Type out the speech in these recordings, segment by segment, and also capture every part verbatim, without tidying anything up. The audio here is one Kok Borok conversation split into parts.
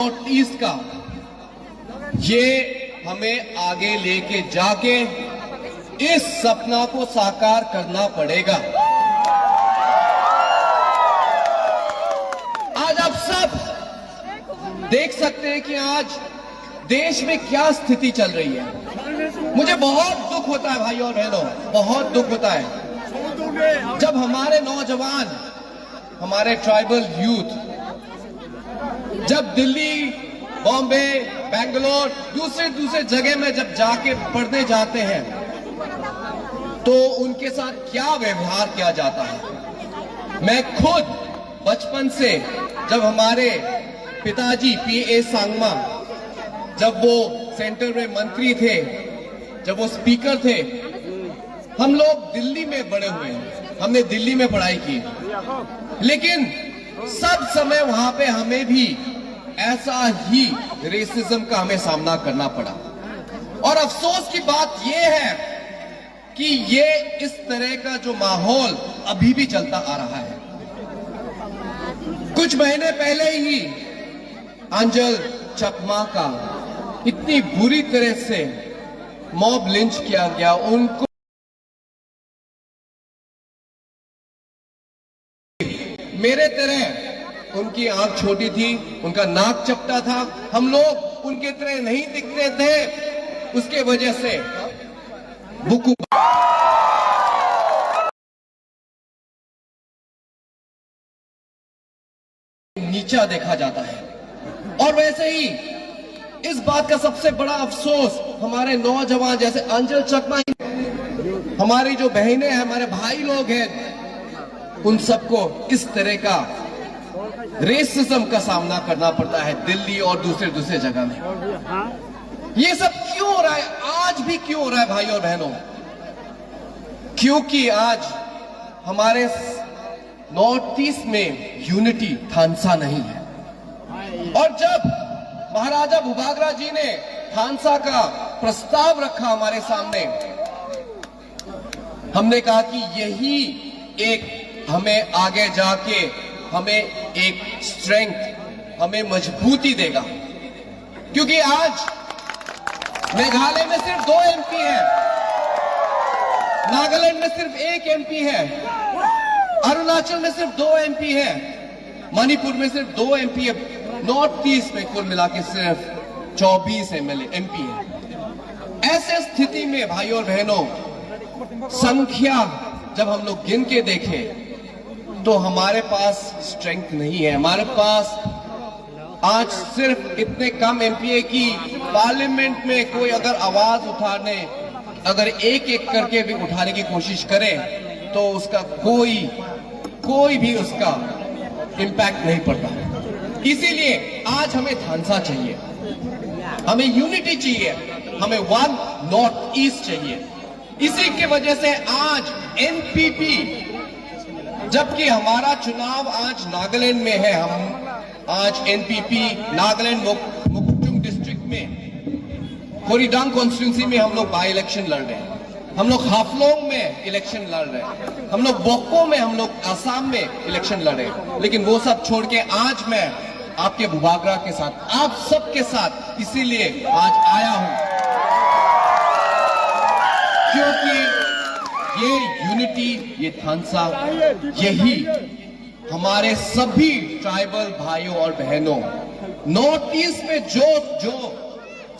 North east का, ये हमें आगे लेके जाके इस सपना को साकार करना पड़ेगा। आज आप सब देख सकते हैं कि आज देश में क्या स्थिति चल रही है। मुझे बहुत दुख होता है भाइयों और बहनों, बहुत दुख होता है जब हमारे नौजवान, हमारे ट्राइबल यूथ जब दिल्ली, बॉम्बे, बैंगलोर, दूसरे दूसरे जगह में जब जाके पढ़ने जाते हैं तो उनके साथ क्या व्यवहार किया जाता है। मैं खुद बचपन से, जब हमारे पिताजी पी ए सांगमा, जब वो सेंटर में मंत्री थे, जब वो स्पीकर थे, हम लोग दिल्ली में बड़े हुए हैं, हमने दिल्ली में पढ़ाई की, लेकिन सब समय वहां पे हमें भी ऐसा ही रेसिज्म का हमें सामना करना पड़ा। और अफसोस की बात यह है कि ये इस तरह का जो माहौल अभी भी चलता आ रहा है। कुछ महीने पहले ही अंजल चकमा का इतनी बुरी तरह से मॉब लिंच किया गया, उनको मेरे तरह उनकी आंख छोटी थी, उनका नाक चपटा था, हम लोग उनके तरह नहीं दिखते थे, उसके वजह से बुकु नीचा देखा जाता है। और वैसे ही इस बात का सबसे बड़ा अफसोस, हमारे नौजवान जैसे अंजल चकमा, हमारी जो बहनें हैं, हमारे भाई लोग हैं, उन सबको इस तरह का रेसिज्म का सामना करना पड़ता है दिल्ली और दूसरे दूसरे जगह में। ये सब क्यों हो रहा है, आज भी क्यों हो रहा है भाई और बहनों? क्योंकि आज हमारे नॉर्थ ईस्ट में यूनिटी थानसा नहीं है। और जब महाराजा बुबागरा जी ने थानसा का प्रस्ताव रखा हमारे सामने, हमने कहा कि यही एक हमें आगे जाके हमें एक स्ट्रेंथ, हमें मजबूती देगा। क्योंकि आज मेघालय में सिर्फ दो एमपी है, नागालैंड में सिर्फ एक एमपी है, अरुणाचल में सिर्फ दो एमपी है, मणिपुर में सिर्फ दो एमपी है, नॉर्थ ईस्ट में कुल मिला के सिर्फ चौबीस एमएलए, एमपी है। ऐसे स्थिति में भाइयों और बहनों, संख्या जब हम लोग गिन के देखें तो हमारे पास स्ट्रेंथ नहीं है। हमारे पास आज सिर्फ इतने कम एमपी है कि पार्लियामेंट में कोई अगर आवाज उठाने, अगर एक एक करके भी उठाने की कोशिश करे तो उसका कोई, कोई भी उसका इम्पैक्ट नहीं पड़ता। इसीलिए आज हमें थानसा चाहिए, हमें यूनिटी चाहिए, हमें वन नॉर्थ ईस्ट चाहिए। इसी की वजह से आज एनपीपी, जबकि हमारा चुनाव आज नागालैंड में है, हम आज एनपीपी नागालैंड मोक-, मोकचुंग डिस्ट्रिक्ट में खोरीडांग कॉन्स्टिट्यूंसी में हम लोग बाई इलेक्शन लड़ रहे हैं, हम लोग हाफलोंग में इलेक्शन लड़ रहे हैं, हम लोग बोको में, हम लोग आसाम में इलेक्शन लड़ रहे हैं, लेकिन वो सब छोड़ के आज मैं आपके बुबागरा के साथ, आप सबके साथ इसीलिए आज आया हूं, क्योंकि ये यूनिटी, ये थानसा, यही हमारे सभी ट्राइबल भाइयों और बहनों, नॉर्थ ईस्ट में जो जो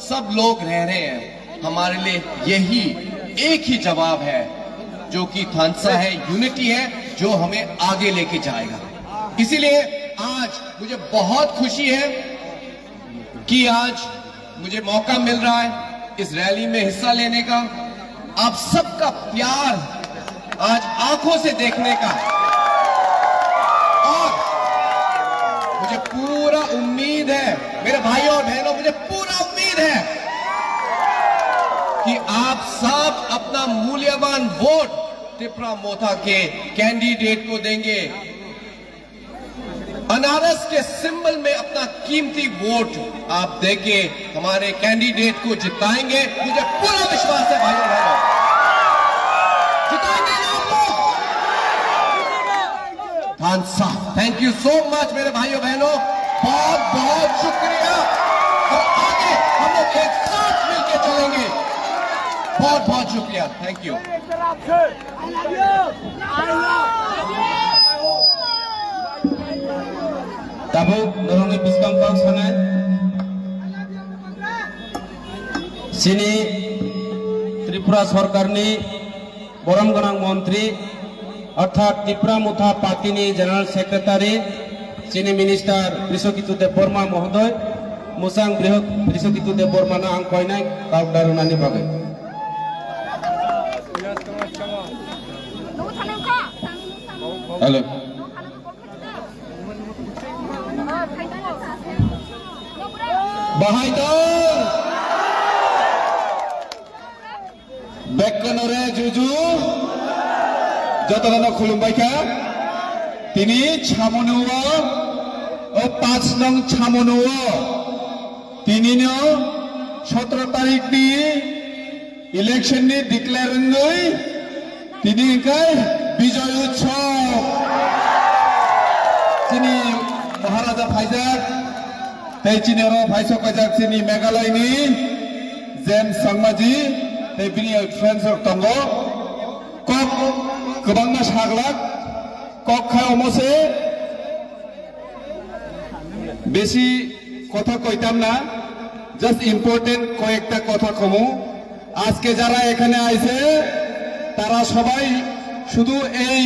सब लोग रह रहे हैं, हमारे लिए यही एक ही जवाब है, जो कि थानसा है, यूनिटी है, जो हमें आगे लेके जाएगा। इसीलिए आज मुझे बहुत खुशी है कि आज मुझे मौका मिल रहा है इस रैली में हिस्सा लेने का। आप सबका प्यार आज आंखों से देखने का, और मुझे पूरा उम्मीद है, मेरे भाइयों और बहनों, मुझे पूरा उम्मीद है कि आप सब अपना मूल्यवान वोट तिप्रा मोथा के कैंडिडेट को देंगे। अनारस के सिंबल में अपना कीमती वोट आप देके हमारे कैंडिडेट को जिताएंगे, मुझे पूरा विश्वास है भाइयों बहनों, जिताएंगे ना आप लोग? थानसा, thank you so much मेरे भाइयों बहनों, बहुत बहुत शुक्रिया और आगे हम लोग एक साथ मिलके चलेंगे। बहुत बहुत शुक्रिया, thank you. Tabuk norokni bwskang kok sanai. Chini Tripura sorkarni borom gwnang montri, orthat Tipra Motha Party ni General Secretary, chini Minister Brishokitu Debbarma mohodoy, mwchang Brihok-, Brishokitu Debbarma no ang koinai kok narwknani bagwi. Hello. Bahai tong. Bekkunore juju, jotono khulumbai kha. Tini Chamunu o, o panch nong Chamunu o, tini no sotro tarik ni election ni declare wngwi, tini hwnkhe Bijoy Utsav. Chini Maharaja phaijak, tei chini oro phaisok paijak chini Meghalaya ni James Sangmaji, tei bini friends rok tongo. Kok kwbangma saglak, kok khai omo se besi kotha koitam na, just important koyekta kotha komu. আজকে যারা এখানে আইছে, তারা সবাই শুধু এই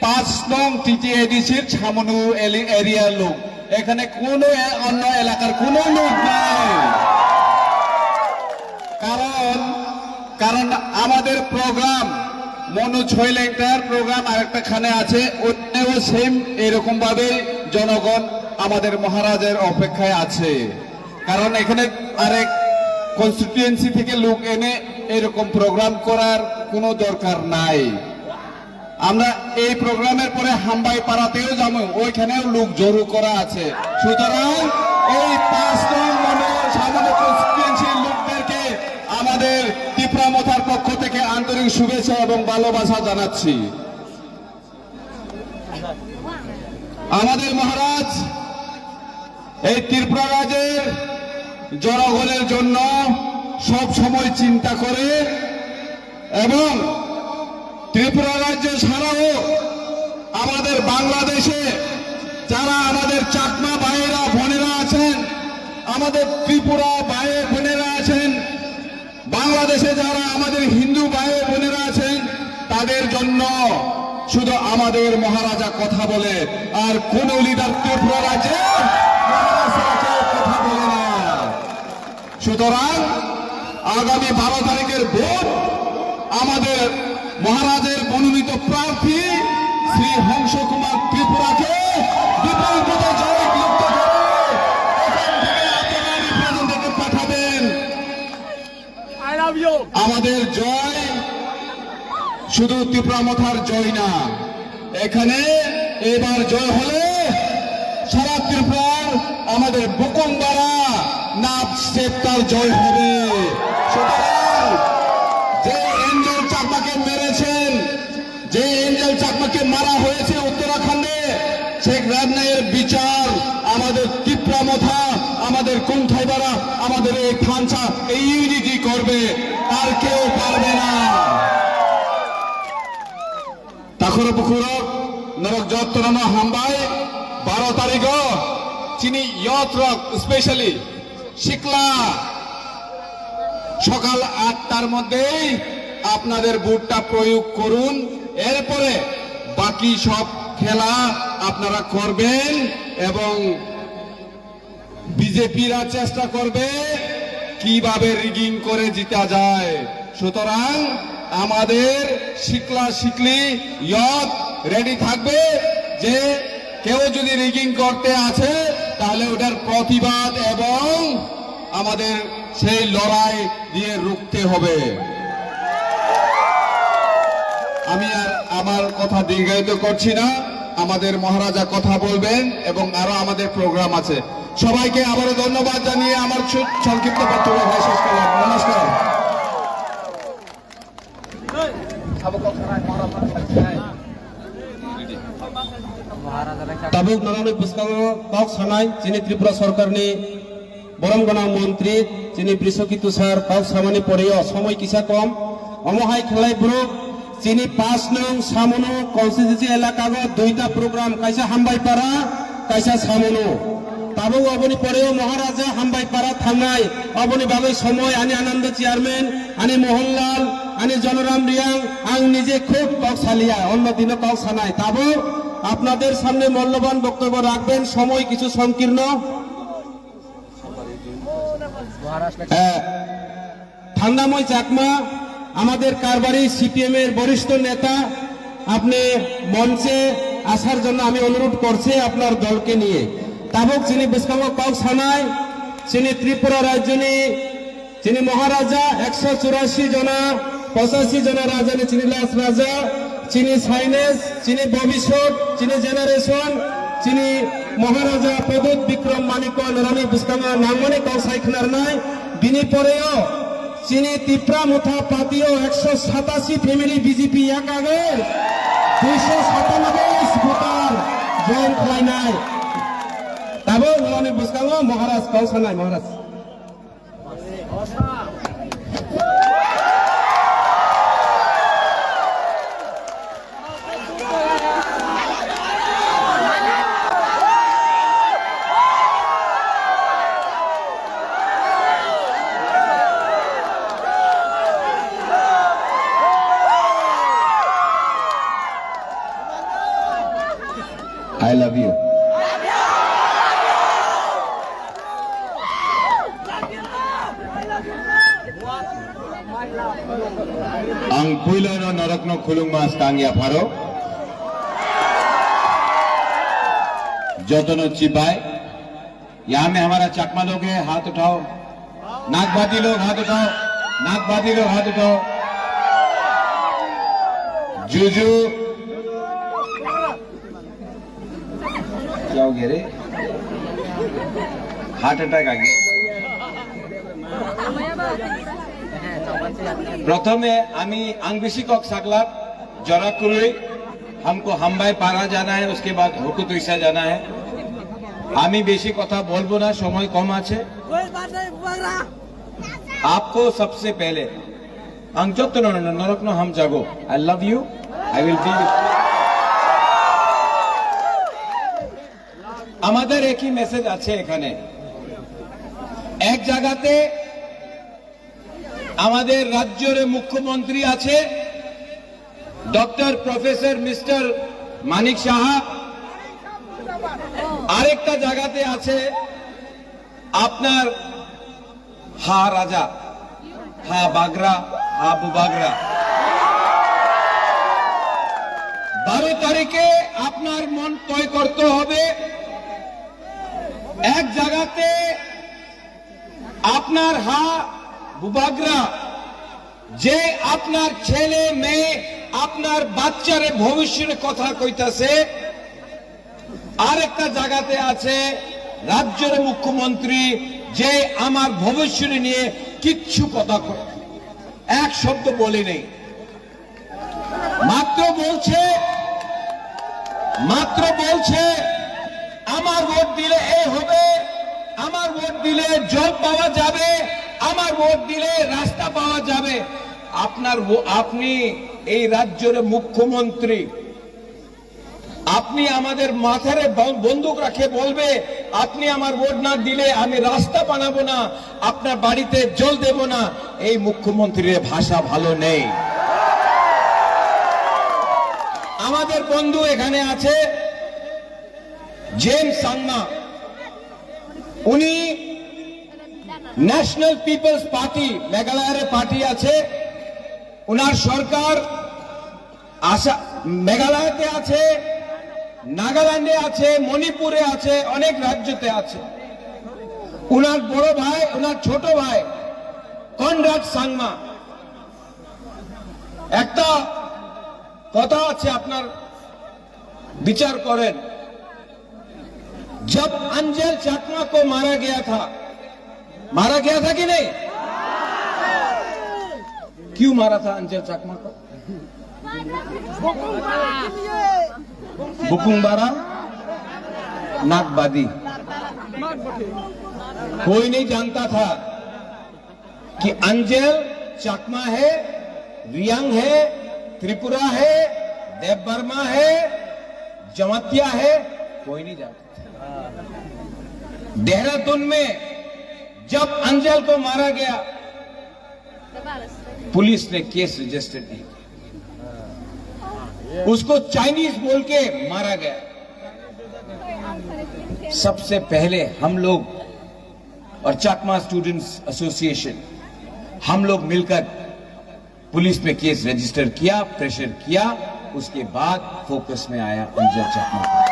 পাঁচ নং টিটিএডিসির ছামনু এলি-, এরিয়ার লোক। এখানে কোনো এ-, অন্য এলাকার কোনো লোক নাই। কারণ, কারণ আমাদের প্রোগ্রাম, মনোজ হইলেংটার প্রোগ্রাম আরেকটা খানে আছে, ওখানেও সেম এরকম ভাবে জনগণ আমাদের মহারাজের অপেক্ষায় আছে। কারণ এখানে আরেক কনস্টিটিউয়েন্সি থেকে লোক এনে এরকম প্রোগ্রাম করার কোনো দরকার নাই। আমরা এই প্রোগ্রামের পরে হাম্বাই পাড়াতেও যাবো, ওইখানেও লোক জড়ো করা আছে। সুতরাং এই পাঁচ নং মনোহর সামন্ত কনস্টিটিউয়েন্সির লোকদেরকে আমাদের তিপ্রা মথার পক্ষ থেকে আন্তরিক শুভেচ্ছা এবং ভালোবাসা জানাচ্ছি। আমাদের মহারাজ এই ত্রিপুরা রাজ্যের জনগণের জন্য সব সময় চিন্তা করে এবং ত্রিপুরা রাজ্য ছাড়াও আমাদের বাংলাদেশে যারা আমাদের চাকমা ভাইয়েরা বোনেরা আছেন, আমাদের ত্রিপুরা ভাই বোনেরা আছেন, বাংলাদেশে যারা আমাদের হিন্দু ভাই বোনেরা আছেন, তাদের জন্য শুধু আমাদের মহারাজা কথা বলে, আর কোন লিডার ত্রিপুরা রাজ্যে মহারাজ ছাড়া কেউ কথা বলে না। সুতরাং আগামী বারো তারিখের ভোট আমাদের মহারাজের মনোনীত প্রার্থী শ্রী হংস কুমার ত্রিপুরাকে বিপুল ভোটে জয়যুক্ত করে এখান থেকে আপনারা রিপ্রেজেন্টেটিভ পাঠাবেন। I love you. আমাদের জয় শুধু তিপ্রা মথার জয় না, এখানে এবার জয় হলে সারা ত্রিপুরার আমাদের বুকুমবারা নাব সেপ্তার জয় হবে। সুতরাং যে এঞ্জেল চাকমাকে মেরেছেন, যে এঞ্জেল চাকমাকে মারা হয়েছে উত্তরাখণ্ডে, শেখ রাজনায়ের বিচার আমাদের তিপ্রা মথা, আমাদের কুংঠাইবারা, আমাদের এই থানসা, এই ইউনিটি করবে, আর কেউ পারবে না। Takhoro bukhurok norok jottono hambai, baro tarikh o chini youth rok specially sikla সকাল আটটার মধ্যেই আপনাদের ভোটটা প্রয়োগ করুন। এরপরে বাকি সব খেলা আপনারা করবেন এবং বিজেপিরা চেষ্টা করবে কিভাবে রিগিং করে জিতা যায়। সুতরাং আমাদের শিকলা শিকলি ইয়ত রেডি থাকবে যে কেউ যদি রিগিং করতে আছে তাহলে ওটার প্রতিবাদ এবং আমাদের সেই লড়াই দিয়ে রুখতে হবে। আমি আর আমার কথা দীর্ঘায়িত করছি না, আমাদের মহারাজা কথা বলবেন এবং আরো আমাদের প্রোগ্রাম আছে। সবাইকে আবারও ধন্যবাদ জানিয়ে আমার সু-, সংক্ষিপ্ত বক্তব্য এখানে শেষ করলাম। নমস্কার। Tabuk norokni bwskango kok sanai chini Tripura sorkarni borom gwnang montri chini Brishokitu sir kok samani poreo somoi kisa kom. Omo hai khlai borok chini pash nung Samunu constituency elakago duita program, kaisa Hambaipara, kaisa Samunu. Tabuk oboni poreo Maharaja Hambaipara thangnai, oboni bagwi somoi ani Ananda chairman, ani Mohanlal, ani Jonoram Riang, ang nije khub kok salia, onno dino kok sanai. Tabuk আপনাদের সামনে মূল্যবান বক্তব্য রাখবেন, সময় কিছু সংকীর্ণ। হ্যাঁ, থান্ডাময় চাকমা, আমাদের কারবারি সিপিএম এর বরিষ্ঠ নেতা, আপনি মঞ্চে আসার জন্য আমি অনুরোধ করছি আপনার দলকে নিয়ে। তাবুক চিনি বুসকাঙ্গ কক্স হানায়, চিনি ত্রিপুরা রাজ্যনি, চিনি মহারাজা, একশো চুরাশি জনা, পঁচাশি জনা রাজানি চিনি লাস রাজা, চিনি সাইনেস, চিনি ভবিষ্যৎ, চিনি জেনারেশন, চিনি মহারাজা প্রদ্যুৎ বিক্রম মাণিক্য নরনি বুসকাঙ্গ নামমানি কক্স হাই খনারনায়। বিনি পরেও চিনি তিপ্রা মুথা পাতিও একশো সাতাশি ফ্যামিলি বিজেপি একাগে দুইশো সাতানব্বই ভোটার জয়েন খালাইনায়। তাবো নরনি বুসকাঙ্গ মহারাজ কক্স হানায় মহারাজ। I love you. Ang puila no norok no khulungma skang ya pharo. Jotono chibai. यहाँ में हमारा चकमा लोग है, हाथ उठाओ। नागवादी लोग हाथ उठाओ। नागवादी लोग हाथ उठाओ। जुजू। क्या हो गया रे? हार्ट अटैक आ गया। প্রথমে আমি আংবেশি কক সাকলাত জরা কুলুই, हमको हम्बाई पारा जाना है, उसके बाद हुकुतुइसा जाना है। আমি বেশি কথা বলবো না, সময় কম আছে। आपको सबसे पहले, ang joto no no norok no hamjago। I love you, I will be। আমাদের একই মেসেজ আছে এখানে। এক জায়গাতে আমাদের রাজ্যের মুখ্যমন্ত্রী আছে ডক্টর প্রফেসর মিস্টার মানিক সাহা, আরেকটা জায়গাতে আছে আপনার হা রাজা, হা বাগরা, হা বুবাগরা। বারো তারিখে আপনার মন তয় করতে হবে। এক জায়গাতে আপনার হা বুবাগরা, যে আপনার ছেলে মেয়ে, আপনার বাচ্চারে ভবিষ্যতে কথা কইতাছে, আরেকটা জায়গাতে আছে রাজ্যের মুখ্যমন্ত্রী, যে আমার ভবিষ্যৎ নিয়ে কিচ্ছু কথা ক-, এক শব্দ বলেনি। মাত্র বলছে, মাত্র বলছে, "আমার ভোট দিলে এই হবে, আমার ভোট দিলে জল পাওয়া যাবে, আমার ভোট দিলে রাস্তা পাওয়া যাবে।" আপনার ভো-, আপনি এই রাজ্যের মুখ্যমন্ত্রী, আপনি আমাদের মাথারে ব-, বন্দুক রাখে বলবে, "আপনি আমার ভোট না দিলে আমি রাস্তা বানাবো না, আপনার বাড়িতে জল দেব না।" এই মুখ্যমন্ত্রীর ভাষা ভালো নেই। আমাদের বন্ধু এখানে আছে জেমস সাংমা, উনি ন্যাশনাল পিপলস পার্টি, মেঘালয়ের পার্টি আছে, ওনার সরকার আসাম, মেঘালয়তে আছে, নাগাল্যান্ডে আছে, মণিপুরে আছে, অনেক রাজ্যতে আছে। ওনার বড় ভাই, ওনার ছোট ভাই কনরাড সাংমা, একটা কথা আছে, আপনার বিচার করেন। जब अंजल चाकमा को मारा गया था, मारा गया था कि नहीं? क्यों मारा था अंजल चाकमा को? बुकुंग बारा। नागबादी। कोई नहीं जानता था कि अंजल चाकमा है, रियांग है, त्रिपुरा है, देवबर्मा है, जमातिया है, कोई नहीं जानता। देहरादून में जब अंजल को मारा गया, पुलिस ने केस रजिस्टर नहीं किया, उसको चाइनीज बोल के मारा गया। सबसे पहले हम लोग और चाकमा स्टूडेंट्स एसोसिएशन, हम लोग मिलकर पुलिस में केस रजिस्टर किया, प्रेशर किया, उसके बाद फोकस में आया अंजल चाकमा।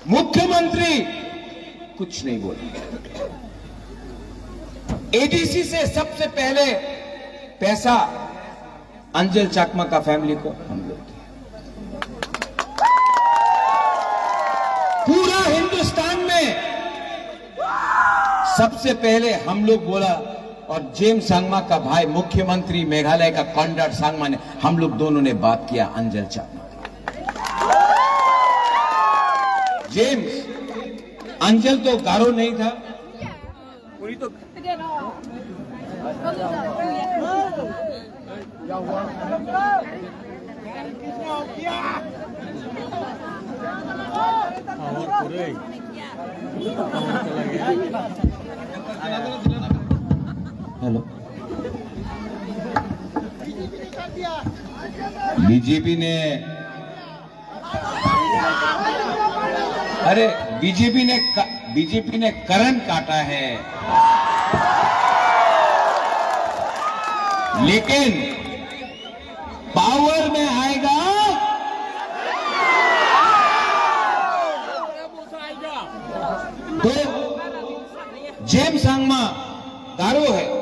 मुख्यमंत्री कुछ नहीं बोले। एडीसी से सबसे पहले पैसा अंजल चाकमा का फैमिली को हम लोग दिया। पूरा हिंदुस्तान में सबसे पहले हम लोग बोला, और जेम्स संगमा का भाई मुख्यमंत्री मेघालय का कॉनराड संगमा ने, हम लोग दोनों ने बात किया अंजल चाकमा। जेम्स, अंजल तो गारो नहीं था। हेलो। बीजेपी ने, अरे, बीजेपी ने क-, बीजेपी ने करण काटा है, लेकिन पावर में आएगा तो जेम्स संगमा गारो है।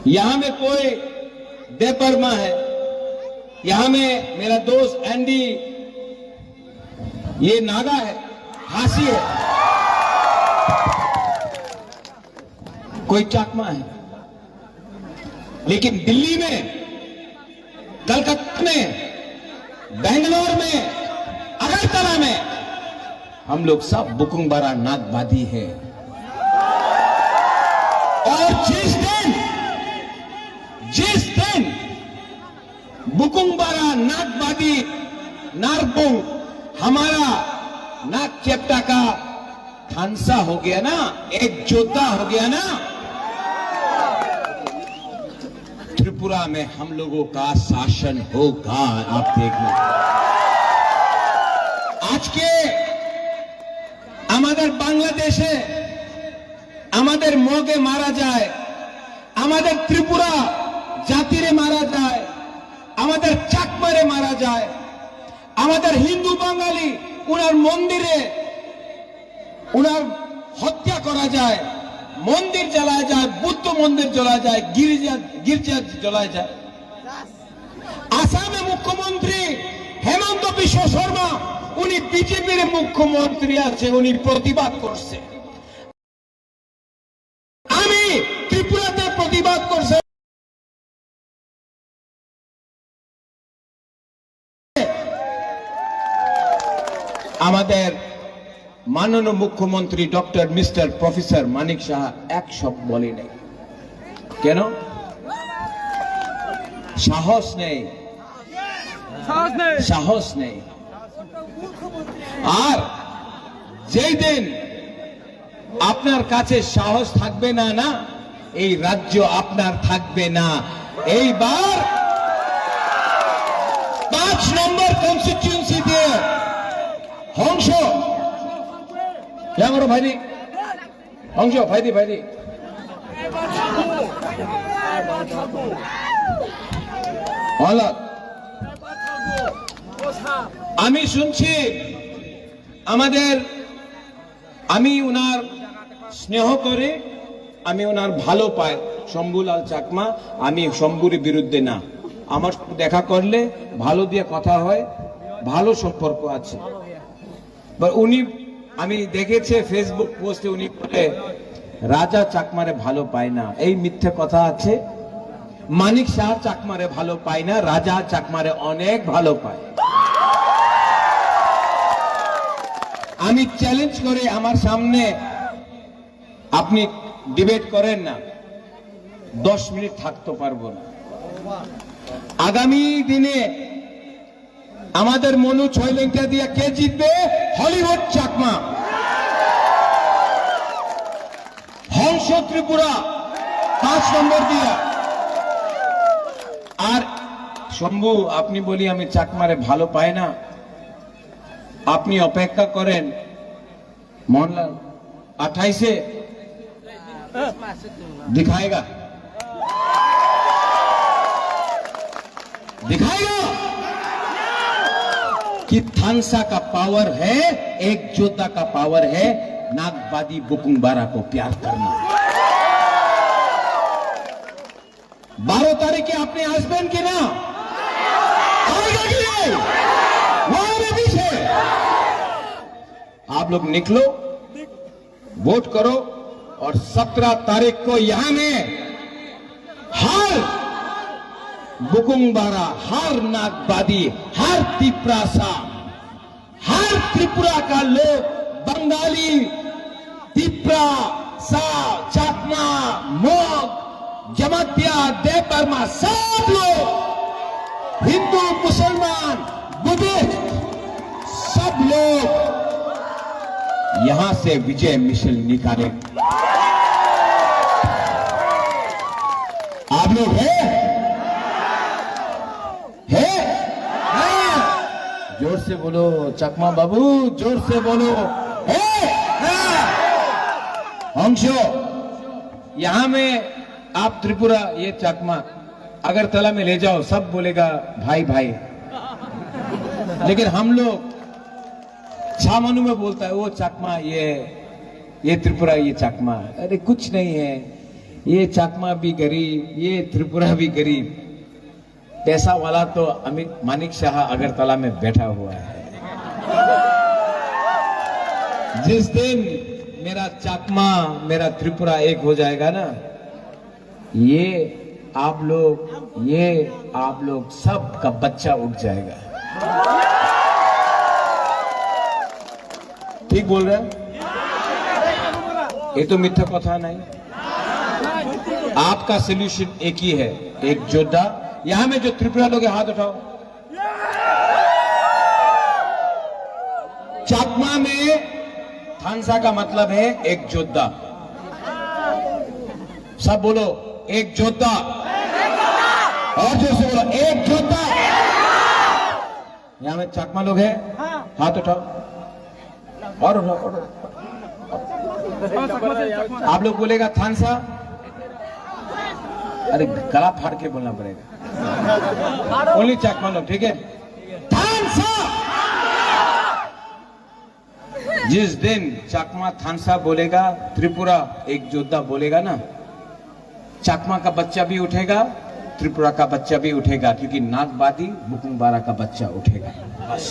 यहाँ में कोई देबबर्मा है, यहाँ में मेरा दोस्त एंडी, ये नागा है, खासी है, कोई चाकमा है, लेकिन दिल्ली में, कलकत्ता में, बेंगलोर में, अगरतला में हम लोग सब बुकुंगबारा नागबादी है। और जिस दिन, जिस दिन बुकुंगबारा नागबादी नारपुंग हमारा नाग चेप्टा का थानसा हो गया ना, एक जोता हो गया ना, त्रिपुरा में हम लोगों का शासन होगा। आप देखना। আজকে আমাদের বাংলাদেশে আমাদের মগে মারা যায়, আমাদের ত্রিপুরা জাতিরে মারা যায়, আমাদের চাকমারে মারা যায়, আমাদের হিন্দু বাঙালি ওনার মন্দিরে ওনার হত্যা করা যায়, মন্দির জ্বালায় যায়, বুদ্ধ মন্দির জ্বলা যায়, গির্জা, গির্জা জ্বলায় যায়। আসামে মুখ্যমন্ত্রী হেমন্ত বিশ্ব শর্মা, উনি বিজেপির মুখ্যমন্ত্রী আছে, উনি প্রতিবাদ করছে। আমি ত্রিপুরাতে প্রতিবাদ করছে। আমাদের মাননীয় মুখ্যমন্ত্রী ডক্টর মিস্টার প্রফেসর মানিক সাহা এক শব্দ বলেনি। কেন? সাহস নেই। সাহস নেই। সাহস নেই। আর যেই দিন আপনার কাছে সাহস থাকবে না, না, এই রাজ্য আপনার থাকবে না। এইবার পাঁচ নম্বর কনস্টিটিউয়েন্সিতে হংস, ইয়ামরো ভাইনি, হংস, ভাইদি, ভাইদি। হলো। আমি শুনছি আমাদের, আমি ওনার স্নেহ করি, আমি ওনার ভালো পাই। শম্ভুলাল চাকমা, আমি শম্ভুর বিরুদ্ধে না, আমার সাথে দেখা করলে ভালো দিয়ে কথা হয়, ভালো সম্পর্ক আছে। বা উনি, আমি দেখেছে Facebook পোস্টে উনি বলে, "রাজা চাকমারে ভালো পায় না", এই মিথ্যে কথা আছে। মানিক শাহ চাকমারে ভালো পায় না, রাজা চাকমারে অনেক ভালো পায়। আমি চ্যালেঞ্জ করে আমার সামনে আপনি ডিবেট করেন না, দশ মিনিট থাকতে পারবো না। আগামী দিনে আমাদের মনু ছয় লেংটা দিয়া কে জিতবে? হলিউড চাকমা, হংস ত্রিপুরা পাঁচ নম্বর দিয়া। আর শম্ভু, আপনি বলি আমি চাকমারে ভালো পাই না, আপনি অপেক্ষা করেন। मोहनलाल, अट्ठाईस से दिखाएगा, दिखाएगा कि थानसा का पावर है, एक जोधा का पावर है, नागबादी बुकुंग बारा को प्यार करना। बारह तारीख के अपने हस्बैंड के ना आएगा कि नहीं? वहां में पीछे आप लोग निकलो, वोट करो और सत्रह तारीख को यहां में हर बुकुंग बारा, हर नागबादी, हर तिपरासा, हर त्रिपुरा का लोग, बंगाली, तिपरा, सा, चाकमा, मोग, जमातिया, देवबर्मा, सब लोग, हिंदू, मुसलमान, बुद्धिस्ट, सब लोग यहां से विजय मिशन निकाले। आप लोग हैं? है? हाँ। जोर से बोलो चकमा बाबू, जोर से बोलो। है? हाँ। हंसो, यहाँ में आप त्रिपुरा, ये चकमा, अगरतला में ले जाओ, सब बोलेगा भाई भाई। लेकिन हम लोग छामनू में बोलता है, वो चकमा, ये, ये त्रिपुरा, ये चकमा। अरे कुछ नहीं है, ये चकमा भी गरीब, ये त्रिपुरा भी गरीब। पैसा वाला तो अमित मानिक शाह अगरतला में बैठा हुआ है। जिस दिन मेरा चाकमा, मेरा त्रिपुरा एक हो जाएगा ना, ये आप लोग, ये आप लोग सब का बच्चा उठ जाएगा। ठीक बोल रहे हैं? ये तो मिथ्या कथा नहीं। आपका सॉल्यूशन एक ही है, एक जोधा। यहाँ में जो त्रिपुरा लोग हैं, हाथ उठाओ। चाकमा में थानसा का मतलब है एक जोधा। सब बोलो, एक जोधा। और जोर से बोलो, एक जोधा। यहाँ में चाकमा लोग हैं, हाथ उठाओ। और उठाओ, और उठाओ। आप लोग बोलेगा थानसा। अरे, गला फाड़ के बोलना पड़ेगा। ओनली चाकमा लोग, ठीक है? थानसा। जिस दिन चाकमा थानसा बोलेगा, त्रिपुरा एक जोधा बोलेगा ना, चाकमा का बच्चा भी उठेगा, त्रिपुरा का बच्चा भी उठेगा, क्योंकि नागबादी बुकुंग बारा का बच्चा उठेगा। बस।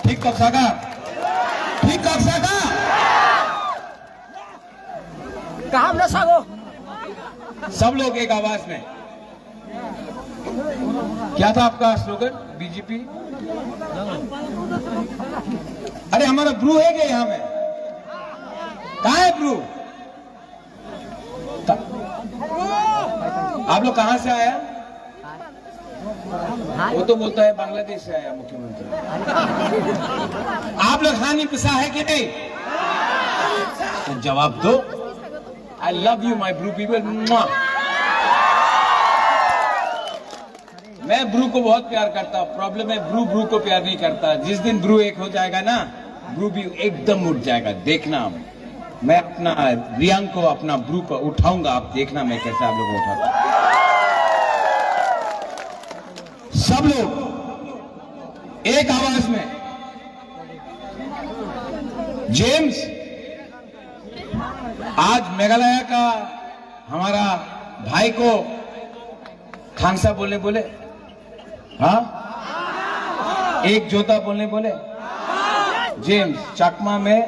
ठीक कक्षा का? ठीक कक्षा का? कहाँ अपना सागो? सब लोग एक आवाज में। क्या था आपका स्लोगन? बीजेपी। अरे, हमारा ब्रू है क्या यहाँ में? कहाँ है ब्रू? का-, आप लोग कहाँ से आया? वो तो बोलता है बांग्लादेश से आया मुख्यमंत्री। आप लोग हानि पिसा है कि नहीं? तो जवाब दो। I love you, my bro people. मैं ब्रू को बहुत प्यार करता हूँ। प्रॉब्लम है, ब्रू ब्रू को प्यार नहीं करता। जिस दिन ब्रू एक हो जाएगा ना, ब्रू भी एकदम उठ जाएगा। देखना, मैं अपना रियांग को, अपना ब्रू को उठाऊंगा। आप देखना, मैं कैसे आप लोगों को उठाता हूँ। सब लोग एक आवाज में, जेम्स, आज मेघालय का हमारा भाई को थानसा बोलने बोले, हाँ, एक जोधा बोलने बोले। जेम्स, चकमा में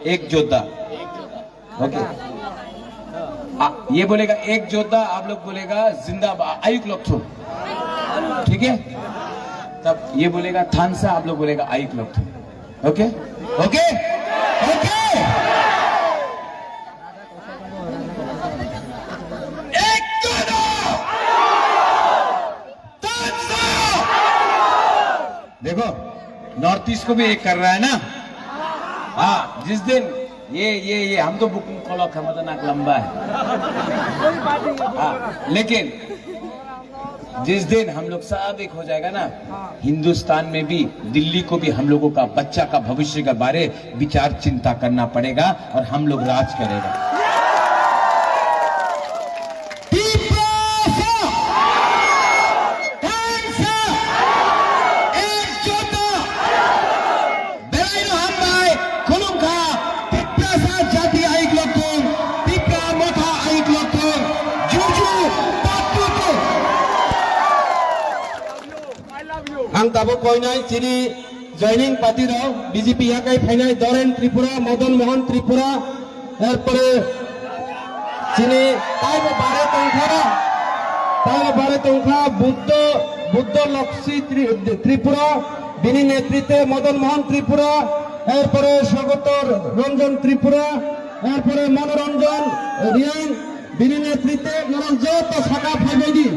एक जोधा। ओके। आ, ये बोलेगा एक जोधा, आप लोग बोलेगा जिंदाबाद, आयुक लोग थो। ठीक है? तब ये बोलेगा थांसा, आप लोग बोलेगा आइक लोग। Okay, okay, okay. एक, दो, दो। देखो, नॉर्थ ईस्ट को भी एक कर रहा है ना। हाँ, जिस दिन ये ये ये हम तो बुकिंग कॉलक है, मतलब नाक लंबा है। हाँ, लेकिन जिस दिन हम लोग सब एक हो जाएगा ना, हिंदुस्तान में भी, दिल्ली को भी हम लोगों का बच्चा का भविष्य के बारे विचार चिंता करना पड़ेगा और हम लोग राज करेगा। Tiprasa! Kansa! Ekjota! Belai no hambai khulumkha Tiprasa jati aik lokthung, Tipra motha aik lokthung, juju, patutu. Ang tabuk koinai chini joining party rok B J P yakai phainai Doren Tripura, Madan Mohan Tripura, erpore chini taibo bare tongkha, taibo bare tongkha Buddho, Buddho Lokshi Tri-, Tripura, bini netritwe Madan Mohan Tripura, erpore Swagoto Ranjan Tripura, erpore Manoranjan Reang, bini netritwe norok joto saka phaibai di.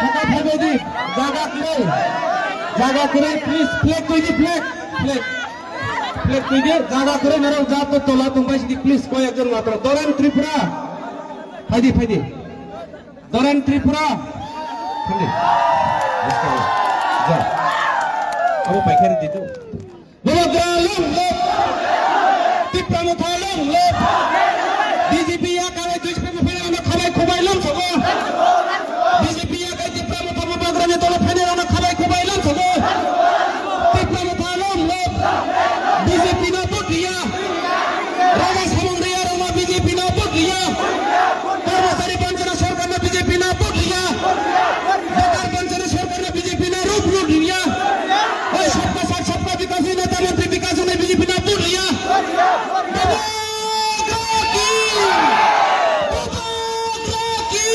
Saka phaibai di. Jaga kwrwi. Jaga kwrwi, please, flag twi di, flag. Flag. Flag twi di. Jaga kwrwi norok joto tola tongbai sidi, please, koyekjon matro. Doren Tripura. Phaidi, phaidi. Doren Tripura. Phaidi. Ja. Abo paikha ridi to. Bubagra long live! Tipra Motha long live! B J P yakai twi siphaima phainai rokno khabai khubai long sogo. B J P yakai Tipra Motha Bubagra ni tolo phainai rokno khabai khubai long sogo. Tipra Motha long live! B J P no vote riya. Raja Samung riya rokno B J P no vote riya. Karmachari Banchana Sarkar no B J P no vote riya. Bekar Banchana Sarkar no B J P no ruk ruk riya. Oi, sabka saath sabka vikas hi neta mantri vikas hone B J P na vote liya. Bubagra ki! Bubagra ki!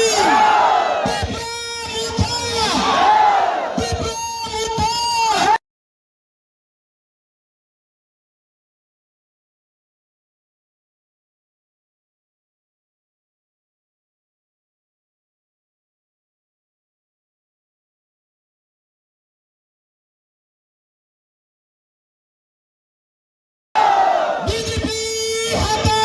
Tipra Motha! Tipra Motha! B J P hata!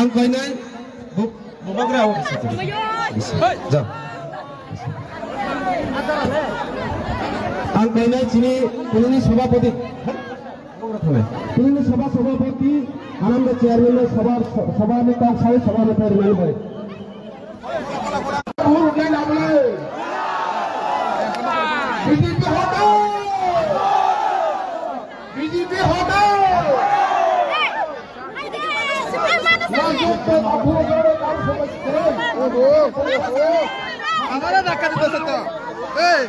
Ang koinai bu-, bubagra o kisa tuli. Ja. Ang koinai chini kuluni sabapati. Kuluni sabha sabapati, ananda chairman no sabha, sabha ni kok sai sabha ni chairman bai. B J P hotao! B J P hotao! আমারে ধাক্কা দিতেছে তো। এই।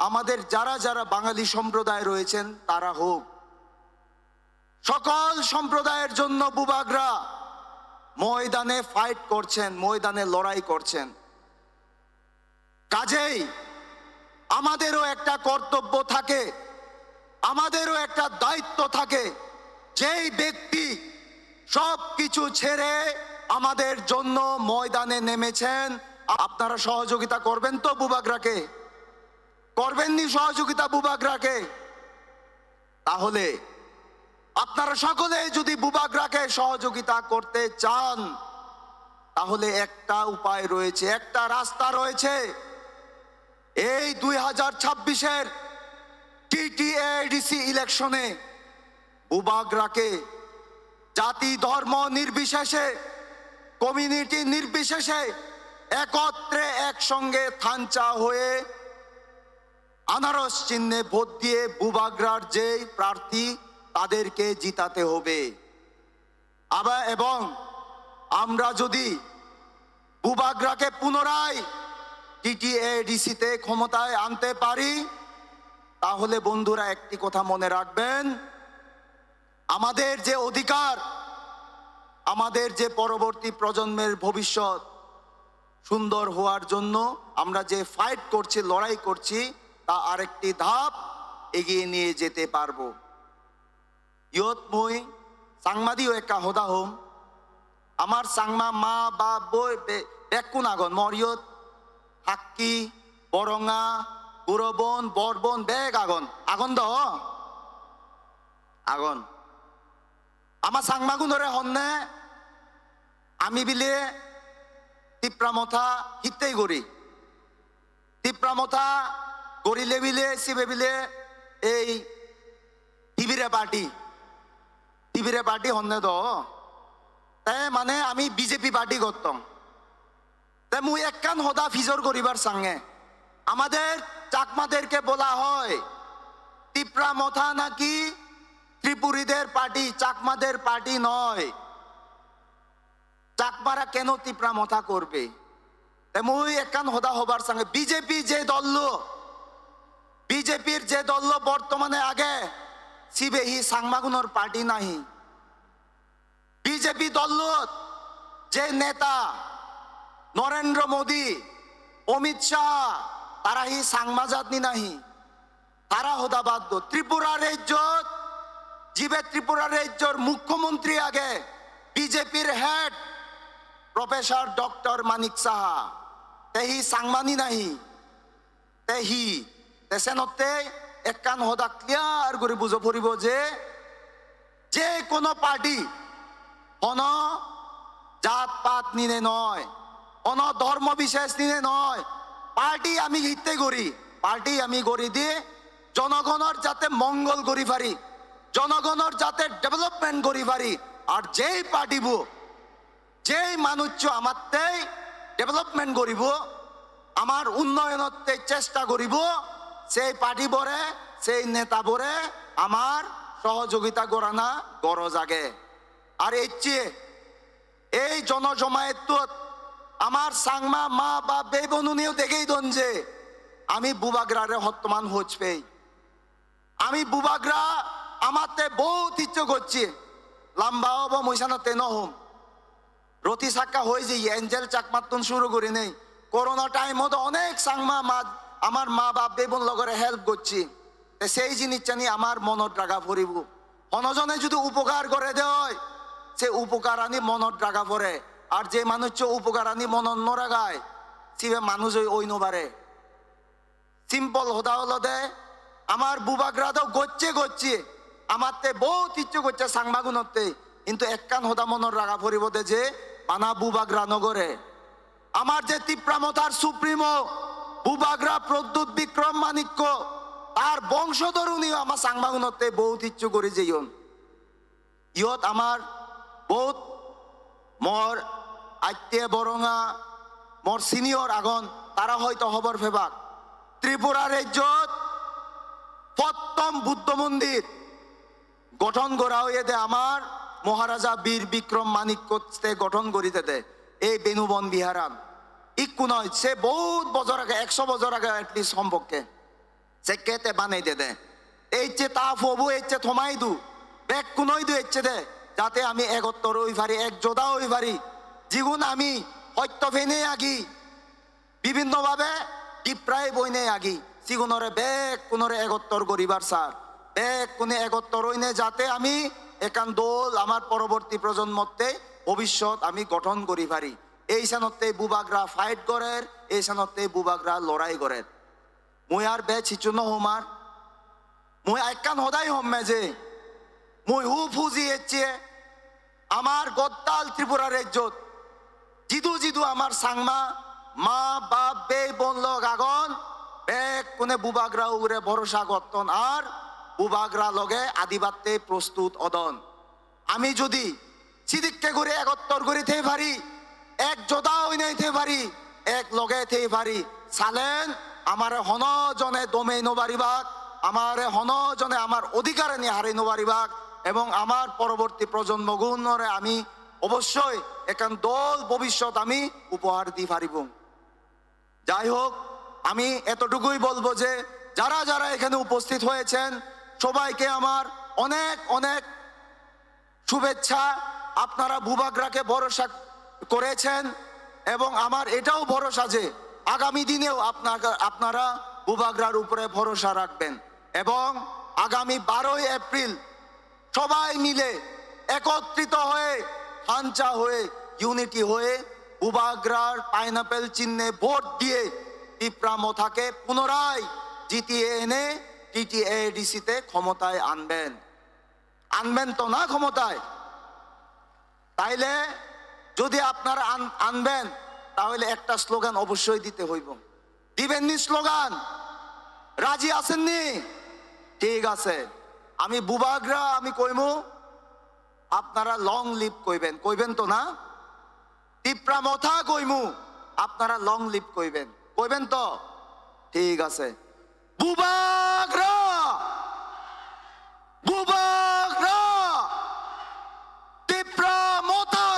আমাদের যারা যারা বাঙালি সম্প্রদায় রয়েছেন তারা হোক, সকল সম্প্রদায়ের জন্য বুবাগরা ময়দানে ফাইট করছেন, ময়দানে লড়াই করছেন। কাজেই আমাদেরও একটা কর্তব্য থাকে, আমাদেরও একটা দায়িত্ব থাকে। যেই ব্যক্তি সব কিছু ছেড়ে আমাদের জন্য ময়দানে নেমেছেন, আপনারা সহযোগিতা করবেন তো বুবাগরাকে? করবেননি সহযোগিতা বুবাগরাকে? তাহলে আপনারা সকলে যদি বুবাগরাকে সহযোগিতা করতে চান, তাহলে একটা উপায় রয়েছে, একটা রাস্তা রয়েছে। এই দুই হাজার ছাব্বিশের টিটিএডিসি ইলেকশনে বুবাগরাকে জাতি ধর্ম নির্বিশেষে, কমিউনিটি নির্বিশেষে একত্রে একসঙ্গে থানচা হয়ে আনারস চিহ্নে ভোট দিয়ে বুবাগরার যেই প্রার্থী, তাদেরকে জিতাতে হবে। আবার এবং আমরা যদি বুবাগরাকে পুনরায় টিটিএডিসিতে ক্ষমতায় আনতে পারি, তাহলে বন্ধুরা একটি কথা মনে রাখবেন, আমাদের যে অধিকার, আমাদের যে পরবর্তী প্রজন্মের ভবিষ্যৎ সুন্দর হওয়ার জন্য আমরা যে ফাইট করছি, লড়াই করছি, তা আরেকটি ধাপ এগিয়ে নিয়ে যেতে পারবো। Iyot mui Changma diyo ekka hoda hom. Amar Changma ma ba boi be-, bekkun agon. Mor iyot Hakki, Boronga, Gurobon, Borbon bek agon. Agon do? Agon. Ama Changma gunore honne ami bile Tipra Motha hittei gori. Tipra Motha gorile bile sibe bile ei Tibire party, Tibire party honne do. Te mane ami BJP party gottong. Te mui ekkan hoda pijor goribar sange, আমাদের চাকমাদেরকে বলা হয় তিপ্রা মথা নাকি ত্রিপুরীদের পার্টি, চাকমাদের পার্টি নয়। চাকমারা কেন তিপ্রা মথা করবে? Te mui ekkan hoda hobar sange, BJP যে দললো, বিজেপির যে দললো বর্তমানে আগে, sibe hi Changmagunor party nahi? BJP দললো যে নেতা নরেন্দ্র মোদী, অমিত শাহ, তারা hi Changma jatni nahi? তারা হদাবাদ ত্রিপুরা রাজ্যত, যিবে ত্রিপুরা রাজ্যর মুখ্যমন্ত্রী আগে বিজেপির হেড প্রফেসর ডক্টর মানিক সাহা, তেহি চাংমানি নাহি, তেহি তেসেনতে একখান হদা ক্লিয়ার করে বুঝো পড়িব যে যে কোনো পার্টি কোনো জাত পাত নিনে নয়, কোনো ধর্ম বিশেষ নিনে নয়। পার্টি আমি হিতে করি, পার্টি আমি করি দিয়ে জনগণর যাতে মঙ্গল করি পারি, জনগণর যাতে ডেভেলপমেন্ট করি পারি। আর যেই পার্টিবো, যেই মানুষ আমারতেই ডেভেলপমেন্ট করিব, আমার উন্নয়নতে চেষ্টা করিব, সেই পার্টিবরে, সেই নেতাবরে আমার সহযোগিতা করানা গরজ আগে। আর এই যে এই জনজমায়েত আমার চাংমা মা বা বেবনুনিও দেখেই দন যে আমি বুবাগ্রারে হত্তমান হোচ পেই। আমি বুবাগ্রা আমাতে বহুত ইচ্ছে করছি, লম্বা হব মইসানা তেন হম। রতি সাক্কা হয়ে যে এঞ্জেল চাকমাত্তুন শুরু করি নেই। করোনা টাইম হতো অনেক চাংমা মা, আমার মা বাপ বেবন লগরে হেল্প করছি। তে সেই জিনিসটা নিয়ে আমার মনত রাখা পড়িব। হনজনে যদি উপকার করে দেয়, সে উপকার আনি মনত রাখা পড়ে। আর যে মানুষ উপকার আনি মনত ন রাখায়, সিবে মানুষ ওই ওই নবারে। সিম্পল হদা হলো দে, আমার বুবাগ্রা তো গচ্ছে গচ্ছে, আমারতে বহুত ইচ্ছে করছে চাংমাগুনতে, কিন্তু একখান হদা মনত রাখা পড়িব দে যে বানা বুবাগ্রা নগরে আমার যে তিপ্রা মথার সুপ্রিমো বুবাগ্রা প্রদ্যুৎ বিক্রম মাণিক্য, তার বংশধর উনিও আমার চাংমাগুনতে বহুত ইচ্ছে করে যেইন। ইয়ত আমার বহুত মর আত্মীয় বরঙা, মর সিনিয়র আগন, তারা হয়তো খবর ফেবাক। ত্রিপুরা রাজ্যত প্রথম বুদ্ধ মন্দির গঠন করা হয়ে দে আমার মহারাজা বীর বিক্রম মাণিক্য তে গঠন করি দে দে এই বেনুবন বিহারান। ইক্কু নয়, সে বহুত বছর আগে, একশো বছর আগে অ্যাটলিস্ট সম্পর্কে। Chekke te banai de de. Ei che ta phobu ei che thomai du. Bek kunoi du ei che de. Jate ami egottor oi pari, ek joda oi pari. Jigun ami hoyto phene agi. Bibhinno bhabe deprive oine agi. Sigunore bek kunore egottor goribar sar. Bek kune egottor oine jate ami ekkan dol amar poroborti projonmotte bhobishyot ami gothon gori pari. Ei sanotte bubagra fight gorer, ei sanotte bubagra lorai gorer. Mui ar bej hissu no homar. Mui ekkan hodai homme je, mui hu phuji ecche, amar gottal Tripura rejjot, jidu jidu amar Changma, ma, bap, bei, bon lok agon, bekkune bubagra ugure borosa gotton ar bubagra loge adibatte prostut odon. Ami jodi sidikke guri egottor guri thei pari, ek joda oinai thei pari, ek loge thei pari, salen amare hono jone domei no baribak, amare hono jone amar odhikar ani harei no baribak, ebong amar poroborti projonmogunore ami obossoi ekkan dol bobishyot ami upohar di paribong. যাই হোক, আমি এতটুকুই বলবো যে যারা যারা এখানে উপস্থিত হয়েছেন, সবাইকে আমার অনেক অনেক শুভেচ্ছা। আপনারা বুবাগ্রাকে ভরসা করেছেন এবং আমার এটাও ভরসা যে আগামী দিনেও আপনারা, আপনারা বুবাগ্রার উপরে ভরসা রাখবেন এবং আগামী বারোই এপ্রিল সবাই মিলে একত্রিত হয়ে, হাঞ্চা হয়ে, ইউনিটি হয়ে বুবাগ্রার পাইনাপেল চিহ্নে ভোট দিয়ে তিপ্রা মথাকে পুনরায় জিতিয়ে এনে টিটিএডিসিতে ক্ষমতায় আনবেন। আনবেন তো না ক্ষমতায়? তাইলে যদি আপনারা আন-, আনবেন, তাহলে একটা স্লোগান অবশ্যই দিতে হইব। দিবেননি স্লোগান? রাজি আছেননি? ঠিক আছে, আমি বুবাগ্রা আমি কইমু, আপনারা লং লিভ কইবেন, কইবেন তো না? তিপ্রা মথা কইমু, আপনারা লং লিভ কইবেন, কইবেন তো? ঠিক আছে। Bubagra! Bubagra! Tipra Motha!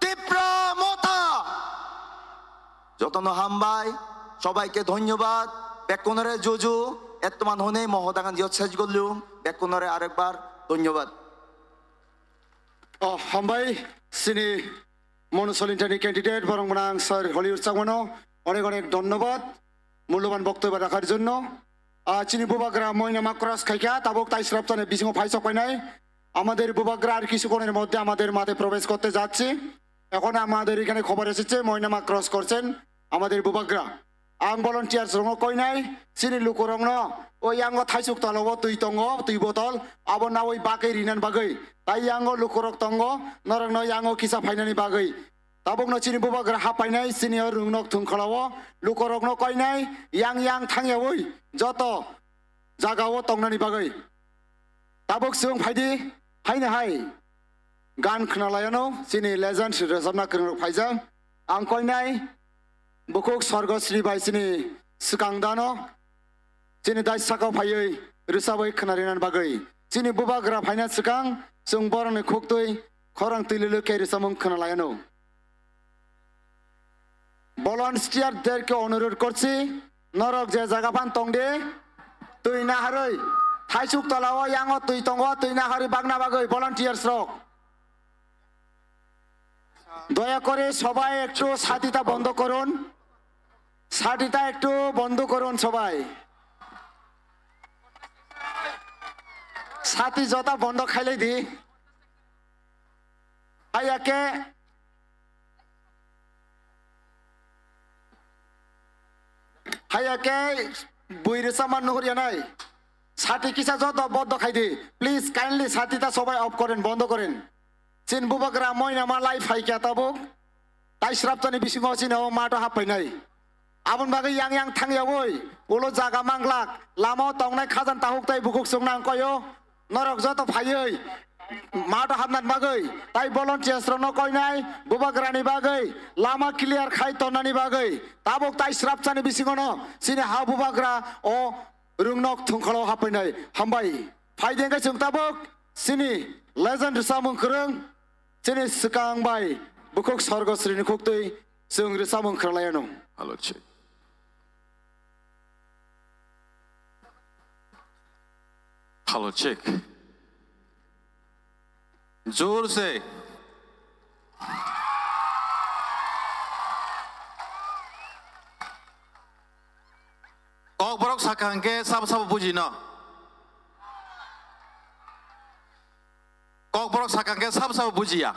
Tipra Motha! Jotono hambai, sobaike dhonyobad, bekkunore juju, ettoman hone mohodagan yot sej gollung, bekkunore arekbar dhonyobad. Oh, hambai, sini Monu Solintani candidate, borong gwnang sir Hollywood Chakmano, onek onek dhonyobad, mulloban boktobyo rakhar jonno. Ah, chini bubagra moina ma cross khaikha, tabuk tai srapchani bisingo phaisok painai. আমাদের বুবাগ্রা আর কিছুক্ষণের মধ্যে আমাদের মাঠে প্রবেশ করতে যাচ্ছে। এখন আমাদের এখানে খবর এসেছে ময়নামা ক্রস করছেন আমাদের বুবাগ্রা। Ang volunteers rokno koinai, chini lukurokno o yango thaisuk tolao twi tongo, twi botol, abo nawi bagwi rinani bagwi. Tai yango lukurok tongo, norokno yango kisa phainani bagwi. Tabukno chini bubagra haphainai, chini o rwngnok thungkholao lukurokno koinai, yang yang thangyawi joto jagao tongnani bagwi. Tabuk chwng phaidi, haino hai gan khwnalaiano chini legend rwchapna kwrwngrok phaijak. Ang koinai bukhuk Sorgo Sri bai chini swkang dano chini dai sakao phaiwi rwchabwi khwnarinani bagwi. Chini bubagra phaina swkang chwng borokni khuktwi khorang twi lwlwk khe rwchapmung khwnalaiano. Volunteer derke onurodh korchi, norok je jaga phan tongdi, twi naharwi, thaisuk tolao yango twi tongo, twi naharwi bagna bagwi volunteers rok. দয়া করে সবাই একটু ছাতিটা বন্ধ করুন, ছাতিটা একটু বন্ধ করুন সবাই। ছাতি জোতা বন্ধ খাইলে দি। Hayake, hayake, bui rwchapma nuhur yanai. Sati kisa joto bondo khaidi. Please, kindly sati ta sobai off koren, bondo koren. Chin bubagra moina ma lai phaikya tabuk. Tai sraptani bisingo chini o mato happainai. Aboni bagwi yang yang thangyawi, ulo jaga manglak, lamao tongnai khajan tahuk tai bukhuk chukna ang koyo. Norok joto phaiwi mato hapnani bagwi, tai volunteers rokno koinai, bubagrani bagwi, lama clear khai tonnani bagwi, tabuk tai srapchani bisingono chini ha bubagra o rwngnok thungkholo happainai. Hambai. Phaidi hwnkhe chwng tabuk chini legend rwchapmung kwrwng, chini swkang bai bukhuk Sorgo Srini khuktwi chwng rwchapmung khwrwlaianw. Aloche. Hello, check. Jor se. Kokborok sakha hwnkhe sabo sabo bujino. Kokborok sakha hwnkhe sabo sabo bujiya.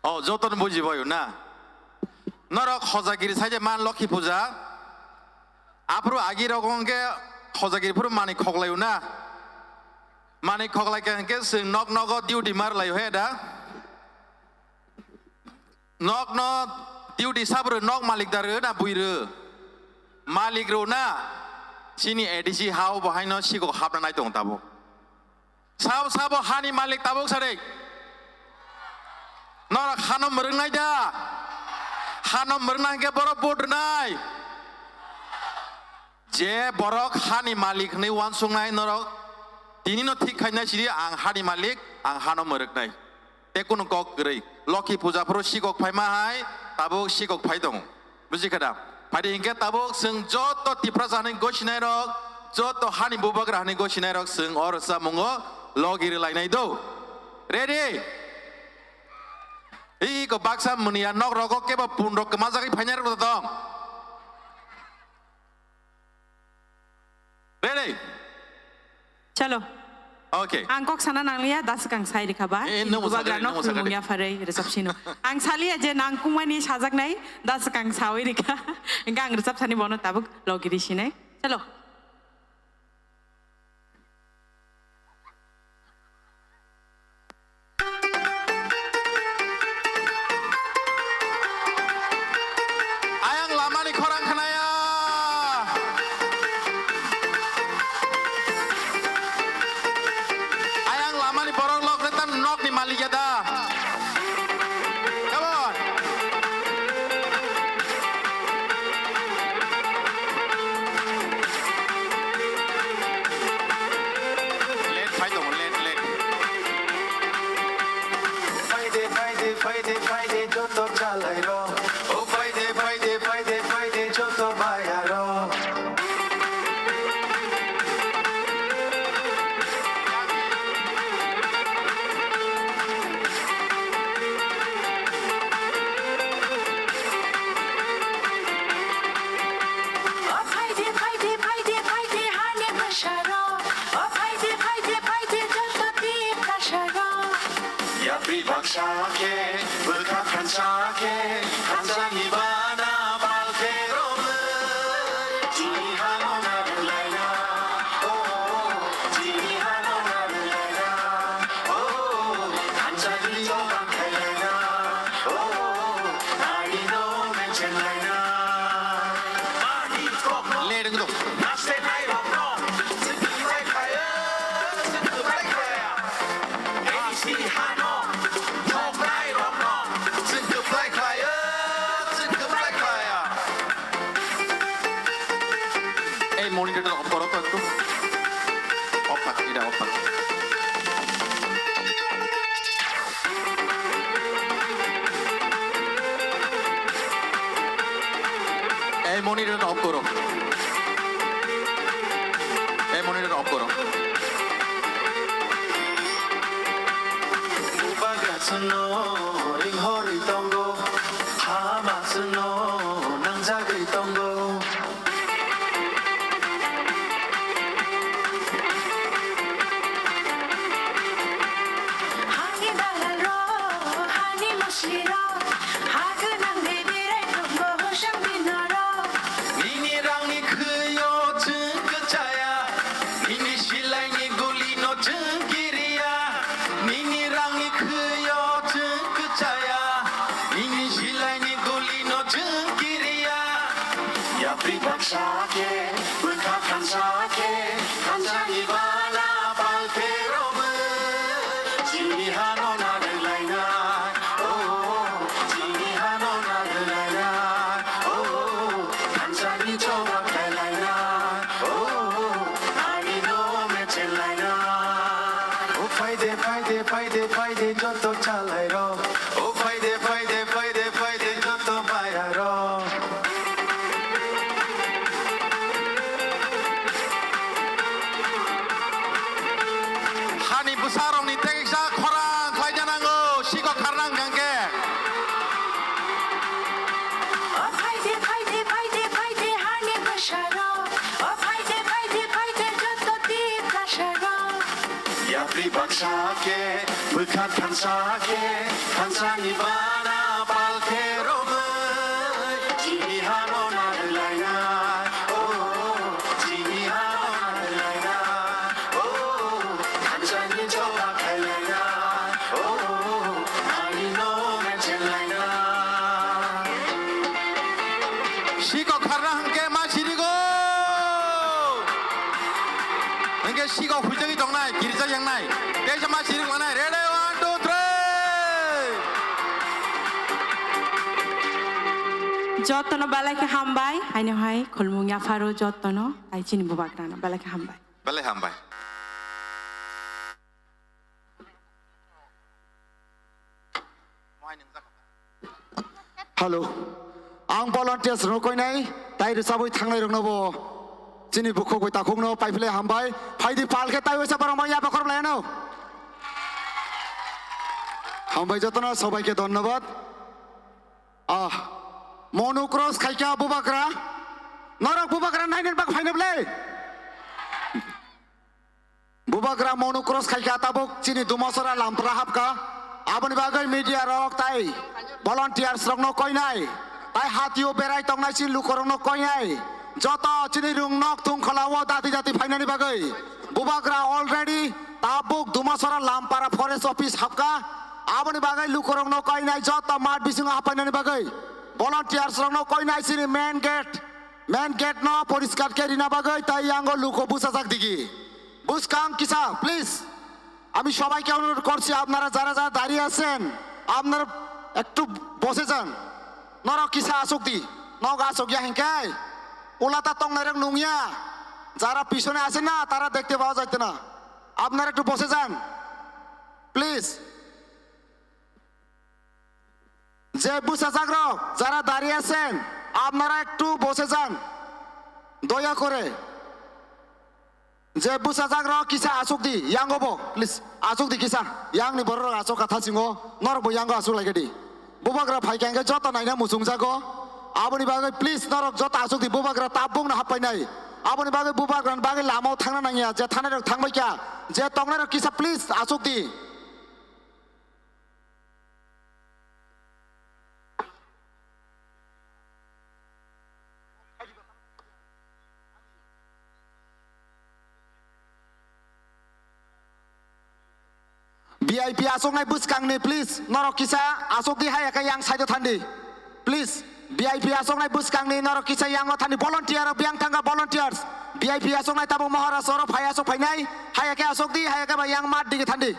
O, jotono bujibaio na. Norok hojagiri saide man Lokhi puja. Aphuru agirok hwnkhe hojagiri phuru manwi khoklaio na. Manwi khoklaikha hwnkhe chwng nok nogo duty marlaio he da. Nokno duty sabo rw, nok malik da rw na bui rw? Malik rw na, chini A D C hao bo haino sikok hapna nai tongo tabuk. Sabo sabo hani malik tabuk sari. Norok hano mwrwknai da? Hano mwrwkna hwnkhe borok vote rwnai. Je borok hani malik hwnwi uansuknai norok, tinino thik khaina sidi ang hani malik, ang hano mwrwknai. Tei kunu kok kwrwi. Lokhi puja phuru sikok phaima hai, tabuk sikok phai tongo. Buji kha da? Phaidi hinkhe tabuk chwng joto Tiprasa hwnwi gosinairok, joto hani bubagra hwnwi gosinairok chwng o rwchapmungo logi rwlainai do. Ready? Iko baksa mwnwiya nok rogo kebo pun rok kwmajagwi phainai rok tong. Ready? Chalo. Okay. Ang kok sana nangliya, da swkang sai rikha ba. Eh, nung Bubagra sajaknai, no nung khulumung sajaknai. Ya pharwi rwchap sino. Ang saliya je nang kungmani sajaknai, da swkang sawi rikha. Hingke ang rwchap sani bono tabuk logi risinai. Chalo. Ayang lamani khorang khnaya. Ayang lamani borok lok retan nokni malik ya da. Come on. Late phai tongo, late, late. Phaide, phaide, phaide, phaide, joto chalai rok. O phaide, phaide, phaide, phaide, joto baya rok. O phaide, phaide, phaide, phaide, hani bwsarok. O phaide, phaide, phaide, joto Tiprasarok. Yapri baksa khe, bwkha thansa khe, thansani bana pal khe romwi. Chini hano narwkhlaina, oh, chini hano narwkhlaina, oh, thansani chobang khlaina, oh, narino menchenlaina. Mani kokno. Lereng dong. Naste nairokno. Chwng kwplai khlaiya, chwng kwplai khlaiya. A D C hano. Noknai rokno. Chwng kwplai khlaiya, chwng kwplai khlaiya. Ei monitor off koro to ekটু. Off thak, eta off thak. Ei monitor off koro. Ei monitor off koro. Bubagra chwngno ringhorwi tongo, hama chwngno nangjagwi tongo. Hani dalalrok, hani mosirok, ha gwnang de biraikrokbo hosang di norok. Nini rangni khwio chwng kwchaya, nini silaini gulino chwng kiriya. Nini rangni khwio chwng kwchaya, nini silaini gulino chwng kiriya. Yapri baksa khe, bwkha thansa khe, thansani bana pal khe romwi. Chini hano narwkhlaina, oh, chini hano narwkhlaina, oh, thansani choba khlailaina, oh, ani no mechenlaina. O phaide, phaide, phaide, phaide, joto chalai rok. O phaide, phaide, phaide, phaide, joto baya rok. Sake, bwkha thansa khe, thansani bana pal khe romwi, chini hano narwlaina, oh, chini hano narwlaina, oh, thansani choba khailaina, oh, ani no menchelaina. Siko kharna hwnkhe ma sirigo. Hwnkhe siko huijagwi tongnai, girja yangnai. Teisa ma sirik manai. Ready, one, two, three. Jotono belai khe hambai, haino hai khulmung yapharo jotono, tai chini bubagrano belai khe hambai. Belai hambai. Hello. Ang volunteers rokno koinai, tai rwchabwi thangnai rokno bo chini bukhuk bai takhukno paiphlai hambai. Phaidi pal khe tai waisa borok ma yaba khorok laiano. Hambai jotono sobai khe dhonnobad. Ah, monu cross khaikha bubagra. Norok bubagra nainani bak phaino bwlai. Bubagra monu cross khaikha tabuk chini Dumasora lampra hapkha. Aboni bagwi media rok tai volunteers rokno koinai, tai hatio berai tongnai chini lukorokno koinai. Joto chini rung nok thung kholao dati dati phainani bagwi bubagra already tabuk Dumasora lampara forest office hapkha. Aboni bagwi lukorokno koinai joto mat bisingo hapainani bagwi volunteers rokno koinai chini main gate. Main gate no poriskar khe rina bagwi tai yango luko bwsajak digi. Bwskang kisa, please. আমি সবাইকে অনুরোধ করছি, আপনারা যারা যারা দাঁড়িয়ে আছেন, আপনারা একটু বসে যান। Norok kisa asuk di, nok asuk ya hinkai. Ulata tongnairok nungya, যারা পিছনে আছে না, তারা দেখতে পাওয়া যাইতে না। আপনারা একটু বসে যান, প্লিজ। যে বুসাজাগ্রো যারা দাঁড়িয়ে আছেন, আপনারা একটু বসে যান দয়া করে। যে বুসাজাগ্রো kisa asuk di, yango bo, please, asuk di kisa. Yang ni borok asuk kha thasingo, norok bo yango asuk lai di. Bubagra phai kha hingke joto naina muchung jago. Aboni bagwi please norok joto asuk di, bubagra tabuk no happai nai. Aboni bagwi bubagra ni bagwi lama o thangna nangya, je thanai rok thangbai kha, je tongnai rok kisa please asuk di. V I P asoknai bwskangni, please, norok kisa asok di, hai khe yang side o thandi, please. V I P asoknai bwskangni norok kisa yang o thandi, volunteer rok biyang thangkha, volunteers. V I P asoknai tabuk Maharaj oro phai asok phainai, hai khe asok di, hai khe ba yang mat dige thandi.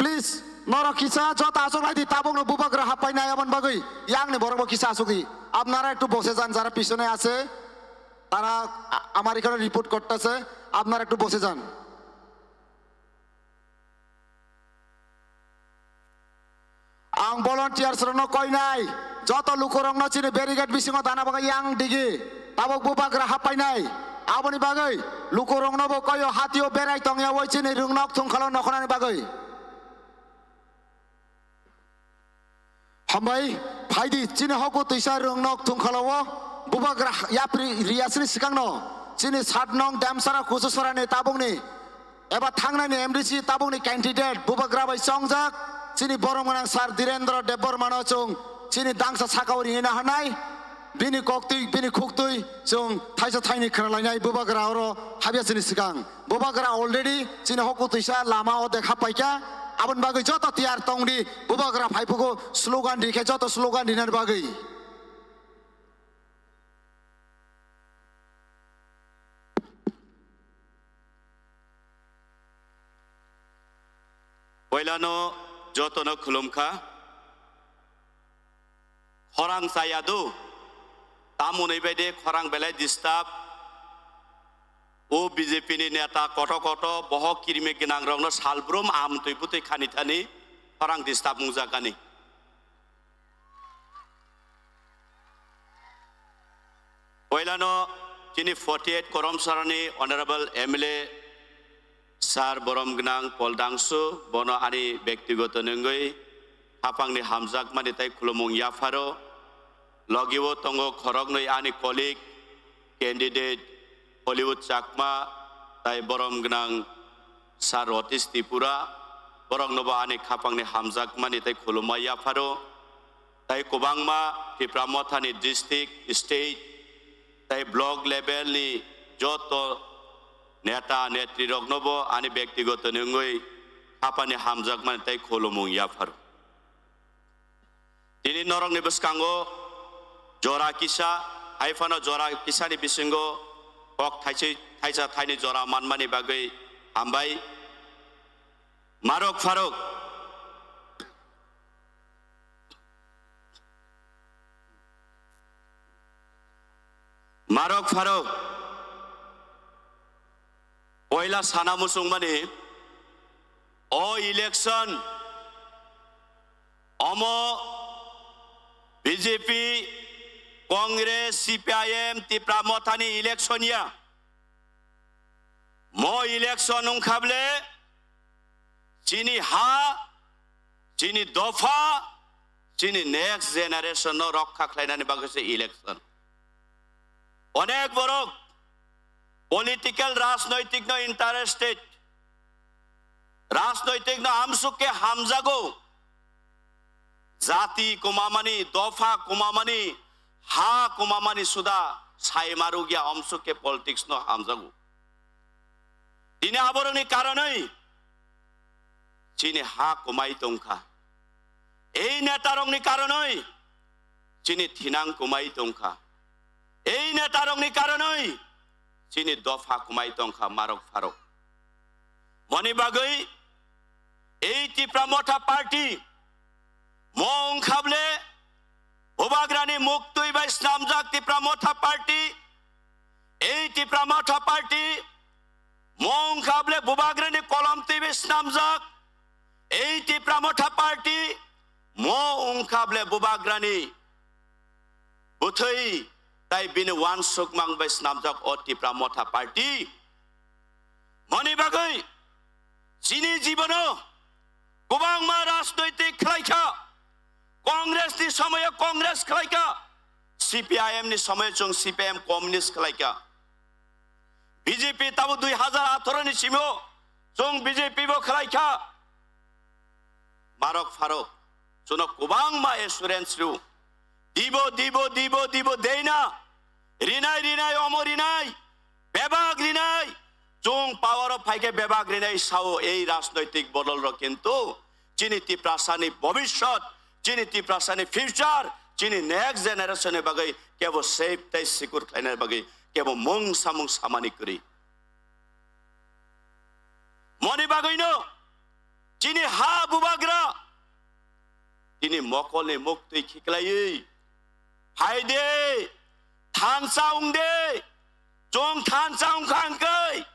Please, norok kisa joto asok lai di, tabuk no bubagra happai nai aboni bagwi. Yang ni borok bo kisa asok di. আপনারা একটু বসে যান, যারা পিছনে আছে, তারা আ-, আমার এখানে রিপোর্ট করতেছে, আপনারা একটু বসে যান। Ang volunteers rokno koinai, joto lukurokno chini barricade bisingo dana bagwi yang digi, tabuk bubagra happainai. Aboni bagwi lukurokno bo koyo, hatio berai tongya oi chini rwngnok thungkhalo nokhornani bagwi. Hambai, phaidi chini hoku twisa rwngnok thungkhalo o bubagra yapri riyasini swkangno chini satnong Damsara Kususorani tabukni eba thangnani M D C tabukni candidate bubagra bai chongjak chini borom gwnang sir Direndra Debbarmano chwng chini dangsa sakao ringwi naharnai, bini koktwi, bini khuktwi chwng thaisa thaini khwnalainai bubagra oro habya chini swkang. Bubagra already chini hoku twisa lama o dekha paikha, aboni bagwi joto tiyar tongdi, bubagra phaiphukgo slogan rikhe joto slogan rinani bagwi. Poilano jotono khulumkha. Khorang chaya do, tamoni bai de khorang belai disturb. O B J P ni neta koto koto bohok kirimi gwnang rokno salbrum amtwi bwtwi khani thani khorang disturb wngjakani. Poilano chini forty eight Koromsarani Honorable M L A Sir borom gwnang Pol Dangsu, bono ani bektigoto nungwi hapangni hamjakmani tei khulumung yapharo. Logi o tongo khoroknwi ani colleague, candidate Hollywood Chakma, Tai borom gwnang Sir Rotish Tripura, borokno bo ani khapangni hamjakmani tai khulumma yapharo. Tai kwbangma Tipra Mothani district, state, tai block level ni joto neta netrirokno bo ani bektigoto ni wngwi khapani hamjakmani tai khulumung yapharo. Tini norokni bwskango jora kisa, hai phano jora kisani bisingo kok thaiswi thaisa thaini jora manmani bagwi hambai. Marok pharok. Marok pharok. Poila sana muchungmani, o election omo B J P, Congress, C P I M, Tipra Mothani election ya. Mo election wngkha ble chini ha, chini dopha, chini next generation no rokha khlainani bagwi se election. Onek borok political, rajnoitik no interested, rajnoitik no amsuk khe hamjago, jati kumamani, dopha kumamani, ha kumamani suda sai marugya, amsuk khe politics no hamjago. Tini aborokni karonwi chini ha kumai tongkha. Ei netarokni karonwi chini thinang kumai tongkha. Ei netarokni karonwi chini dopha kumai tongkha, marok pharok. Moni bagwi ei Tipra Motha Party, mo wngkha ble Bubagrani muktwi bai snamjak Tipra Motha Party, ei Tipra Motha Party, mo wngkha ble Bubagrani kolom twi bai snamjak, ei Tipra Motha Party, mo wngkha ble Bubagrani bwthwi tai bini uansukmang bai snamjak o Tipra Motha Party. Moni bagwi chini jibono kwbangma rajnoitik khlaikha. Congress ni somoyo Congress khlaikha, C P I M ni somoyo chwng C P I M communist khlaikha, B J P tabo dui hazar atharo ni simo chwng B J P bo khlaikha. Marok pharok, chwngno kwbangma assurance rw. Dibo, dibo, dibo, dibo, deina. Rinai, rinai, omo rinai. Bebak rinai. Chwng power o phaikhe bebak rinai sao ei rajnoitik bodol rok, kintu chini Tiprasa ni bobishyot, chini Tiprasa ni future, chini next generation ni bagwi kebo safe tei secure khlaina bagwi kebo mung samung samani kwrwi. Moni bagwino chini ha Bubagra tini mokolni muktwi khiklaiwi, "Phaide, thansa wngde, chwng thansa wngkha hwnkhe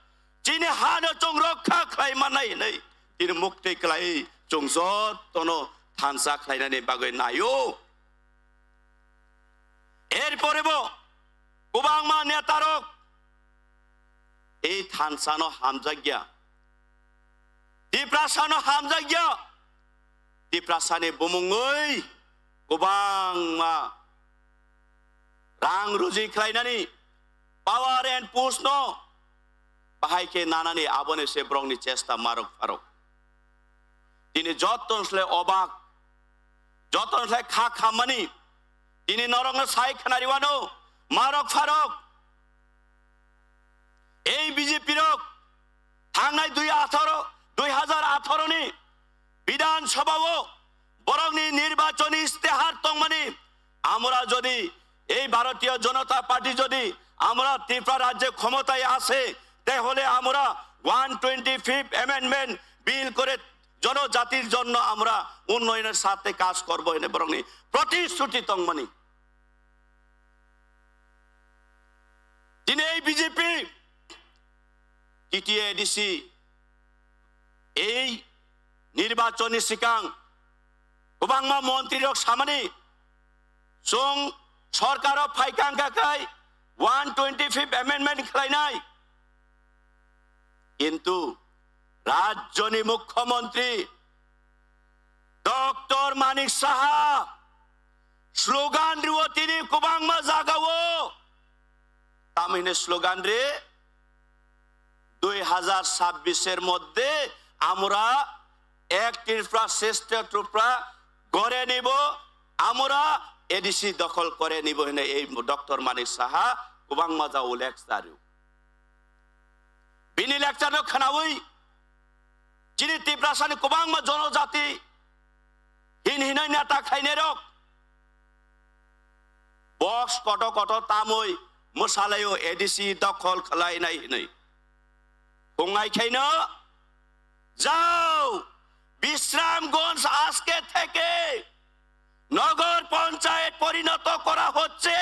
chini hano chwng rokha khlai mannai," hinwi tini muktwi klaiwi chwng jotono thansa khlainani bagwi naio. Erpore bo kwbangma netarok ei thansano hamjakya, Tiprasano hamjakya, Tiprasani bumungwi kwbangma rang ruji khlainani, power and push no bahai khe nanani, aboni se borokni chesta marok pharok. Tini joto slai obak, joto slai kha khammani, tini norokno sai khnariwano, marok pharok. Ei B J P rok thangnai dui atharo, dui hazar atharo ni Bidhan Sabha o borokni nirbachoni istihar tongmani, আমরা যদি এই ভারতীয় জনতা পার্টি যদি আমরা ত্রিপুরা রাজ্যে ক্ষমতায় আসে, তাহলে আমরা one twenty fifth amendment bill করে জনজাতির জন্য আমরা উন্নয়নের স্বার্থে কাজ করব, এনে বরং প্রতিশ্রুতি tongmani. Tini ei B J P, T T A A D C, ei nirbachon ni sikang kwbangma montri rok samani, chwng sorkar o phaikha wngkha khai one twenty fifth amendment khlainai. Kintu rajyoni mukhyamantri Doctor Manik Saha slogan rwo tini kwbangma jagao. Tamhine slogan re, দুই হাজার ছাব্বিশের মধ্যে আমরা এক ত্রিপুরা শ্রেষ্ঠ ত্রিপুরা গড়ে নিব, আমরা এডিসি দখল করে নিব হিনে এই ডক্টর Manik Saha kubangma jao lecture rio. Bini lecture no khwnawi chini Tiprasani kubangma jonojati hin hinoi neta khainairok box koto koto tamwi mwsalaio, A D C dokhol khwlainai hinwi. Hungnai khaino, "Jao, Bishramganj ajke theke nogor panchayat porinoto kora hocche."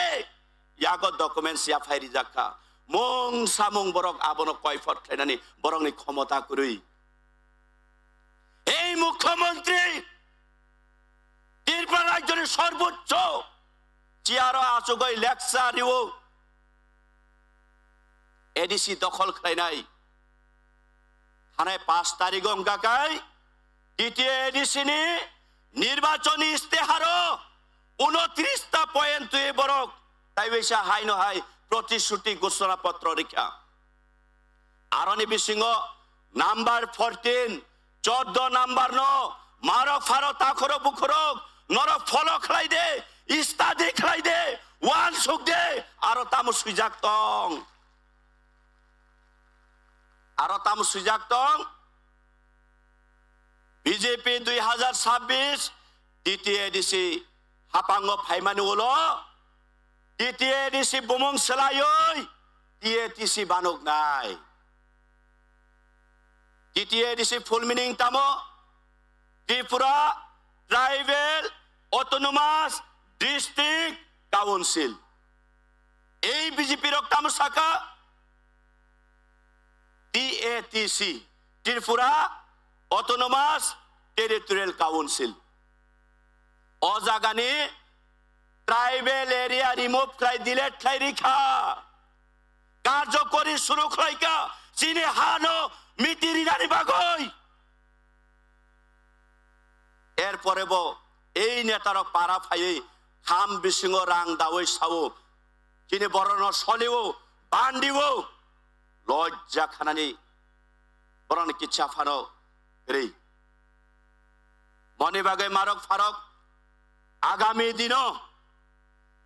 Yago documents yaphai rijak kha. Mung samung borok abono koiphor khlainani borokni khomota kwrwi. Ei mukhyamantri, Tripura rajyoni sorboccho chair-o achugwi lecture rio, A D C dokhol khlainai. Thanai paanch tarigo wngkha kai, T T A A D C ni nirbachoni isteharo unotris ta point twi borok taiwaisa haino hai protisruti ghoshona potro rikha. Aroni bisingo number fourteen, choddo number no marok pharo takhoro bukhorok norok follow khlai de, study khlai de, uansuk de, aro tamo swijak tong. Aro tamo swijak tong. B J P dui hazar sabbish T T A D C hapango phaimani ulo T T A D C bumung swlaiwi T A T C banuknai. T T A D C full meaning tamo? Tripura Tribal Autonomous District Council. Ei B J P rok tamo saka? T A T C, Tripura Autonomous Territorial Council. O jagani tribal area remove khlai, delete khlai rikha. Karjokori suru khlaikha chini hano miti rinani bagwi. Erpore bo ei netarok para phaiwi kham bisingo rang dawi sao, chini borokno soliwo, bandiwo, lojja khanani borokni kicha phano kwrwi. Moni bagwi marok pharok agami dino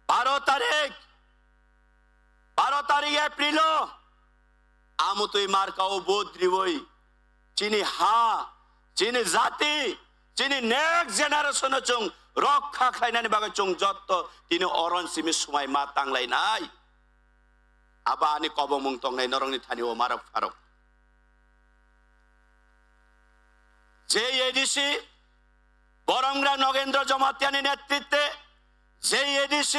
baro tarik, baro tarik April o amutwi marka o vote riwi chini ha, chini jati, chini next generation no chwng rokha khlainani bagwi chwng jotto tini oron simi swmai ma tanglainai. Abo ani kobongmung tongnai norokni thani o marok pharok. J A D C, Boromgra Nogendra Jamatia ni netritwe, J A D C,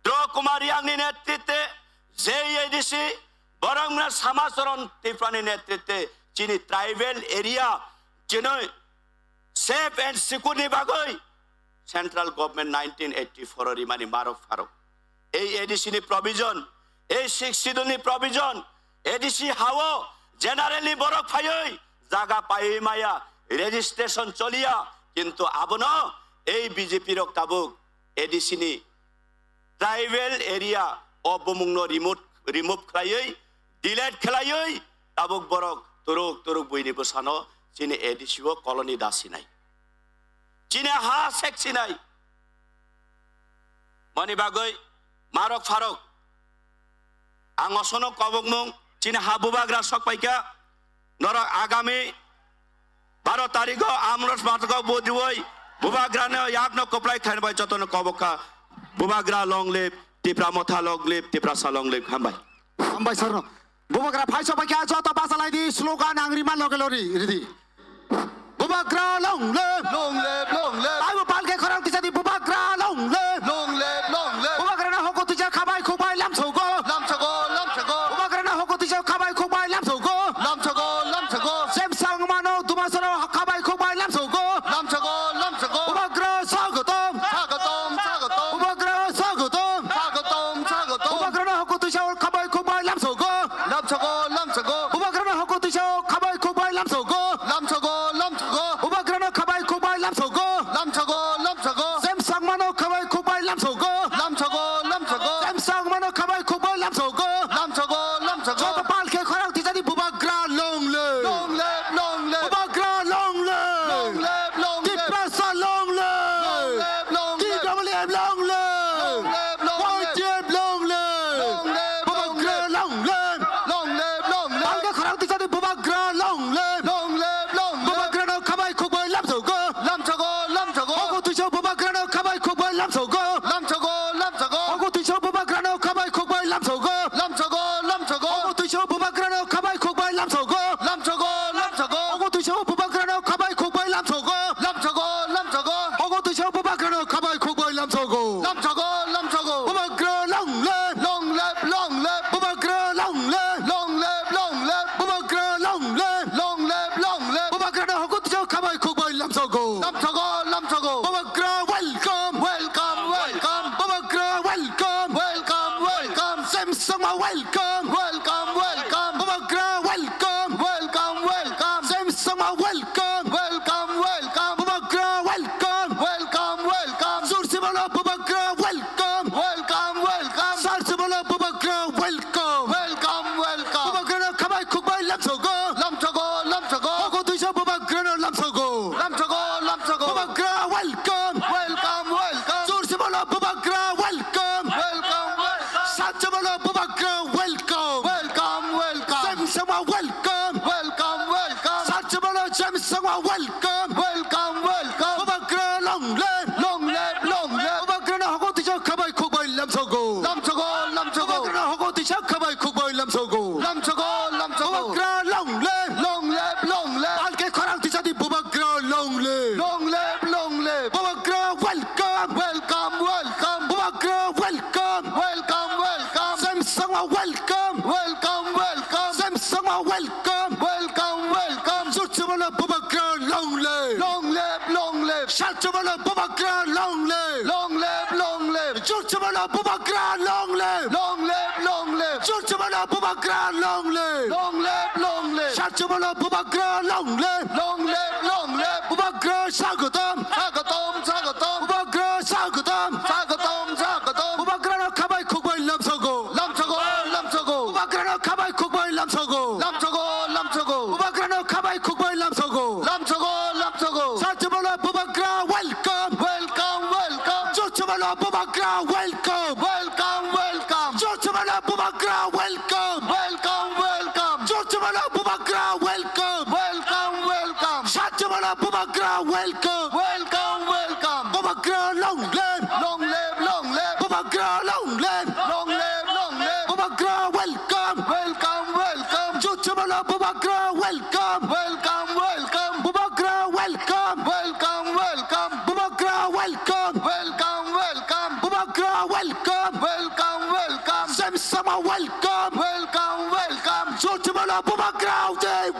Dro Kumar Riang ni netritwe, J A D C, Boromgra Samacharan Tripura ni netritwe, chini tribal area, chini safe and secure ni bagwi central government nineteen eighty-four o rimani marok pharok. Ei A D C ni provision, ei sixth schedule ni provision, A D C hao general ni borok phaiwi jaga paiwi maya, registration choliya, kintu abono ei B J P rok tabuk A D C ni tribal area o bumungno remove, remove khlaiwi, delete khlaiwi, tabuk borok turuk turuk buini bwsano chini A D C o colony dasinai. Chini ha seksinai. Moni bagwi marok pharok. Ang osono kobokmung chini ha bubagra sok paikha. Norok agami baro tarigo amros matgo bodiwoi bubagrano yakno koplai khaina bai jotono kobokha. Bubagra long live, Tipra Motha long live, Tiprasa long live. Hambai. Hambai sarno. Bubagra phai sok paikha joto basa lai di slogan ang rima loge lori ridi. Bubagra long live. Long live, long live. Taibo palke khorang tisa di Bubagra long live. Long live, long live. Bubagra na hoko tisa khabai khubai lamsogo. Lamsogo, lamsogo. Bubagra na hoko tisa khabai khubai lamsogo. Lamsogo, lamsogo. Sem sang mano dumasano khabai khubai lamsogo. Lamsogo, lamsogo. Bubagra swagotom. Swagotom, swagotom. Bubagra swagotom. Swagotom, swagotom. Bubagra na hoko tisa khabai khubai lamsogo. Lamsogo, lamsogo. Bubagrano hoko tisa khabai khubai lamsogo. Lamsogo, lamsogo. Bubagrano khabai khubai lamsogo. Lamsogo, lamsogo. Long live! Long live, long live! Y T F long live! Long live, long Bubagra live! Long live! Long live, long live! Palke khorang tisadi Bubagra long live! Long live, long live! Bubagra no khabai khukbai lamsogo! Lamsogo, lamsogo! Ogo tuiso Bubagra no khabai khukbai lamsogo! Lamsogo, lamsogo! Ogo tuiso Bubagra no khabai khukbai lamsogo! Lamsogo, lamsogo! Ogo tuiso Bubagra no khabai khukbai lamsogo! Lamsogo, lamsogo! Ogo tuiso Bubagra no khabai khukbai lamsogo! Lamsogo, lamsogo! Ogo tuiso Bubagra no khabai khukbai lamsogo! Lamsogo, lamsogo! Bubagra long live! Long live, long live! Bubagra long live! Long live, long live! Bubagra long live! Long live, long live! Bubagra no hogo tuiso khabai khukbai lamsogo! Lamsogo, lamsogo! Bubagra welcome! Welcome, welcome! Bubagra welcome! Welcome, welcome! James Sangma welcome! Welcome, welcome! Bubagra welcome! Welcome, welcome! James Sangma welcome! Welcome, welcome! Bubagra welcome! Welcome, welcome! Jursi bolo Bubagra welcome! Welcome, welcome! Sarsi bolo Bubagra welcome! Welcome, welcome! Bubagra no khabai khukbai lamsogo! Lamsogo, lamsogo! Ogo tuiso Bubagra no lamsogo! Lamsogo, lamsogo! Bubagra welcome! Welcome, welcome! Jursi bolo Bubagra welcome! Welcome, welcome! Sarsi bolo Bubagra welcome! Welcome, welcome! James Sangma welcome! Welcome, welcome! Sarsi bolo James Sangma welcome! Welcome, welcome! Bubagra long live! Long live, long live! Bubagra no hogo tuiso khabai khukbai lamsogo! Lamsogo, lamsogo! Bubagra no hogo tuiso khabai khukbai lamsogo! Lamsogo, lamsogo! Bubagra long live! Long live, long live! Palke khorang tisadi Bubagra long live! Long live, long live! Bubagra welcome! Welcome, welcome! Bubagra welcome! Welcome, welcome! James Sangma welcome! Welcome, welcome! James Sangma welcome! Welcome, welcome! Jursi bolo Bubagra long live! Long live, long live! Sarsi bolo Bubagra long live! Long live, long live! Jursi bolo Bubagra long live! Long live, long live! Jursi bolo Bubagra long live! Long live, long live! Sarsi bolo Bubagra long live! Long live, long live! Bubagra swagotom! Swagotom, swagotom! Bubagra swagotom! Swagotom, swagotom! Bubagra no khabai khukbai lamsogo! Lamsogo, lamsogo! Bubagra no khabai khukbai lamsogo! Lamsogo, lamsogo! Bubagra no khabai khukbai lamsogo! Lamsogo, lamsogo! Sarsi bolo Bubagra welcome! Welcome, welcome! Jursi bolo Bubagra welcome! Welcome, welcome! Jursi bolo Bubagra welcome! Welcome, welcome! Jursi bolo Bubagra welcome! Welcome, welcome! Sarsi bolo Bubagra welcome! Welcome, welcome! Bubagra long live! Long live, long live! Bubagra long live! Long live, long live! Bubagra welcome! Welcome, welcome! Jursi bolo Bubagra welcome! Welcome, welcome! Bubagra welcome! Welcome, welcome! Bubagra welcome! Welcome, welcome! Bubagra welcome! Welcome, welcome! James Sangma welcome! Welcome, welcome! Jursi bolo Bubagra welcome!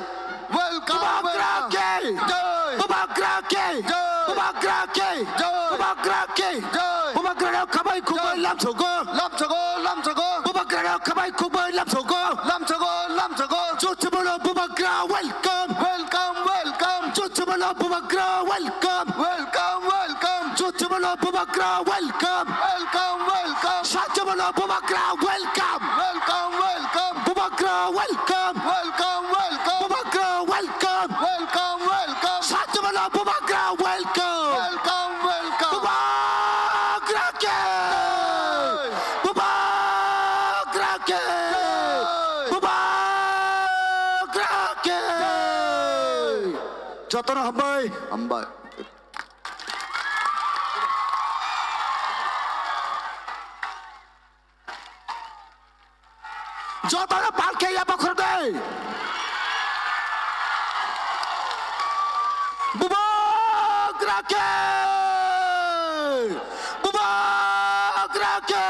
Welcome, Bubagra welcome! Ki! Jai! Bubagra ki! Jai! Bubagra ki! Jai! Bubagra ki! Jai! Bubagra no khabai khukbai Jai! Lamsogo! Lamsogo, lamsogo! Bubagra no khabai khukbai lamsogo! Lamsogo, lamsogo! Jursi bolo Bubagra welcome! Welcome, welcome! Jursi bolo Bubagra welcome! Welcome, welcome! Jursi bolo Bubagra welcome! Welcome, welcome! Sarsi bolo Bubagra welcome! Welcome, welcome! Bubagra welcome! Welcome, welcome! Bubagra welcome! Welcome, welcome! Sarsi bolo Bubagra welcome! Welcome, welcome! Bubagra ki! Jai! Bubagra ki! Jai! Bubagra ki! Jai! Jotono hambai. Hambai. Jotono palke ya bakhordi. Bubagra ki! Bubagra ki!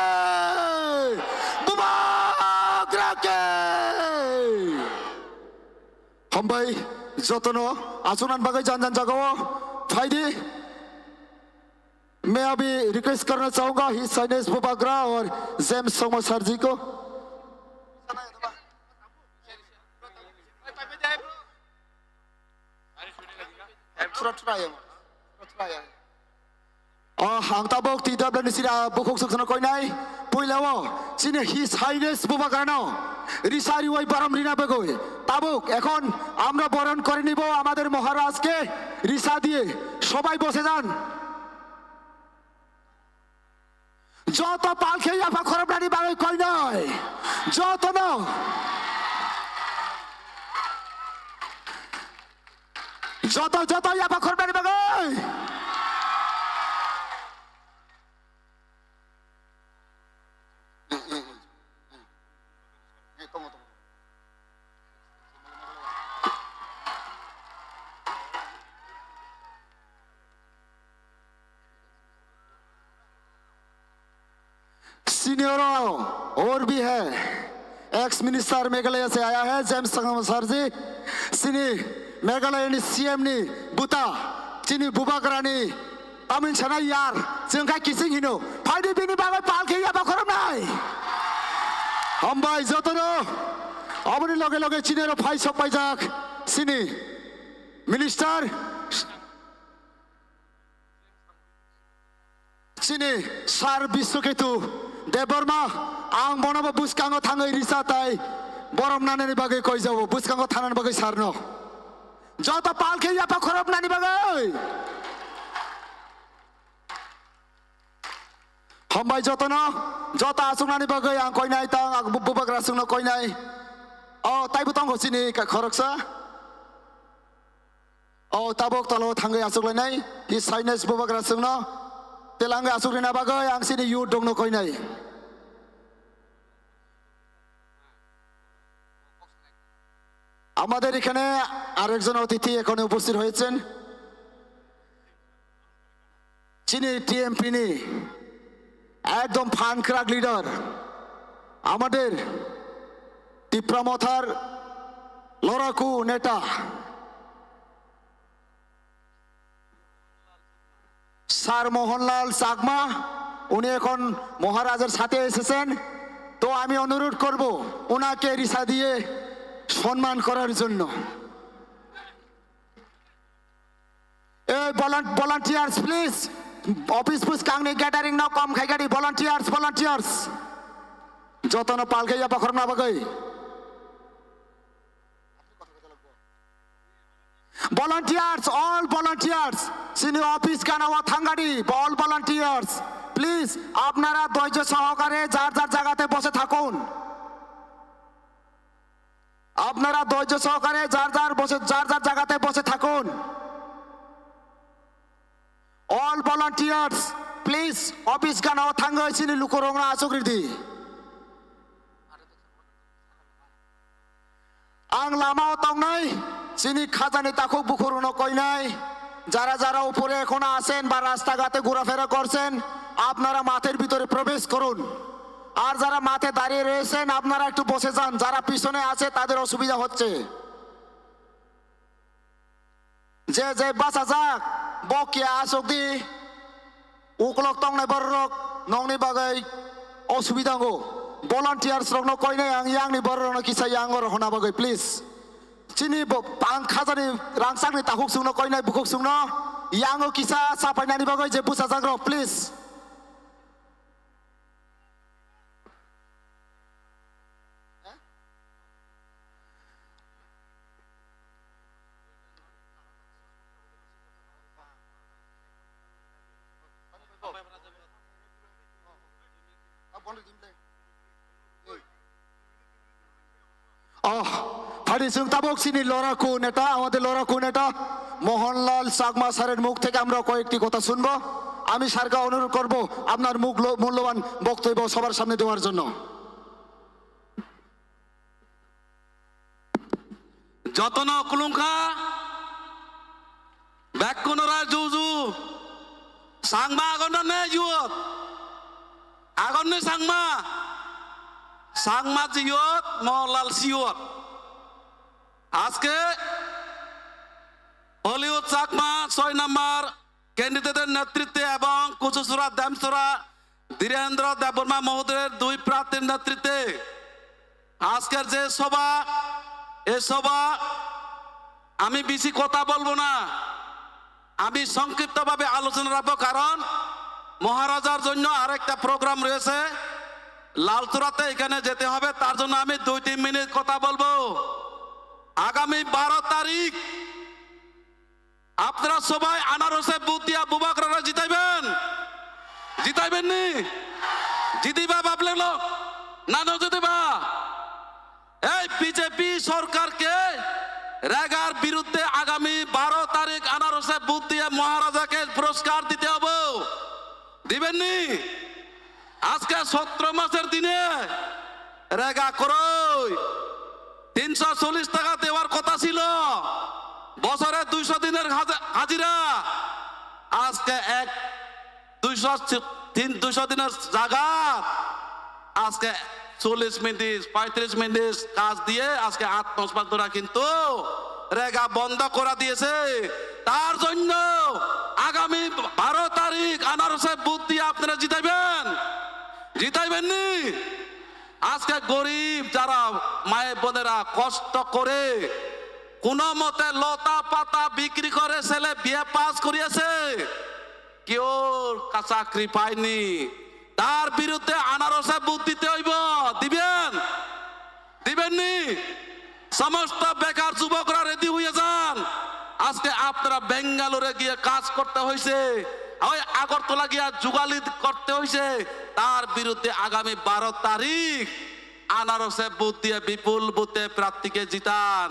Bubagra ki! Hambai jotono achuknani bagwi jan jan jagao phaidi. May I be request karna chahunga His Highness Bubagra or James Sangma sir ji ko. Thura thura ya. Thura thura ya. O, ang tabuk T W ni sira bukhuk suksono koinai. Puila o, chini His Highness Bubagrano risa riwai borom rina begoi. Tabuk, এখন আমরা বরণ করে নিব আমাদের মহারাজকে রিসা দিয়ে। সবাই বসে যান। Joto palkhe yapha khorobnani bagwi koinai. Jotono. Joto, joto yapha khorobnani bagwi. Senior, और भी है, एक्स मिनिस्टर मेघालय से आया है जेम्स संगमा सर जी। Sini Meghalaya ni C M ni buta, chini bubagrani tamni sana yar, chwng kha kising hino. Phaidi bini bagwi palkhe yapha khorobnai. Hambai jotono. Aboni loge loge chini oro phai sok paijak sini minister. Chini Sir Biswaketu Debbarma, ang bonobo bwskango thangwi risa tai borom nanani bagwi koijao, bwskango thanani bagwi sarno. Joto palkhe yapha khorobnani bagwi. Hambai jotono, joto aswknani bagwi ang koinai tang, ang bu-, bubagra swngno koinai. O, taibo tongo chini ka-, khoroksa. O tabok talo thangwi aswk lainai, His Highness bubagra swngno telangwi aswk rina bagwi ang chini youth rokno koinai. আমাদের এখানে আরেকজন অতিথি এখানে উপস্থিত হয়েছেন। Chini T M P ni একদম fun crack leader, আমাদের তিপ্রা মথার লড়াকু নেতা স্যার মোহনলাল চাকমা, উনি এখন মহারাজের সাথে এসেছেন। তো আমি অনুরোধ করব ওনাকে রিসা দিয়ে সম্মান করার জন্য। Ei, volun-, volunteers, please. Office bwskangni gathering no kom khai gadi, volunteers, volunteers. Jotono palkhe yapha khorokna bagwi. Volunteers, all volunteers. Chini office gana o thangadi, all volunteers. Please, আপনারা ধৈর্য সহকারে যার যার জায়গাতে বসে থাকুন। আপনারা ধৈর্য সহকারে যার যার বসে, যার যার জায়গাতে বসে থাকুন। All volunteers, please, office gana o thangwi chini lukurokno aswk ridi. Ang lama o tongnai, chini khajani takhuk bukhurokno koinai, যারা যারা উপরে এখনো আছেন বা রাস্তাঘাটে ঘোরাফেরা করছেন, আপনারা মাঠের ভিতরে প্রবেশ করুন। আর যারা মাঠে দাঁড়িয়ে রয়েছেন, আপনারা একটু বসে যান, যারা পিছনে আছে তাদের অসুবিধা হচ্ছে। Je je bachajak, bo kiya aswk di, ukolok tongnai bororok nokni bagwi osubida wngo. Volunteers rokno koinai ang, yangni bororokno kisa yango rohorna bagwi, please. Chini bo-, ang khajani rangchakni takhuk chwngno koinai bukhuk chwngno yango kisa chapainani bagwi je bwsajak rok, please. আহ, ফাটি সিং তাবক সিনি লড়াকু নেতা, আমাদের লড়াকু নেতা মোহনলাল চাকমা স্যারের মুখ থেকে আমরা কয়েকটি কথা শুনবো। আমি স্যারকে অনুরোধ করব আপনার মুখ লো-, মূল্যবান বক্তব্য সবার সামনে দেওয়ার জন্য। Jotono kulungkha, bekkunora juju, sangma agonne yot, agonne sangma, sangma jiyot, molal siyot. আজকে হলিউড চাকমা ছয় নম্বর ক্যান্ডিডেটের নেতৃত্বে এবং কুচুচুরা, দেমচুরা, ধীরেন্দ্র দেববর্মা মহোদয়ের দুই প্রার্থীর নেতৃত্বে আজকের যে সভা, এ সভা আমি বেশি কথা বলবো না, আমি সংক্ষিপ্তভাবে আলোচনা রাখবো, কারণ মহারাজার জন্য আরেকটা প্রোগ্রাম রয়েছে লালচূড়াতে, এখানে যেতে হবে, তার জন্য আমি দুই তিন মিনিট কথা বলবো। আগামী বারো তারিখ আপনারা সবাই আনারসে ভোট দিয়া বুবাকরারে জিতাইবেন, জিতাইবেন নি? জিতিবা বাবলেক লোক, না না জিতিবা? এই বিজেপি সরকারকে রেগার বিরুদ্ধে আগামী বারো তারিখ আনারসে ভোট দিয়ে মহারাজাকে পুরস্কার দিতে হবে। দিবেননি? আজকে সতেরো মাসের দিনে রেগা করই তিনশো চল্লিশ টাকা দেওয়ার কথা ছিল, বছরে দুইশো দিনের হাজা-, হাজিরা। আজকে এক দুইশো চি-, তিন, দুইশো দিনের জায়গা আজকে চল্লিশ মিনিট, পঁয়ত্রিশ মিনিট কাজ দিয়ে আজকে আট নয় মাস ধরে কিন্তু রেগা বন্ধ করা দিয়েছে। তার জন্য আগামী বারো তারিখ আনারসে ভোট দিয়ে আপনারা জিতাইবেন, জিতাইবেননি? আজকে গরিব যারা মায়ের বোনেরা কষ্ট করে কোনো মতে লতা পাতা বিক্রি করে ছেলে বিএ পাস করিয়েছে, কেউ কা-, চাকরি পায়নি, তার বিরুদ্ধে আনারসে ভোট দিতে হইব। দিবেন? দিবেননি? সমস্ত বেকার যুবকরা রেডি হয়ে যান। আজকে আপনারা বেঙ্গালোরে গিয়ে কাজ করতে হয়েছে, ওই আগরতলা গিয়ে যুগালি করতে হয়েছে, তার বিরুদ্ধে আগামী বারো তারিখ আনারসে ভোট দিয়ে বিপুল ভোটে প্রার্থীকে জিতান।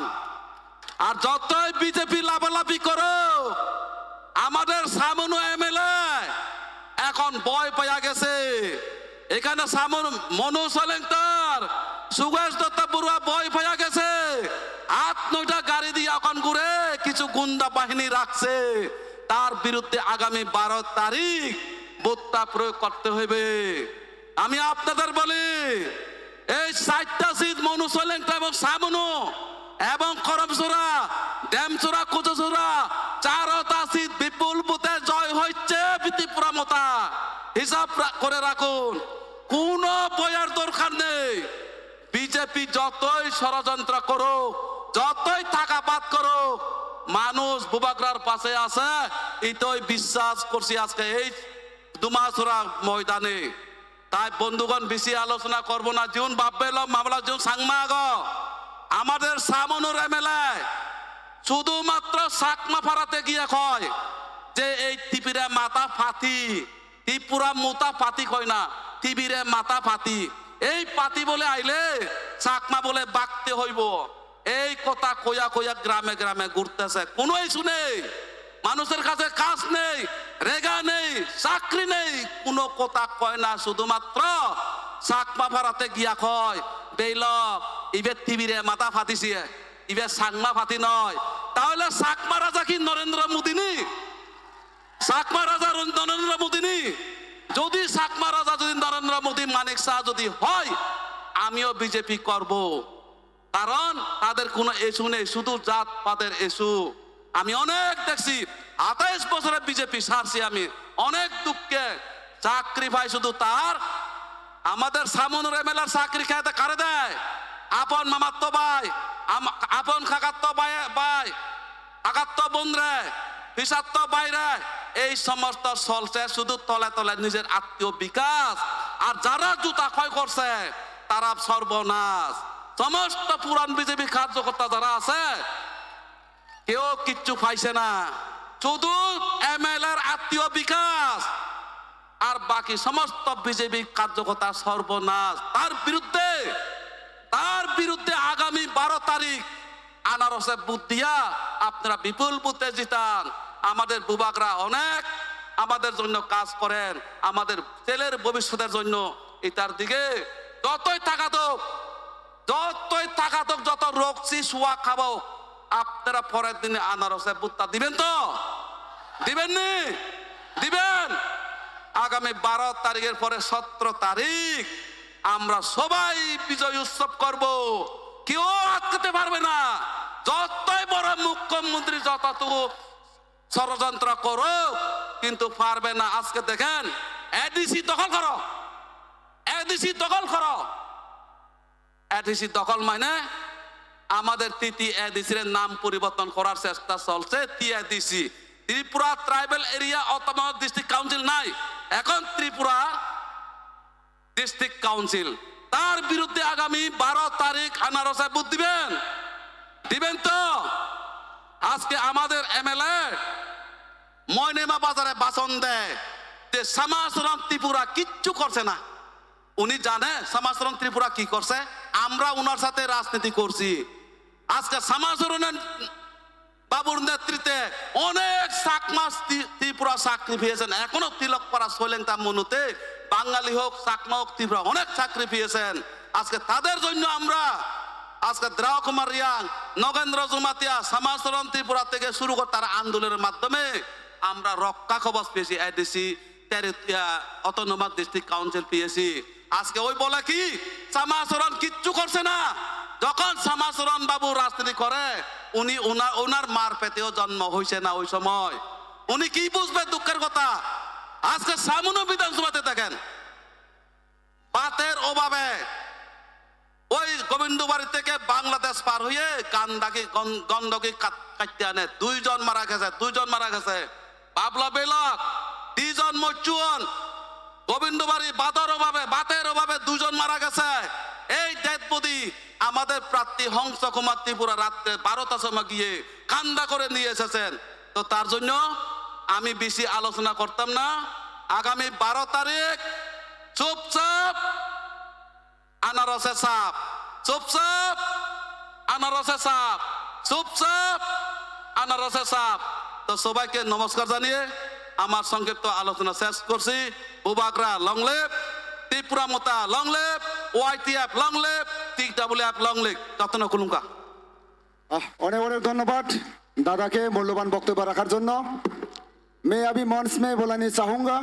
আর যতই বিজেপি লাফালাফি করো, আমাদের সামনু এমএলএ এখন ভয় পাইয়া গেছে। এখানে সামন মনু সলেংটার, সুগেশ দত্ত বড়ুয়া ভয় পাইয়া গেছে। আট নয়টা গাড়ি দিয়ে এখন ঘুরে, কিছু গুন্ডা বাহিনী রাখছে। তার বিরুদ্ধে আগামী বারো তারিখ ভোটটা প্রয়োগ করতে হবে। আমি আপনাদের বলি, এই চারটা সিট মনু সলেংটা এবং সামনু এবং করমসুরা, ডেমসুরা, কুচুসুরা, চারোটা সিট বিপুল ভোটে জয় হচ্ছে ত্রিপুরা মতা। হিসাব রা-, করে রাখুন, কোনো ভয়ের দরকার নেই। বিজেপি যতই ষড়যন্ত্র করুক, যতই থাকাপাত করুক, মানুষ বুবাগ্রার পাশে আছে, এটাই বিশ্বাস করছি আজকে এই দুমাসুরা ময়দানে। তাই বন্ধুগণ, বেশি আলোচনা করব না। Jun babbe lo mamla Jun sangma ago. আমাদের সামনুর এমএলএ শুধুমাত্র চাকমা ফাড়াতে গিয়ে কয় যে এই ত্রিপুরা মাথা ফাতি, ত্রিপুরা মুতা ফাতি কয় না, ত্রিপুরা মাথা ফাতি। এই ফাতি বলে আইলে চাকমা বলে বাগতে হইব। এই কথা কইয়া কইয়া গ্রামে গ্রামে ঘুরতেছে, কোনো ইস্যু নেই, মানুষের কাছে কাজ নেই, রেগা নেই, চাকরি নেই, কোনো কথা কয় না, শুধুমাত্র চাকমা ফাড়াতে গিয়া কয়, বেইলক, ইবে ত্রিপুরা মাথা ফাতিছে, ইবে চাকমা ফাতি নয়। তাহলে চাকমা রাজা কি নরেন্দ্র মোদী নি? চাকমা রাজা রন-, নরেন্দ্র মোদী নি? যদি চাকমা রাজা যদি নরেন্দ্র মোদী, মানিক শাহ যদি হয়, আমিও বিজেপি করব। কারণ তাদের কোনো ইস্যু নেই, শুধু জাতপাতের ইস্যু। আমি অনেক দেখছি, আঠাইশ বছরে বিজেপি ছাড়ছি আমি, অনেক দুঃখে। চাকরি পাই শুধু তার, আমাদের সামনের এমএলএর চাকরি খেতে কারে দেয়? আপন মামাত্ত ভাই, আম-, আপন কাকাত্ত ভাই, ভাই, আগাত্ত বোন রে, পিসাত্ত ভাই রে, এই সমস্ত চলছে শুধু তলে তলে নিজের আত্মীয় বিকাশ। আর যারা জুতা ক্ষয় করছে, তারা সর্বনাশ। সমস্ত পুরান বিজেপি কার্যকর্তা যারা আছে, কেউ কিচ্ছু পাইছে না, শুধু এমএলএর আত্মীয় বিকাশ। আর বাকি সমস্ত বিজেপি কার্যকর্তা সর্বনাশ। তার বিরুদ্ধে, তার বিরুদ্ধে আগামী বারো তারিখ আনারসে ভোট দিয়া আপনারা বিপুল ভোটে জিতান। আমাদের বুবাগরা অনেক আমাদের জন্য কাজ করেন, আমাদের ছেলের ভবিষ্যতের জন্য। এটার দিকে যতই তাকাত হোক, যতই তাকাত হোক, যত রক্সি সুয়া খাবো, আপনারা পরের দিনে আনারসে ভোটটা দিবেন তো? দিবেননি? দিবেন। আগামী বারো তারিখের পরে সতেরো তারিখ আমরা সবাই বিজয় উৎসব করব। কেউ আটকাতে পারবে না। যতই বড় মুখ্যমন্ত্রী যতটুকু ষড়যন্ত্র করো, কিন্তু পারবে না। আজকে দেখেন, এডিসি দখল করো, এডিসি দখল করো। এডিসি দখল মানে আমাদের টিটি এডিসির নাম পরিবর্তন করার চেষ্টা চলছে, টিএডিসি, Tripura tribal area autonomous district council নাই, এখন ত্রিপুরা ডিস্ট্রিক্ট কাউন্সিল। তার বিরুদ্ধে আগামী বারো তারিখ আনারসে ভোট দিবেন, দিবেন তো? আজকে আমাদের এমএলএ ময়নেমা বাজারে ভাষণ দেয় যে সমাজরাম ত্রিপুরা কিচ্ছু করছে না। উনি জানে সমাজরণ ত্রিপুরা কি করছে? আমরা ওনার সাথে রাজনীতি করছি। আজকে সমাজরণের বাবুর নেতৃত্বে অনেক চাকমা তি-, ত্রিপুরা চাকরি পেয়েছেন। এখনো তিলকপাড়া, সৈলেংতা, মনুতে বাঙালি হোক, চাকমা হোক, ত্রিপুরা অনেক চাকরি পেয়েছেন। আজকে তাদের জন্য আমরা আজকে দ্রাও কুমার রিয়াং, নগেন্দ্র জমাতিয়া, সমাজরণ ত্রিপুরা থেকে শুরু করে তারা আন্দোলনের মাধ্যমে আমরা রক্ষা কবচ পেয়েছি, এডিসি, টেরি-, ইয়া, অটোনোমাস ডিস্ট্রিক্ট কাউন্সিল পেয়েছি। আজকে ওই বলে কি, শ্যামাচরণ কিচ্ছু করছে না। যখন শ্যামাচরণ বাবু রাজনীতি করে, উনি ওনার, ওনার মার পেটেও জন্ম হয়েছে না ওই সময়। উনি কি বুঝবে দুঃখের কথা? আজকে সামনে বিধানসভাতে দেখেন, ভাতের অভাবে ওই গোবিন্দবাড়ি থেকে বাংলাদেশ পার হয়ে গান্ডাকি গন-, গন্ডকি কাট-, কাটতে আনে। দুইজন মারা গেছে, দুইজন মারা গেছে। বাবলা বেলক, দুইজন মচুয়ন, গোবিন্দবাড়ি বাদর অভাবে, ভাতের অভাবে দুইজন মারা গেছে। এই ডেড বডি আমাদের প্রার্থী হংস কুমার ত্রিপুরা রাত্রে বারোটার সময় গিয়ে কান্দা করে নিয়ে এসেছেন। তো তার জন্য আমি বেশি আলোচনা করতাম না। আগামী বারো তারিখ চুপচাপ আনারসে সাপ, চুপচাপ আনারসে সাপ, চুপচাপ আনারসে সাপ। তো সবাইকে নমস্কার জানিয়ে আমার সংক্ষিপ্ত আলোচনা শেষ করছি। বুবাগ্রা লং লিভ, ত্রিপুরা মোতা long live, YTF long live, টিডাব্লিউএফ লং লিভ। যত্ন কুলুঙ্কা। আহ, অনেক অনেক ধন্যবাদ দাদাকে মূল্যবান বক্তব্য রাখার জন্য। मैं अभी मंच में बुलाने चाहूँगा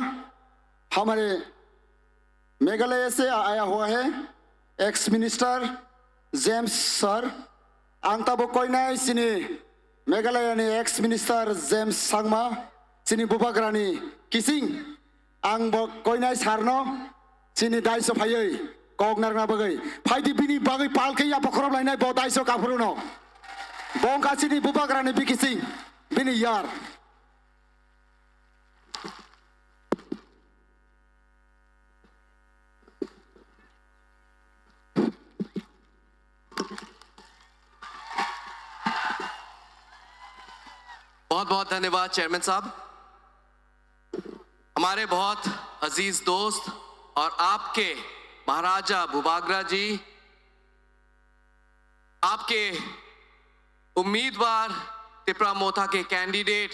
हमारे मेघालय से आया हुआ है ex minister James sir. Ang tabuk koinai chini Meghalaya ni ex minister James Sangma, chini bubagrani kising, ang bo koinai sarno chini daiso phaiwi kok narwkna bagwi phaidi, bini bagwi palkhe ya bokhorok lainai bo daiso kaphuruno. Bo wngkha chini bubagrani bikising, bini yar. बहुत बहुत धन्यवाद चेयरमैन साहब। हमारे बहुत अजीज दोस्त और आपके महाराजा बुबागरा जी, आपके उम्मीदवार तिपरा मोथा के कैंडिडेट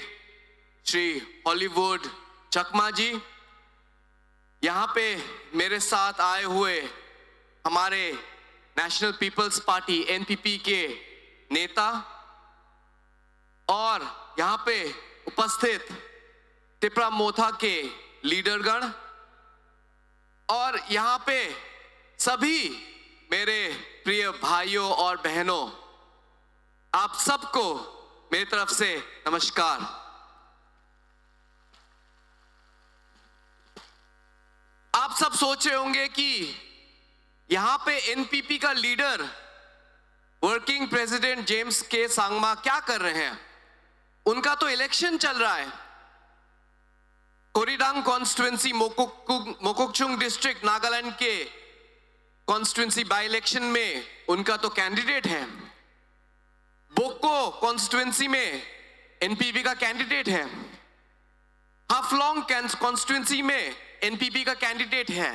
श्री हॉलीवुड चकमा जी, यहाँ पे मेरे साथ आए हुए हमारे नेशनल पीपल्स पार्टी एनपीपी के नेता और यहाँ पे उपस्थित तिपरा मोथा के लीडरगण और यहाँ पे सभी मेरे प्रिय भाइयों और बहनों, आप सबको मेरी तरफ से नमस्कार। आप सब सोच रहे होंगे कि यहाँ पे एनपीपी का लीडर वर्किंग प्रेसिडेंट जेम्स के सांगमा क्या कर रहे हैं। उनका तो इलेक्शन चल रहा है। कोरिडांग कॉन्स्टिट्यूएंसी, मोकोकचुंग डिस्ट्रिक्ट, नागालैंड के कॉन्स्टिट्यूएंसी बाई इलेक्शन में उनका तो कैंडिडेट है। बोको कॉन्स्टिट्यूएंसी में एनपीपी का कैंडिडेट है। हाफलोंग कॉन्स्टिट्यूएंसी में एनपीपी का कैंडिडेट है।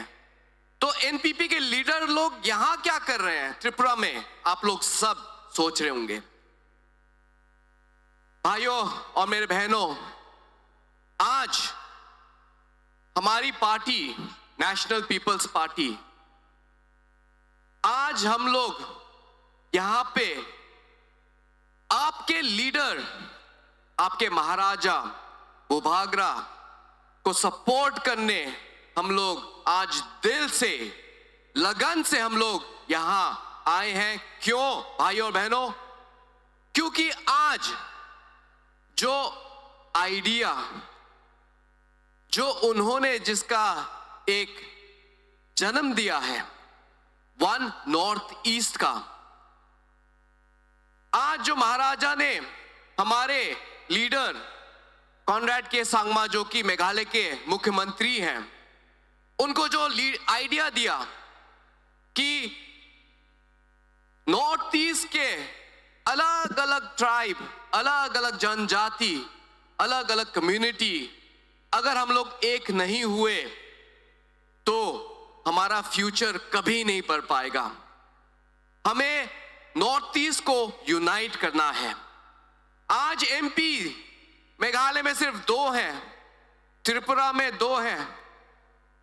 तो एनपीपी के लीडर लोग यहाँ क्या कर रहे हैं त्रिपुरा में, आप लोग सब सोच रहे होंगे। भाइयों और मेरे बहनों, आज हमारी पार्टी नेशनल पीपल्स पार्टी, आज हम लोग यहाँ पे आपके लीडर, आपके महाराजा बुभागरा को सपोर्ट करने हम लोग आज दिल से, लगन से हम लोग यहाँ आए हैं। क्यों भाइयों और बहनों? क्योंकि आज जो आइडिया, जो उन्होंने जिसका एक जन्म दिया है वन नॉर्थ ईस्ट का, आज जो महाराजा ने हमारे लीडर कॉनराड के सांगमा, जो कि मेघालय के मुख्यमंत्री हैं, उनको जो आइडिया दिया कि नॉर्थ ईस्ट के अलग अलग ट्राइब, अलग अलग जनजाति, अलग अलग कम्युनिटी, अगर हम लोग एक नहीं हुए तो हमारा फ्यूचर कभी नहीं बन पाएगा। हमें नॉर्थ ईस्ट को यूनाइट करना है। आज एमपी मेघालय में सिर्फ दो हैं, त्रिपुरा में दो हैं,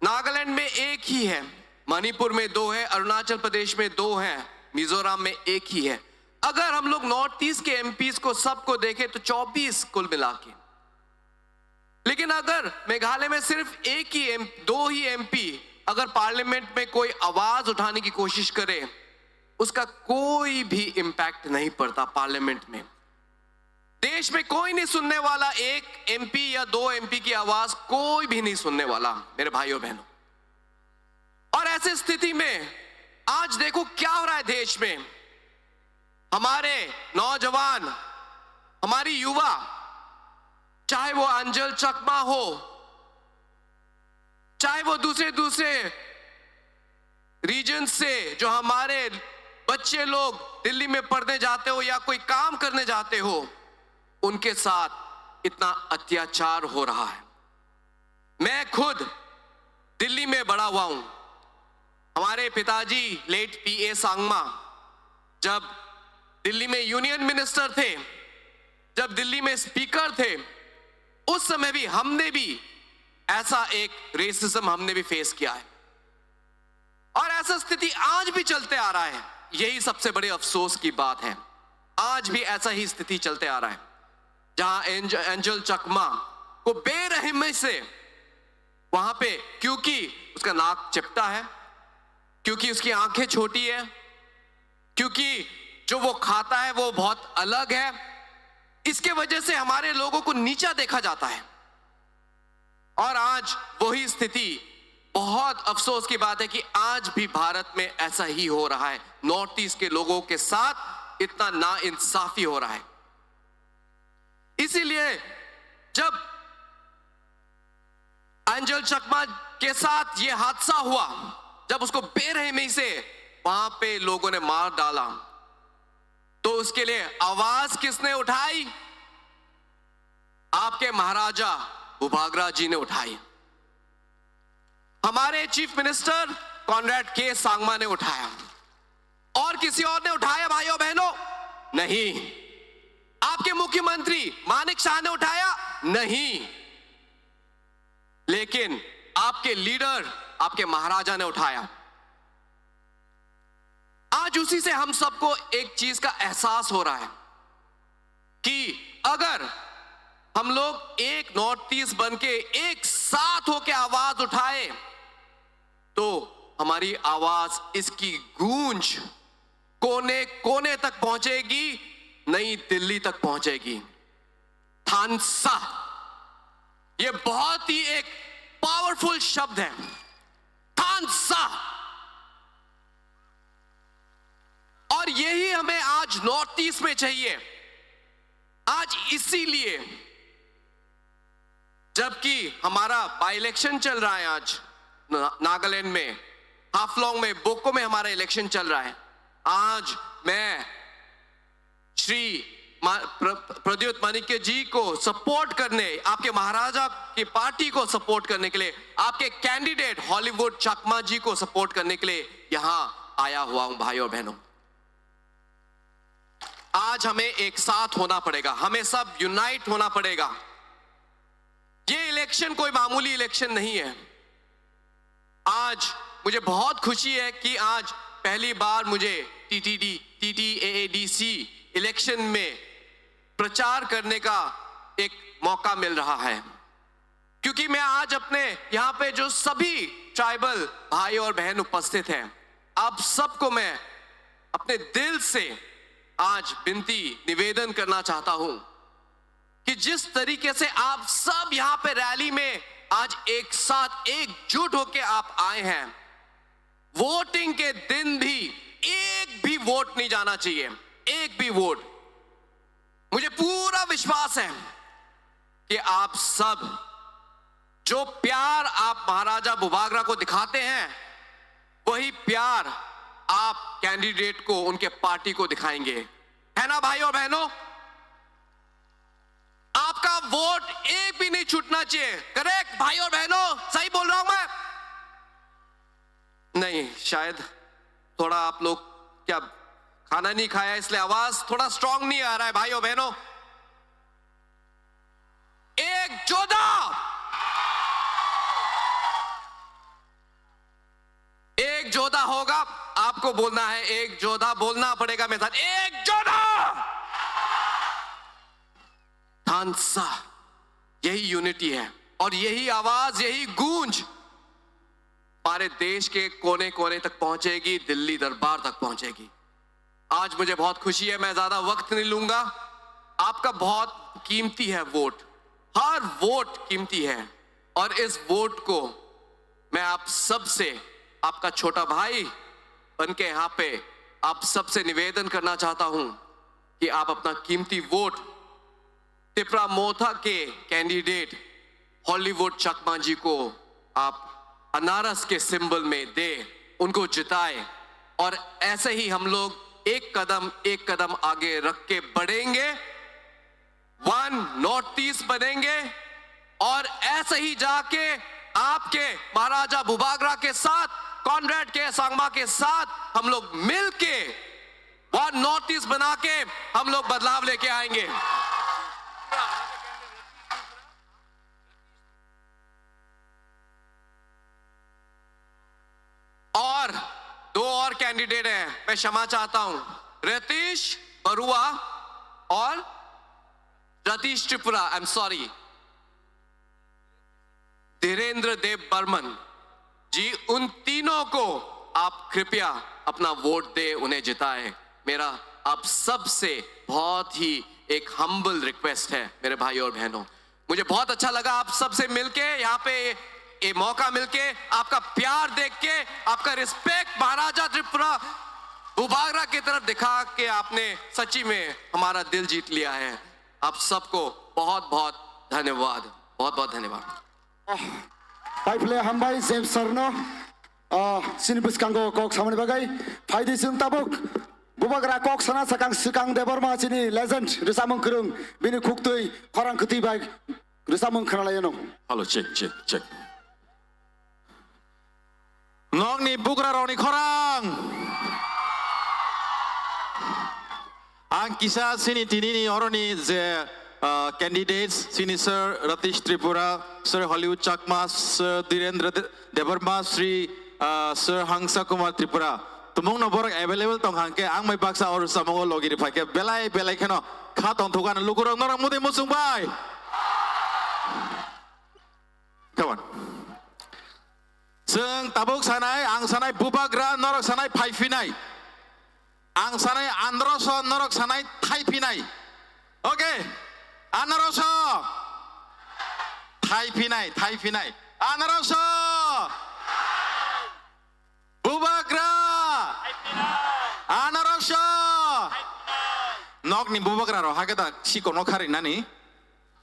नागालैंड में एक ही है, मणिपुर में दो है, अरुणाचल प्रदेश में दो हैं, मिजोरम में एक ही है। अगर हम लोग नॉर्थ ईस्ट के एमपीज को, सबको देखें तो चौबीस कुल मिला के। लेकिन अगर मेघालय में सिर्फ एक ही एम दो ही एमपी अगर पार्लियामेंट में कोई आवाज उठाने की कोशिश करे, उसका कोई भी इम्पैक्ट नहीं पड़ता पार्लियामेंट में। देश में कोई नहीं सुनने वाला एक एमपी या दो एमपी की आवाज, कोई भी नहीं सुनने वाला, मेरे भाइयों बहनों। और ऐसी स्थिति में आज देखो क्या हो रहा है देश में। हमारे नौजवान, हमारी युवा, चाहे वो अंजल चकमा हो, चाहे वो दूसरे दूसरे रीजन से जो हमारे बच्चे लोग दिल्ली में पढ़ने जाते हो या कोई काम करने जाते हो, उनके साथ इतना अत्याचार हो रहा है। मैं खुद दिल्ली में बड़ा हुआ हूं। हमारे पिताजी लेट पीए सांगमा जब दिल्ली में यूनियन मिनिस्टर थे, जब दिल्ली में स्पीकर थे, उस समय भी हमने भी ऐसा एक रेसिज्म हमने भी फेस किया है। और ऐसा स्थिति आज भी चलते आ रहा है। यही सबसे बड़े अफसोस की बात है। आज भी ऐसा ही स्थिति चलते आ रहा है, जहां एंज-, एंजल चकमा को बेरहमी से वहां पे, क्योंकि उसका नाक चिपटा है, क्योंकि उसकी आंखें छोटी है, क्योंकि जो वो खाता है वो बहुत अलग है, इसके वजह से हमारे लोगों को नीचा देखा जाता है। और आज वही स्थिति, बहुत अफसोस की बात है कि आज भी भारत में ऐसा ही हो रहा है। नॉर्थ ईस्ट के लोगों के साथ इतना नाइंसाफी हो रहा है। इसीलिए जब अंजल चकमा के साथ ये हादसा हुआ, जब उसको बेरहमी से वहां पे लोगों ने मार डाला, तो उसके लिए आवाज किसने उठाई? आपके महाराजा बुभागरा जी ने उठाई, हमारे चीफ मिनिस्टर कॉनराड के सांगमा ने उठाया। और किसी और ने उठाया, भाइयों बहनों? नहीं। आपके मुख्यमंत्री मानिक शाह ने उठाया? नहीं। लेकिन आपके लीडर, आपके महाराजा ने उठाया। आज उसी से हम सबको एक चीज का एहसास हो रहा है कि अगर हम लोग एक नॉर्थ ईस्ट बन के एक साथ होके आवाज उठाए, तो हमारी आवाज, इसकी गूंज कोने कोने तक पहुंचेगी, नई दिल्ली तक पहुंचेगी। थानसा, ये बहुत ही एक पावरफुल शब्द है, थानसा। और यही हमें आज नॉर्थ ईस्ट में चाहिए। आज इसीलिए, जबकि हमारा बाई इलेक्शन चल रहा है आज ना-, नागालैंड में, हाफलोंग में, बोको में हमारा इलेक्शन चल रहा है, आज मैं श्री मा-, प्र-, प्रद्युत मानिक्य जी को सपोर्ट करने, आपके महाराजा की पार्टी को सपोर्ट करने के लिए, आपके कैंडिडेट हॉलीवुड चकमा जी को सपोर्ट करने के लिए यहां आया हुआ हूं, भाइयों और बहनों। आज हमें एक साथ होना पड़ेगा, हमें सब यूनाइट होना पड़ेगा। ये इलेक्शन कोई मामूली इलेक्शन नहीं है। आज मुझे बहुत खुशी है कि आज पहली बार मुझे टीटीडी, टीटीएएडीसी इलेक्शन में प्रचार करने का एक मौका मिल रहा है, क्योंकि मैं आज अपने यहाँ पे जो सभी ट्राइबल भाई और बहन उपस्थित हैं, आप सबको मैं अपने दिल से आज विनती, निवेदन करना चाहता हूं कि जिस तरीके से आप सब यहाँ पे रैली में आज एक साथ एकजुट होके आप आए हैं, वोटिंग के दिन भी एक भी वोट नहीं जाना चाहिए, एक भी वोट। मुझे पूरा विश्वास है कि आप सब जो प्यार आप महाराजा बुभागरा को दिखाते हैं, वही प्यार आप कैंडिडेट को, उनके पार्टी को दिखाएंगे, है ना भाई और बहनों? आपका वोट एक भी नहीं छूटना चाहिए। करेक्ट भाई और बहनों, सही बोल रहा हूं मैं? नहीं, शायद थोड़ा आप लोग क्या खाना नहीं खाया, इसलिए आवाज थोड़ा स्ट्रांग नहीं आ रहा है भाइयों बहनों। एक जोधा, एक जोधा होगा, आपको बोलना है, एक जोधा बोलना पड़ेगा मेरे साथ, एक जोधा। थानसा, यही यूनिटी है और यही आवाज, यही गूंज हमारे देश के कोने कोने तक पहुंचेगी, दिल्ली दरबार तक पहुंचेगी। आज मुझे बहुत खुशी है, मैं ज्यादा वक्त नहीं लूंगा। आपका बहुत कीमती है वोट, हर वोट कीमती है। और इस वोट को मैं आप सबसे, आपका छोटा भाई बन के यहाँ पे आप सबसे निवेदन करना चाहता हूँ कि आप अपना कीमती वोट तिपरा मोथा के कैंडिडेट हॉलीवुड चकमा जी को आप अनारस के सिंबल में दे, उनको जिताए। और ऐसे ही हम लोग एक कदम एक कदम आगे रख के बढ़ेंगे, वन नॉर्थ ईस्ट बनेंगे। और ऐसे ही जाके आपके महाराजा बुबागरा के साथ, कॉनरेड के सांगमा के साथ हम लोग मिलके वन नॉर्थ ईस्ट बना के हम लोग बदलाव लेके आएंगे। और दो और कैंडिडेट हैं, मैं क्षमा चाहता हूं, रतीश बरुआ और Ratish Tripura, I am sorry, Dhirendra Dev Barman ji, उन तीनों को आप कृपया अपना वोट दे, उन्हें जिताएं। मेरा आप सबसे बहुत ही एक हम्बल रिक्वेस्ट है मेरे भाई और बहनों। मुझे बहुत अच्छा लगा आप सबसे मिलके, यहाँ पे ये मौका मिलके, आपका प्यार देख के, आपका रिस्पेक्ट महाराजा त्रिपुरा बुबागरा की तरफ दिखा के आपने सच्ची में हमारा दिल जीत लिया है। आप सबको बहुत बहुत धन्यवाद, बहुत बहुत धन्यवाद। Taiphle hambai James sir no, ah, chini bwskango kok samani bagwi. Phaidi chwng tabuk bubagra kok sana sakang swkang Debbarma chini legend rwchapmung kwrwng bini khuktwi khorang kwtwi bai rwchapmung khwnalaino. Hello, check, check, check. Nokni bugra rokni khorang. Ang kisa chini tinini oroni je, ah, candidates, chini Sir Ratish Tripura, Sir Hollywood Chakma, Sir Dhirendra De-, Debbarma, Sri, ah, Sir Hangsa Kumar Tripura. Tumungno borok available tong hangke ang mai baksa oro samungo logi ri phaikhe belai belai kheno kha tong thukano lukurok norok mudi musung bai. Come on. Chwng tabuk sanai, ang sanai bubagra, norok sanai phaiphinai. Ang sanai androso, norok sanai thaiphinai. Okay. Androso. Thaiphinai, thaiphinai. Androso. Bubagra. Androso. Nokni bubagra rok hakhe da siko no kharinani.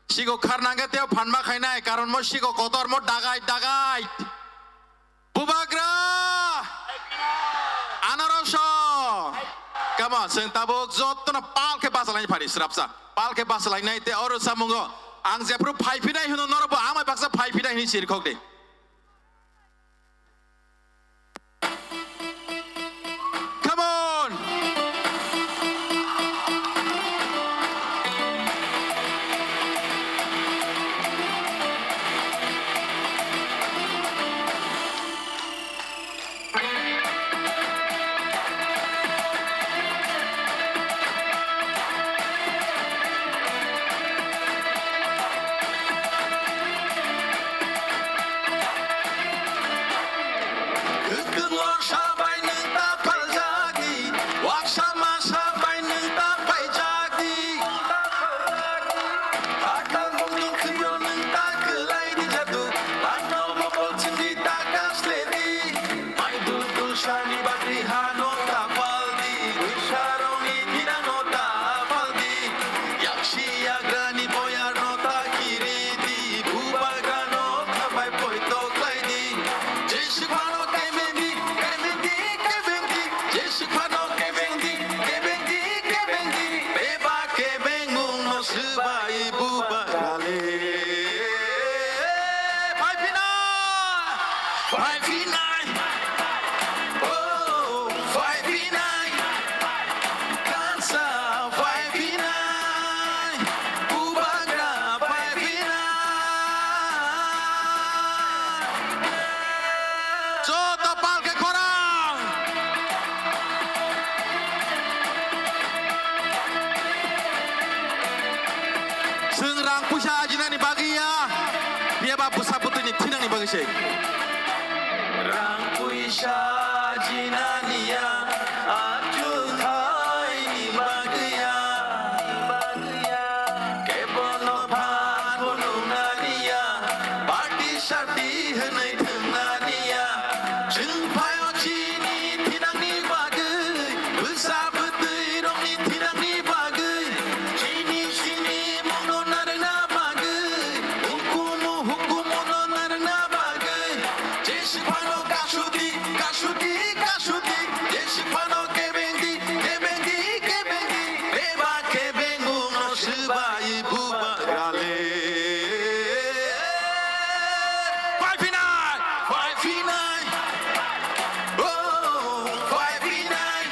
Siko kharnangkhe teo phanma khainai, karon mo siko kotor mo dagai dagai. Bubagra! Anaroso! Kamo, chwng tabuk jottono pal khe bachalaini phari srapsa. Pal khe bachalainai te oro samungo. Ang jephru phaiphinai hwno norokbo amai baksa phaiphinai hwnwi sirikhok di. Come on! Kwkwngo sabai nwng ta paljagwi, waksa masa bai nwng ta paijagwi. Atal bongni khwio nwng ta kwlai di jadu, ano mokol chindi ta kasledi. Mai dul dul sani bakri hano ta paldi, bwsarokni thirano ta paldi. Yaksi yagrani boyarno ta kiridi, bubagrano khabai poito khlaidi. Jesuk phano kebendi, kebendi, kebendi. Jesuk phano kebendi, kebendi, kebendi. Bebak kebengmungno swbai bubagrale. Phaiphinai! Phaiphinai! Ni bagwi se. Rang puisa jinani ya, achuk thaini bagwi ya. Kebono phan phunuknani ya, party sarti hwnwi thwngnani ya. Chwng phaio chini thinangni bagwi, bwsa bwtwi rokni thinangni bagwi, chini sini mungno narwkna bagwi, hukumu hukumu no narwkna bagwi, jeswk phano kasuti, kasuti, kasuti, jeswk phano kebengdi, kebengdi, kebengdi, bebak kebeng mungno swbai bubagra le. Phai phinai, phai phinai. Oh, phai phinai.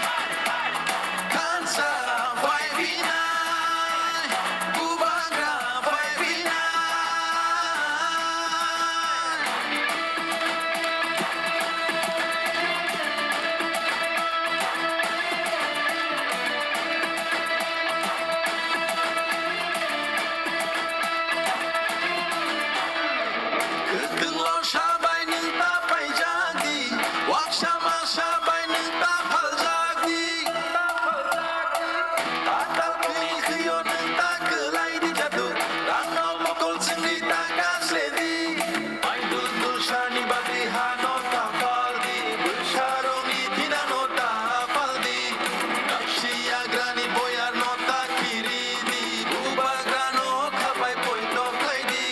Kansa phai phinai. Bubagra phai phinai. Kwthwnglo sabai nwng ta paijak di, waksa masa bai nwng ta phaljak di. Tatal khni khwio nwng ta kwlai di jadu, rangno mokol chwngwi ta kasle di. Bai dul dul sani bagwi hano ta pal di, bwsarokni thinano ta pal di. Napsi yagrani boyarno ta khiri di, bubagrano khabai poito khlai di.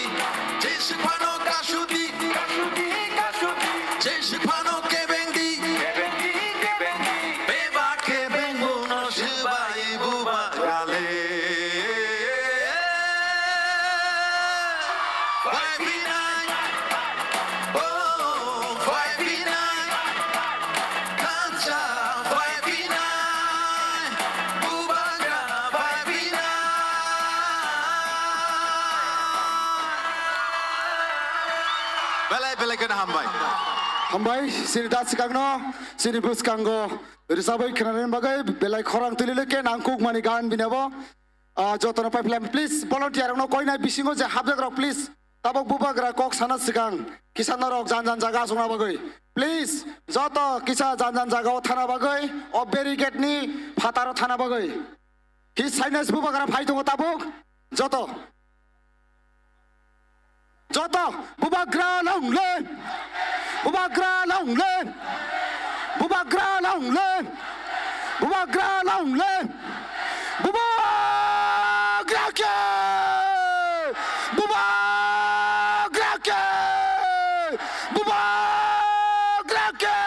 Jeswk phano kasuti, kasuti, kasuti. Jeswk phano kebengdi, kebengdi, kebengdi. Bebak kebengmungno swbai bubagra le. Phai phinai, oh, phai phinai. Kansa phai phinai, bubagra phai phinai. Belai belai kheno hambai. Hambai, chini da swkangno, chini bwskango rwchapwi khwnanani bagwi belai khorang twi lili khe nangkukmani gan bini abo. Ah, jotono pipeline, please, volunteer rokno koinai bisingo je hapjak rok, please. Tabok bubagra kok sana swkang, kisa norok jan jan jaga aswkna bagwi. Please, joto kisa jan jan jaga o thana bagwi, o barricade ni phataro thana bagwi. His Highness bubagra phai tongo tabok, joto. Joto bubagra long live! Bubagra long live! Bubagra long live! Bubagra long live! Bubagra ke! Bubagra ke! Bubagra ke!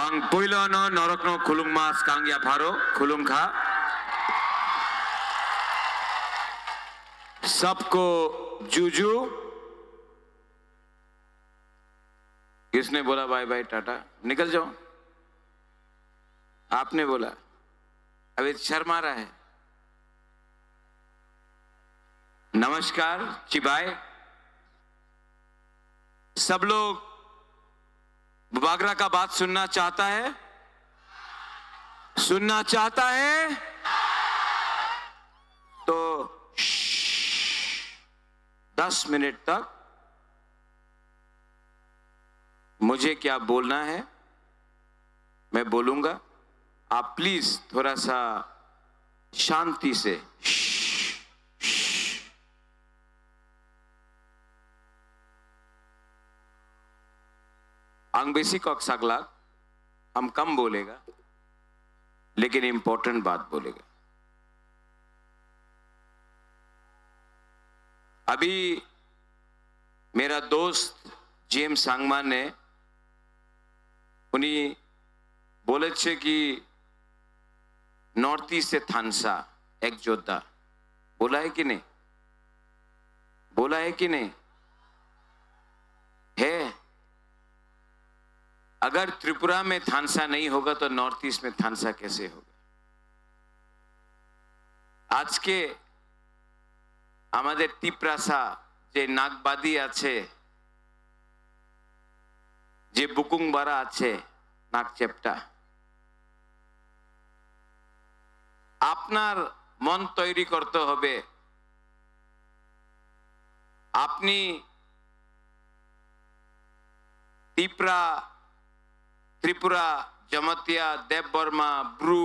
Ang puilono norokno khulumma swkang yapharo khulumkha. Sabko juju. किसने बोला bye bye Tata? निकल जाओ। आपने बोला। अभी शर्मा रहा है। नमस्कार, चिबाय। सब लोग बुबागरा का बात सुनना चाहता है? सुनना चाहता है? तो श्श्श, दस मिनट तक मुझे क्या बोलना है, मैं बोलूंगा। आप प्लीज थोड़ा सा शांति से। Ang bisi kok saglak, हम कम बोलेगा, लेकिन इंपॉर्टेंट बात बोलेगा। अभी मेरा दोस्त जीएम सांगमा ने, उन्हीं बोले छे कि नॉर्थ ईस्ट से थानसा एक योद्धा बोला है कि नहीं? बोला है कि नहीं? है। अगर त्रिपुरा में थानसा नहीं होगा तो नॉर्थ ईस्ट में थानसा कैसे होगा? আজকে আমাদের তিপ্রাসা যে নাগবাদী আছে, যে বুকুংবারা আছে, নাগচেপটা, আপনার মন তৈরি করতে হবে। আপনি তিপ্রা, ত্রিপুরা, জমাতিয়া, দেববর্মা, ব্রু,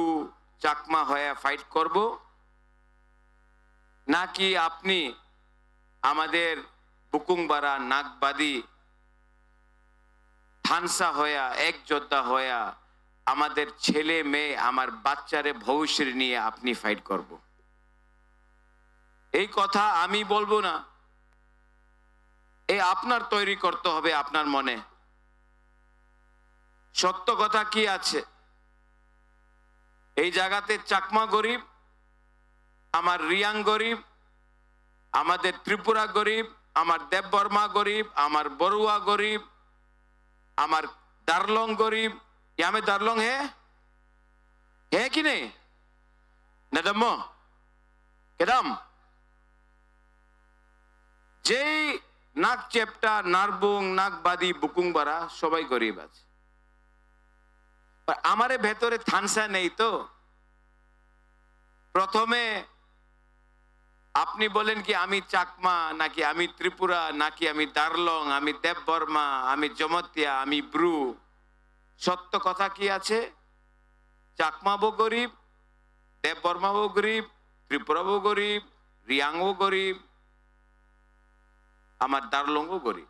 চাকমা হয়ে ফাইট করব, নাকি আপনি আমাদের বুকুংবারা নাগবাদী থানসা হয়া, এক যোদ্ধা হয়া, আমাদের ছেলে মেয়ে, আমার বাচ্চারে ভবিষ্যৎ নিয়ে আপনি ফাইট করব? এই কথা আমি বলবো না, এই আপনার তৈরি করতে হবে আপনার মনে। সত্য কথা কি আছে? এই জায়গাতে চাকমা গরিব, আমার রিয়াং গরিব, আমাদের ত্রিপুরা গরিব, আমার দেববর্মা গরিব, আমার বড়ুয়া গরিব, আমার দারলং গরিব। ইয়ামে দারলং হে? হে কি নেই? না দাম্ম? কেদাম? যেই নাগচেপটা, নারবুং, নাগবাদী, বুকুংবারা সবাই গরিব আছে। আর আমারে ভেতরে থানসা নেই তো। প্রথমে আপনি বলেন কি আমি চাকমা, নাকি আমি ত্রিপুরা, নাকি আমি দারলং, আমি দেববর্মা, আমি জমতিয়া, আমি ব্রু। সত্য কথা কি আছে? চাকমাবো গরিব, দেববর্মাবো গরিব, ত্রিপুরাবো গরিব, রিয়াংও গরিব, আমার দারলংও গরিব,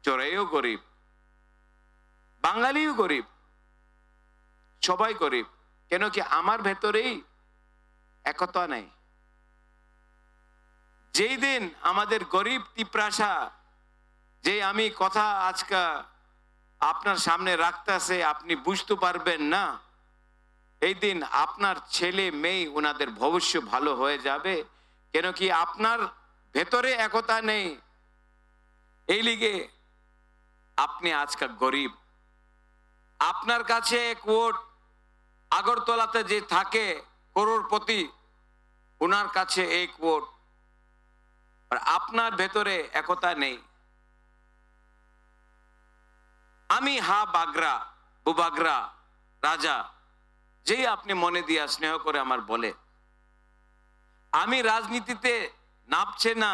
চোরাইও গরিব, বাঙালিও গরিব, সবাই গরিব। কেন কি আমার ভেতরেই একতা নেই। যেই দিন আমাদের গরিব তিপ্রাসা, যে আমি কথা আজকে আপনার সামনে রাখতেছে, আপনি বুঝতে পারবেন না, এই দিন আপনার ছেলে মেয়ে ওনাদের ভবিষ্য ভালো হয়ে যাবে। কেন কি আপনার ভেতরে একতা নেই, এই লিগে আপনি আজকে গরিব। আপনার কাছে এক ভোট, আগরতলাতে যে থাকে করোড়পতি, ওনার কাছে এক ভোট, আর আপনার ভেতরে একতা নেই। আমি হা বাগরা, বুবাগরা, রাজা, যেই আপনি মনে দিয়া স্নেহ করে আমার বলে। আমি রাজনীতিতে নামছে না,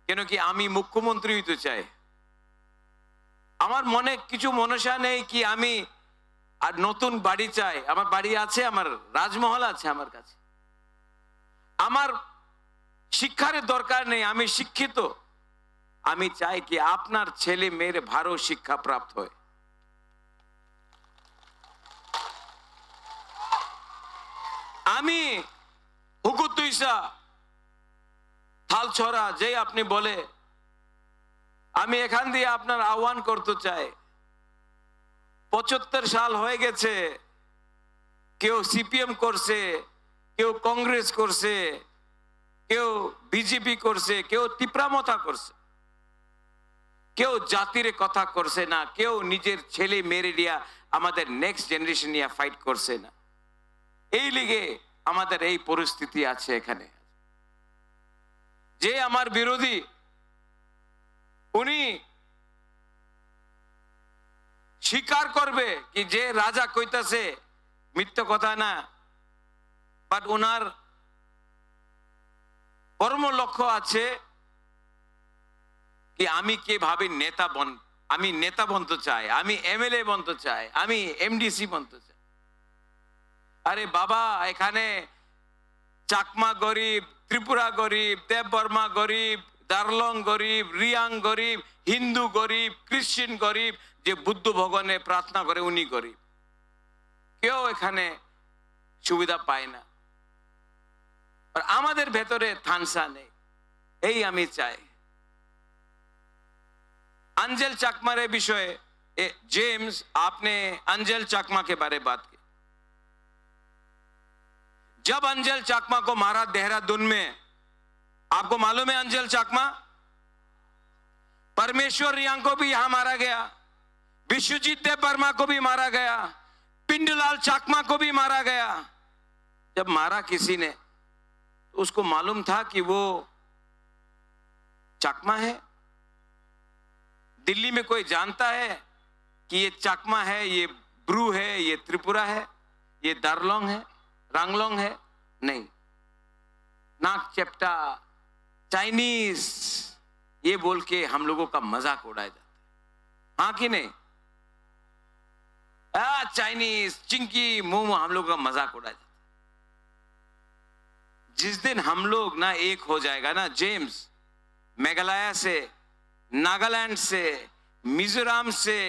কেন কি আমি মুখ্যমন্ত্রী হইতে চাই। আমার মনে কিছু মনসা নেই কি আমি আর নতুন বাড়ি চাই। আমার বাড়ি আছে, আমার রাজমহল আছে আমার কাছে। আমার শিক্ষার দরকার নেই, আমি শিক্ষিত। আমি চাই কি আপনার ছেলে মেয়ের ভালো শিক্ষা প্রাপ্ত হয়। আমি হুকুতুইসা থালছড়া, যেই আপনি বলে, আমি এখান দিয়ে আপনার আহ্বান করতে চাই। পঁচাত্তর সাল হয়ে গেছে, কেউ সিপিএম করছে, কেউ কংগ্রেস করছে, কেউ বিজেপি করছে, কেউ তিপ্রামথা করছে, কেউ জাতির কথা করছে না, কেউ নিজের ছেলে মেয়েরে নিয়ে, আমাদের নেক্সট জেনারেশন নিয়ে ফাইট করছে না। এই লিগে আমাদের এই পরিস্থিতি আছে এখানে। যে আমার বিরোধী, উনি স্বীকার করবে কি যে রাজা কইতাছে মিথ্যা কথা না, বাট ওনার পরম লক্ষ্য আছে কি আমি কিভাবে নেতা বন, আমি নেতা বনতে চাই, আমি এমএলএ বনতে চাই, আমি এমডিসি বনতে চাই। আরে বাবা, এখানে চাকমা গরিব, ত্রিপুরা গরিব, দেববর্মা গরিব, দারলং গরিব, রিয়াং গরিব, হিন্দু গরিব, খ্রিস্টান গরিব, যে বুদ্ধ ভগবানে প্রার্থনা করে উনি গরিব। কেউ এখানে সুবিধা পায় না। আর আমাদের ভেতরে থানসা নেই, এই আমি চাই। अंजल चाकमा रे विषय, ए, जेम्स, आपने अंजल चाकमा के बारे बात की। जब अंजल चाकमा को मारा देहरादून में, आपको मालूम है अंजल चाकमा? परमेश्वर रियांग को भी यहां मारा गया, विश्वजीत देव वर्मा को भी मारा गया, पिंडूलाल चाकमा को भी मारा गया। जब मारा किसी ने, तो उसको मालूम था कि वो चाकमा है? दिल्ली में कोई जानता है कि ये चाकमा है, ये ब्रू है, ये त्रिपुरा है, ये दारलोंग है, रांगलोंग है? नहीं। नाक चेप्टा, चाइनीज, ये बोल के हम लोगों का मजाक उड़ाया जाता है, हाँ कि नहीं? आ, चाइनीज, चिंकी, मोमो, हम लोगों का मजाक उड़ाया जाता है। जिस दिन हम लोग ना एक हो जाएगा ना, जेम्स, मेघालय से, नागालैंड से, मिजोरम से,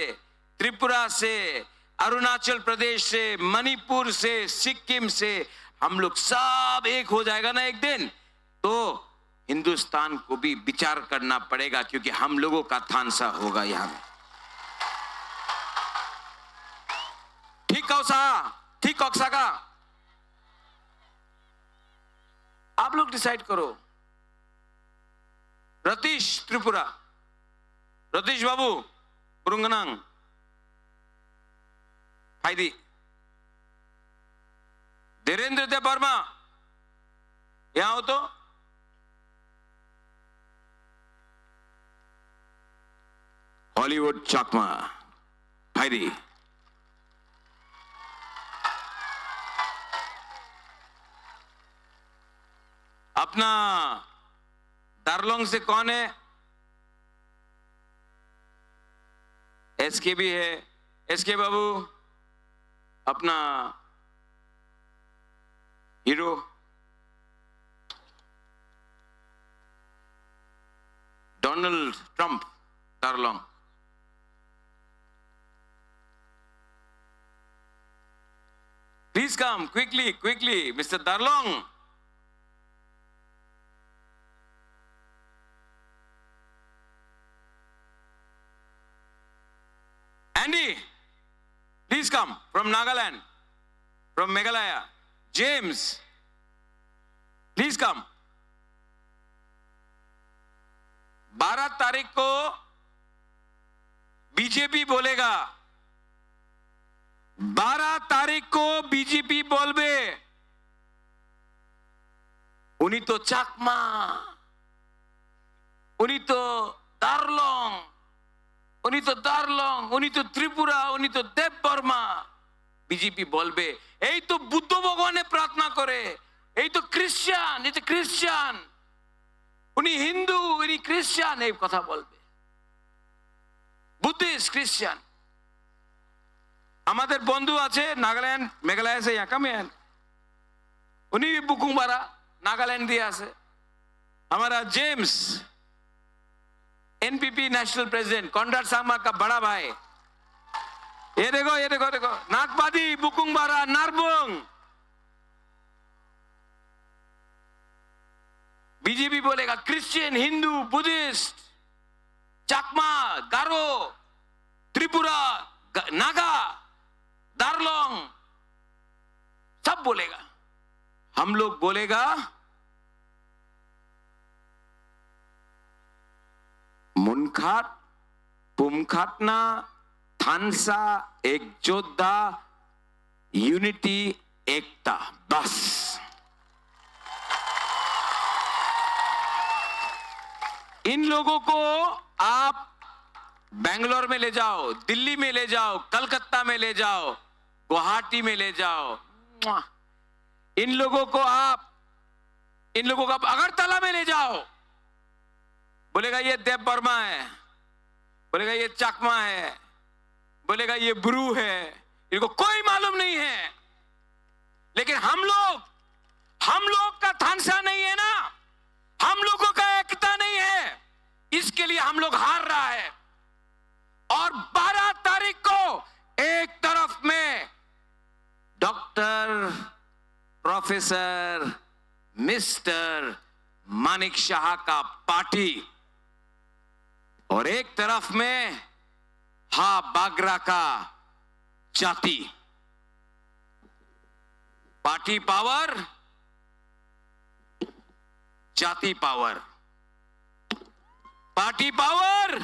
त्रिपुरा से, अरुणाचल प्रदेश से, मणिपुर से, सिक्किम से, हम लोग सब एक हो जाएगा ना एक दिन, तो हिंदुस्तान को भी विचार करना पड़ेगा, क्योंकि हम लोगों का थानसा होगा यहाँ में। ठीक कहो सा, ठीक कहो सा का? आप लोग डिसाइड करो। रतीश त्रिपुरा, रतीश बाबू, बुरुंगनांग, फायदी। धीरेंद्र देव वर्मा, यहाँ हो तो। हॉलीवुड चाकमा, फायदी। अपना दारलोंग से कौन है? एसके भी है। एसके बाबू, अपना हीरो डोनाल्ड ट्रंप, दारलोंग। Please come quickly, quickly, Mister Darlong. Andy, please come from Nagaland, from Meghalaya. James, please come. बारह तारीख को बीजेपी बोलेगा, बारह तारीख को बीजेपी बोलबे, उनी तो चाकमा, उनी तो दारलोंग, উনি তো দারলং, উনি তো ত্রিপুরা, উনি তো দেববর্মা। বিজেপি বলবে, এই তো বুদ্ধ ভগবানে প্রার্থনা করে, এই তো খ্রিস্টান, এই তো খ্রিস্টান, উনি হিন্দু, উনি খ্রিস্টান, এই কথা বলবে। বুদ্ধিস্ট, খ্রিস্টান। আমাদের বন্ধু আছে নাগাল্যান্ড, মেঘালয় আছে, ইয়াকামিয়ান, উনি বুকুংবারা, নাগাল্যান্ড দিয়ে আছে। हमारा James, NPP national president, Conrad Sangma का बड़ा भाई। ये देखो, ये देखो, देखो, नागपादी, बुकुंगबारा, नारबुंग। बीजेपी बोलेगा, क्रिश्चियन, हिंदू, बुद्धिस्ट, चकमा, गारो, त्रिपुरा, ग-, नागा, दारलोंग, सब बोलेगा। हम लोग बोलेगा, मुनखाट, पुमखाटना, थानसा, एक जोद्धा, यूनिटी, एकता, बस। इन लोगों को आप बैंगलोर में ले जाओ, दिल्ली में ले जाओ, कलकत्ता में ले जाओ, गुवाहाटी में ले जाओ। इन लोगों को आप, इन लोगों को आप अगरतला में ले जाओ, बोलेगा ये देव वर्मा है, बोलेगा ये चकमा है, बोलेगा ये ब्रू है, इनको कोई मालूम नहीं है। लेकिन हम लोग, हम लोग का थानसा नहीं है ना, हम लोगों का एकता नहीं है, इसके लिए हम लोग हार रहा है। और बारह तारीख को एक तरफ में सर प्रोफेसर मिस्टर मानिक शाह का पार्टी और एक तरफ में हा बागरा का जाति। पार्टी पावर, जाति पावर। पार्टी पावर,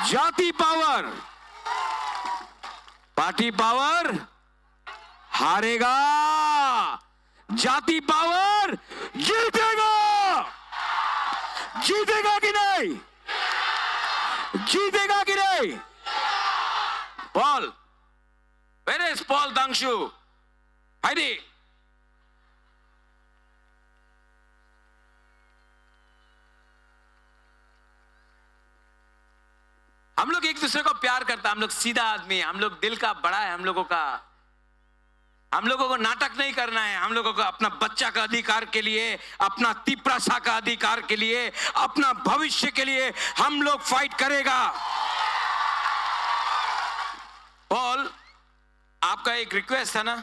जाति पावर। पार्टी पावर हारेगा, जाति पावर जीतेगा। जीतेगा कि नहीं? जीतेगा कि नहीं? Paul, where is Paul Dangshu? Heidi. हम लोग एक दूसरे को प्यार करता है, हम लोग सीधा आदमी है, हम लोग दिल का बड़ा है, हम लोगों का, हम लोगों को नाटक नहीं करना है। हम लोगों को अपना बच्चा का अधिकार के लिए, अपना तिपरासा का अधिकार के लिए, अपना भविष्य के लिए हम लोग फाइट करेगा। पॉल, आपका एक रिक्वेस्ट था ना,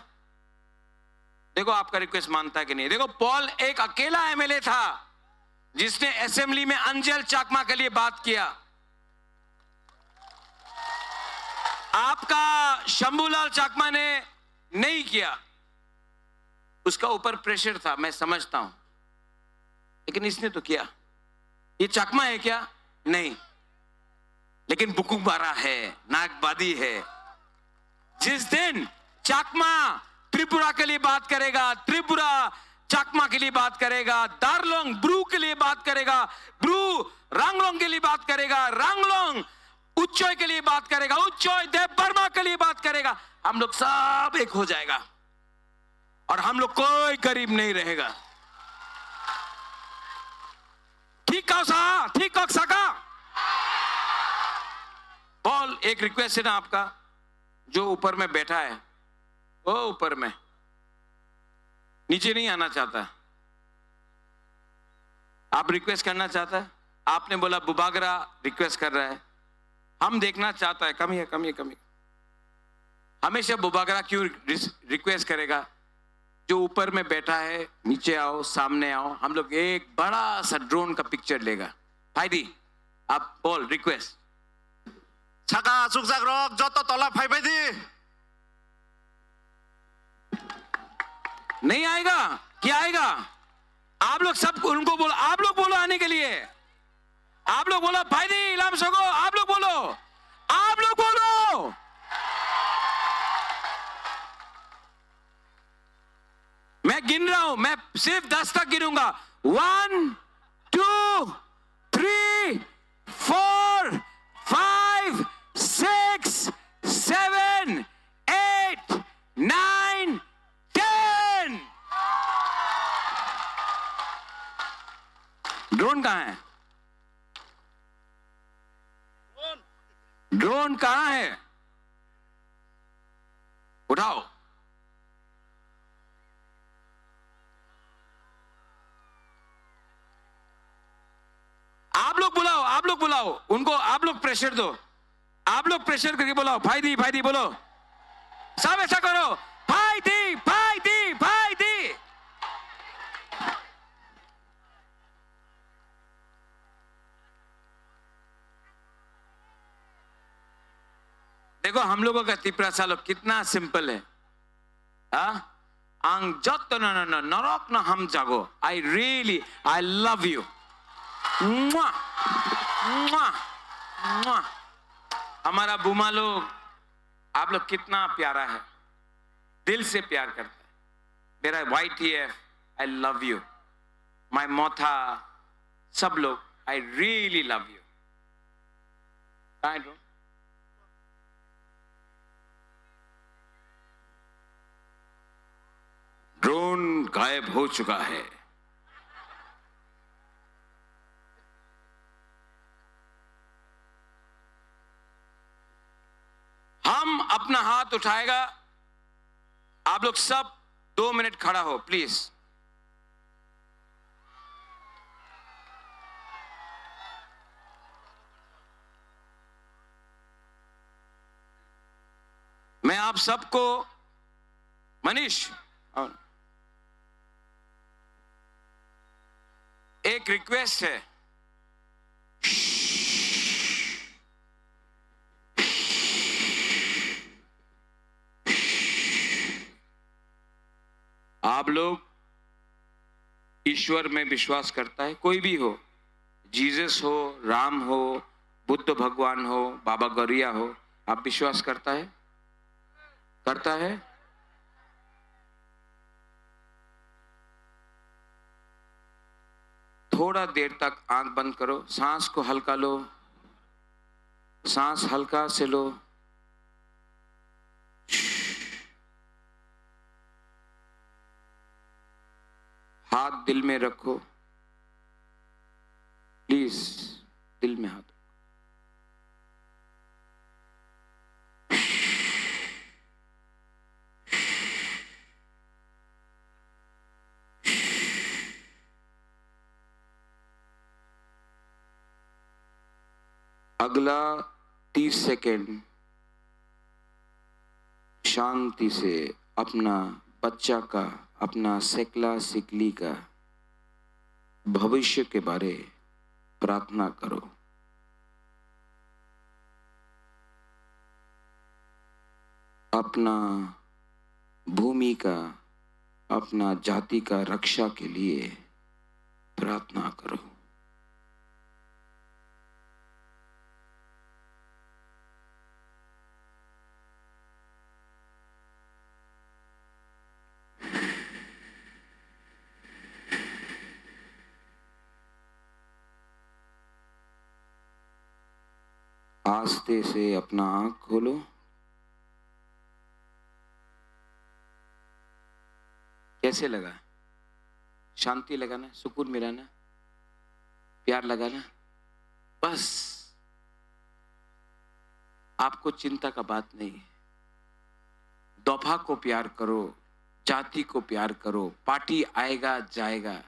देखो आपका रिक्वेस्ट मानता है कि नहीं। देखो, पॉल एक अकेला एमएलए था जिसने असेंबली में अंजल चाकमा के लिए बात किया। आपका शंभूलाल चाकमा ने नहीं किया, उसका ऊपर प्रेशर था, मैं समझता हूं, लेकिन इसने तो किया। ये चाकमा है क्या? नहीं, लेकिन बुकुबारा है, नागबादी है। जिस दिन चाकमा त्रिपुरा के लिए बात करेगा, त्रिपुरा चाकमा के लिए बात करेगा, दारलोंग ब्रू के लिए बात करेगा, ब्रू रांगलोंग के लिए बात करेगा, रांगलोंग उच्चोय के लिए बात करेगा, उच्चोय देव वर्मा के लिए बात करेगा, हम लोग सब एक हो जाएगा और हम लोग कोई गरीब नहीं रहेगा। ठीक कहा सा, ठीक कहा सका। पॉल, एक रिक्वेस्ट है ना आपका, जो ऊपर में बैठा है, वो ऊपर में, नीचे नहीं आना चाहता। आप रिक्वेस्ट करना चाहता है, आपने बोला बुबागरा रिक्वेस्ट कर रहा है, हम देखना चाहता है। कमी है, कमी है, कमी। हमेशा बुबागरा क्यों रिस-, रिक्वेस्ट करेगा? जो ऊपर में बैठा है, नीचे आओ, सामने आओ, हम लोग एक बड़ा सा ड्रोन का पिक्चर लेगा। भाई दी, आप बोल, request. Saka chukjak rok joto tola phaibai di. नहीं आएगा? क्या आएगा? आप लोग सब उनको बोलो, आप लोग बोलो आने के लिए। आप लोग बोलो, भाई दी, इलाम सको, आप लोग बोलो, आप लोग बोलो। मैं गिन रहा हूं, मैं सिर्फ दस तक गिनूंगा। One, two, three, four, five, six, seven, eight, nine, ten. Drone कहाँ है? ड्रोन कहाँ है? उठाओ। आप लोग बुलाओ, आप लोग बुलाओ उनको, आप लोग प्रेशर दो, आप लोग प्रेशर करके बुलाओ। भाई दी, भाई दी बोलो, सब ऐसा करो। भाई दी, भाई दी, भाई दी। देखो, हम लोगों का तिपरासा लोग कितना सिंपल है। हाँ? Ang joto no, no, no, norok no hamjago. I really, I love you. Mwah! Mwah! Mwah! हमारा बुमा लोग, आप लोग कितना प्यारा है, दिल से प्यार करता है। मेरा YTF, I love you. My मोथा, सब लोग, I really love you. कहाँ है ड्रोन? ड्रोन गायब हो चुका है। हम अपना हाथ उठाएगा, आप लोग सब दो मिनट खड़ा हो प्लीज। मैं आप सबको मनीष, आओ। एक रिक्वेस्ट है, आप लोग ईश्वर में विश्वास करता है, कोई भी हो, जीसस हो, राम हो, बुद्ध भगवान हो, बाबा गौरिया हो, आप विश्वास करता है? करता है? थोड़ा देर तक आंख बंद करो, सांस को हल्का लो, सांस हल्का से लो। हाथ दिल में रखो। प्लीज, दिल में हाथ। अगला तीस सेकंड शांति से अपना बच्चा का, अपना सेकला सिकली का भविष्य के बारे प्रार्थना करो। अपना भूमि का, अपना जाति का रक्षा के लिए प्रार्थना करो। आस्ते से अपना आंख खोलो। कैसे लगा? शांति लगा ना? सुकून मिला ना? प्यार लगा ना? बस, आपको चिंता का बात नहीं है। दोफा को प्यार करो, जाति को प्यार करो। पार्टी आएगा जाएगा,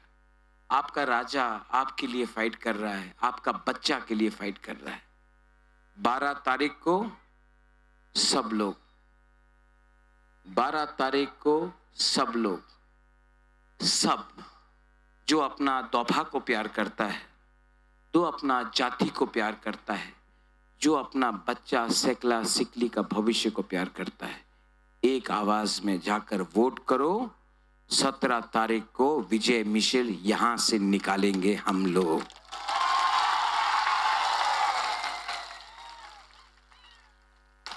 आपका राजा आपके लिए फाइट कर रहा है, आपका बच्चा के लिए फाइट कर रहा है। बारह तारीख को सब लोग, बारह तारीख को सब लोग, सब जो अपना दोफा को प्यार करता है, जो अपना जाति को प्यार करता है, जो अपना बच्चा सेकला सिकली का भविष्य को प्यार करता है, एक आवाज में जाकर वोट करो। सत्रह तारीख को विजय मिशेल यहां से निकालेंगे हम लोग।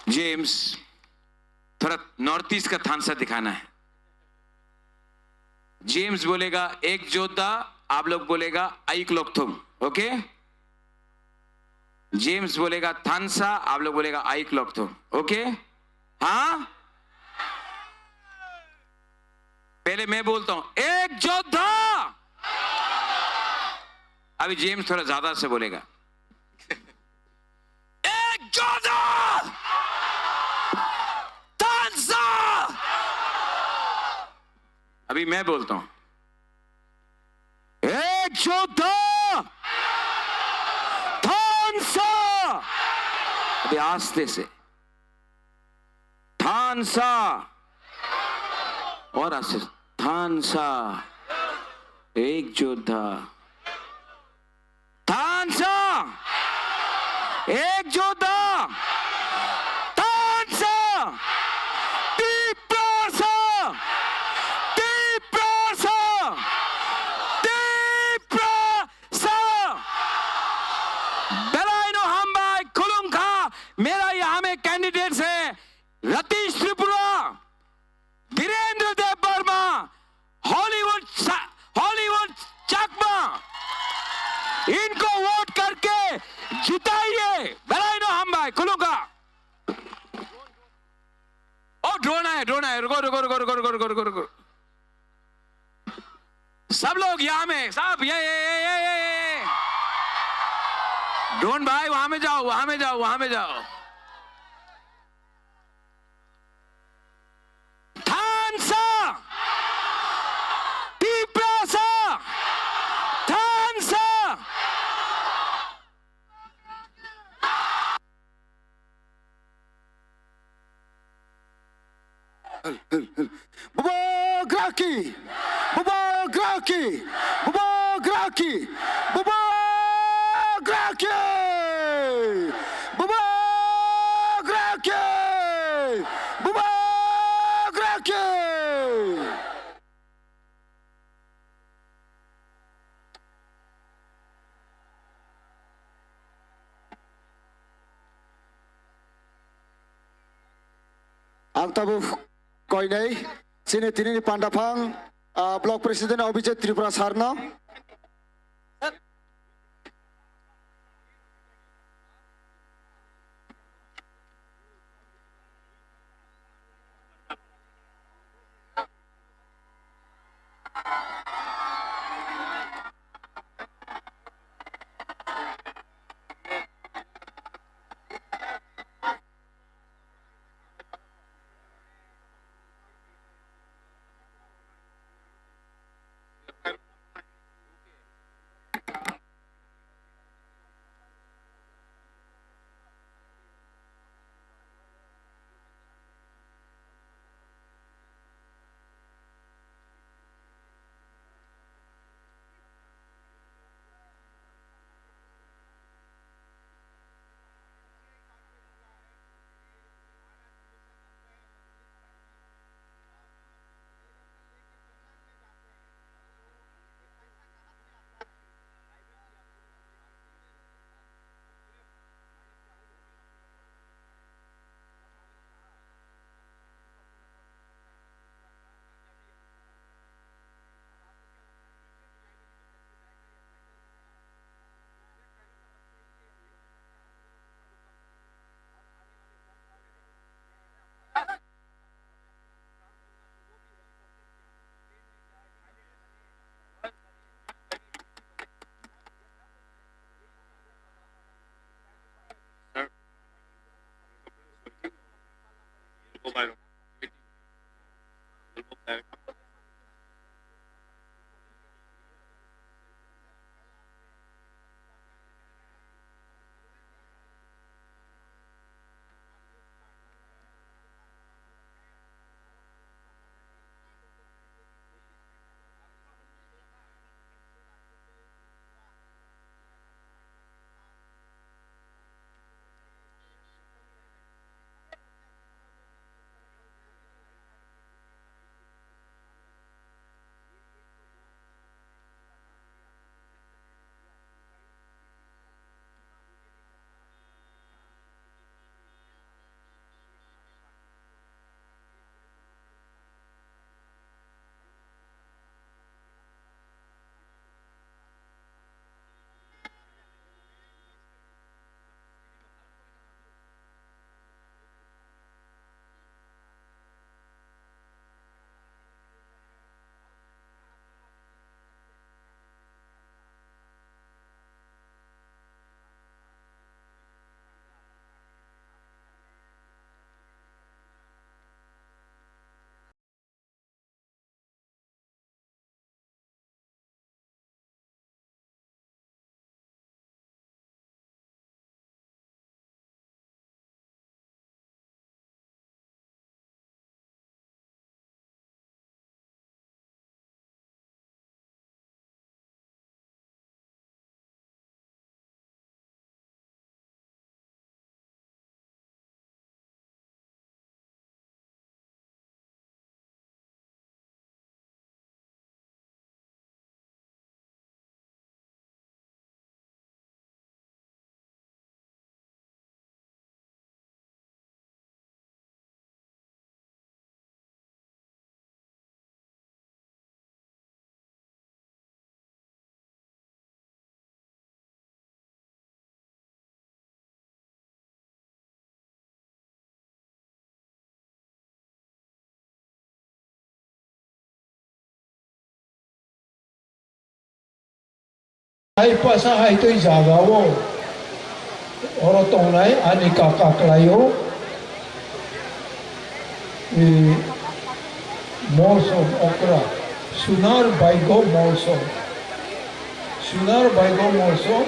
जेम्स, थोड़ा नॉर्थ ईस्ट का थानसा दिखाना है। जेम्स बोलेगा एक जोधा, आप लोग बोलेगा aik lokthung, ओके? जेम्स बोलेगा थानसा, आप लोग बोलेगा aik lokthung, ओके? हाँ, पहले मैं बोलता हूं, एक जोधा। अभी जेम्स थोड़ा ज्यादा से बोलेगा, एक जोधा, थानसा। अभी मैं बोलता हूं, एक जोधा, थानसा। अभी आस्ते से, थानसा। और आस्ते से, थानसा। एक जोधा, थानसा। एक जोधा, थानसा। तिप्रासा, तिप्रासा, Tiprasa. Belai no hambai, khulumkha, mera yaha mein candidates hai, Ratish Tripura, Dhirendra Dev Varma, Hollywood सा-, हॉलीवुड चकमा, इनको वोट करके जिताइए। Belai no hambai, khulumkha। ओ, ड्रोन आया, ड्रोन आया, रुको, रुको, रुको। सब लोग यहाँ में, सब ये, ये, ये। ड्रोन भाई, वहां में जाओ, वहां में जाओ, वहां में जाओ। थानसा! तिप्रासा! थानसा! Bubagra ki! Bubagra ki! Bubagra ki! Bubagra ki! Bubagra ki! Bubagra ki! Ang tabuk koinai chini tinini pandaphang, ah, Block President Abhijit Tripura sir no. Hai pasa hai twi jaga o oro tongnai ani kaka kwlai o, e, Molsom okra, Sunar Baigo Molsom. Sunar Baigo Molsom,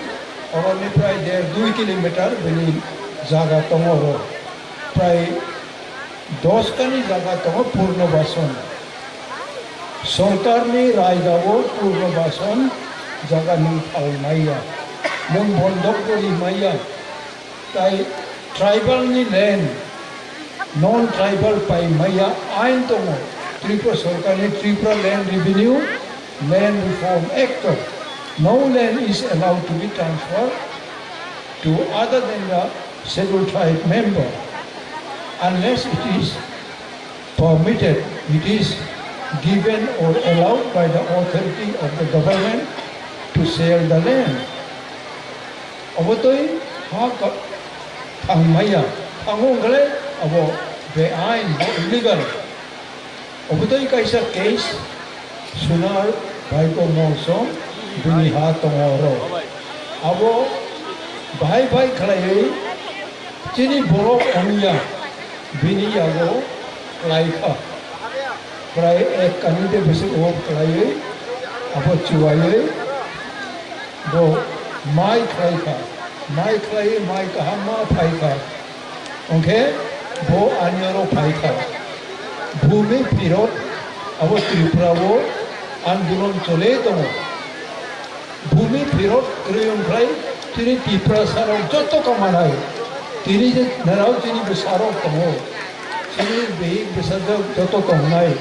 oroni prai der dui kilometer bini jaga tongo oro. Prai dos kani jaga tongo Purno Bason. Sorkarni raidao purnobasan jaga nwng phalmaya, nwng bondok bo rimaya, tai tribal ni land, non tribal paimaya ain tongo. Tripura Sorkarni Tripura Land Revenue, Land Reform Act o no land is allowed to be transferred to other than the Scheduled Tribe member unless it is permitted, it is given or allowed by the authority of the government to sell the land. Obotoi ha ka-, thangmaya, thango wngkhle abo beain, bo illegal. Obotoi kaisa case, Sunar Bhaiko Molsom, bini ha tongo oro. Abo bahai bai khlaiwi chini borok ongya, bini yago khlaikha. Prai ek kanwi de bwswk o khlaiwi, abo chuwaiwi bo mai khlaikha. Mai khlaiwi mai kaham ma phaikha. Hwnkhe bo ani oro phaikha. Bhumi phirot abo Tripura o andolon choli tongo. Bhumi phirot kwrwi wngkhlai chini Tiprasa rok joto kamanai. Tini je narao chini bwsa rok tongo. Chini bihik bwsajwk joto tongnai.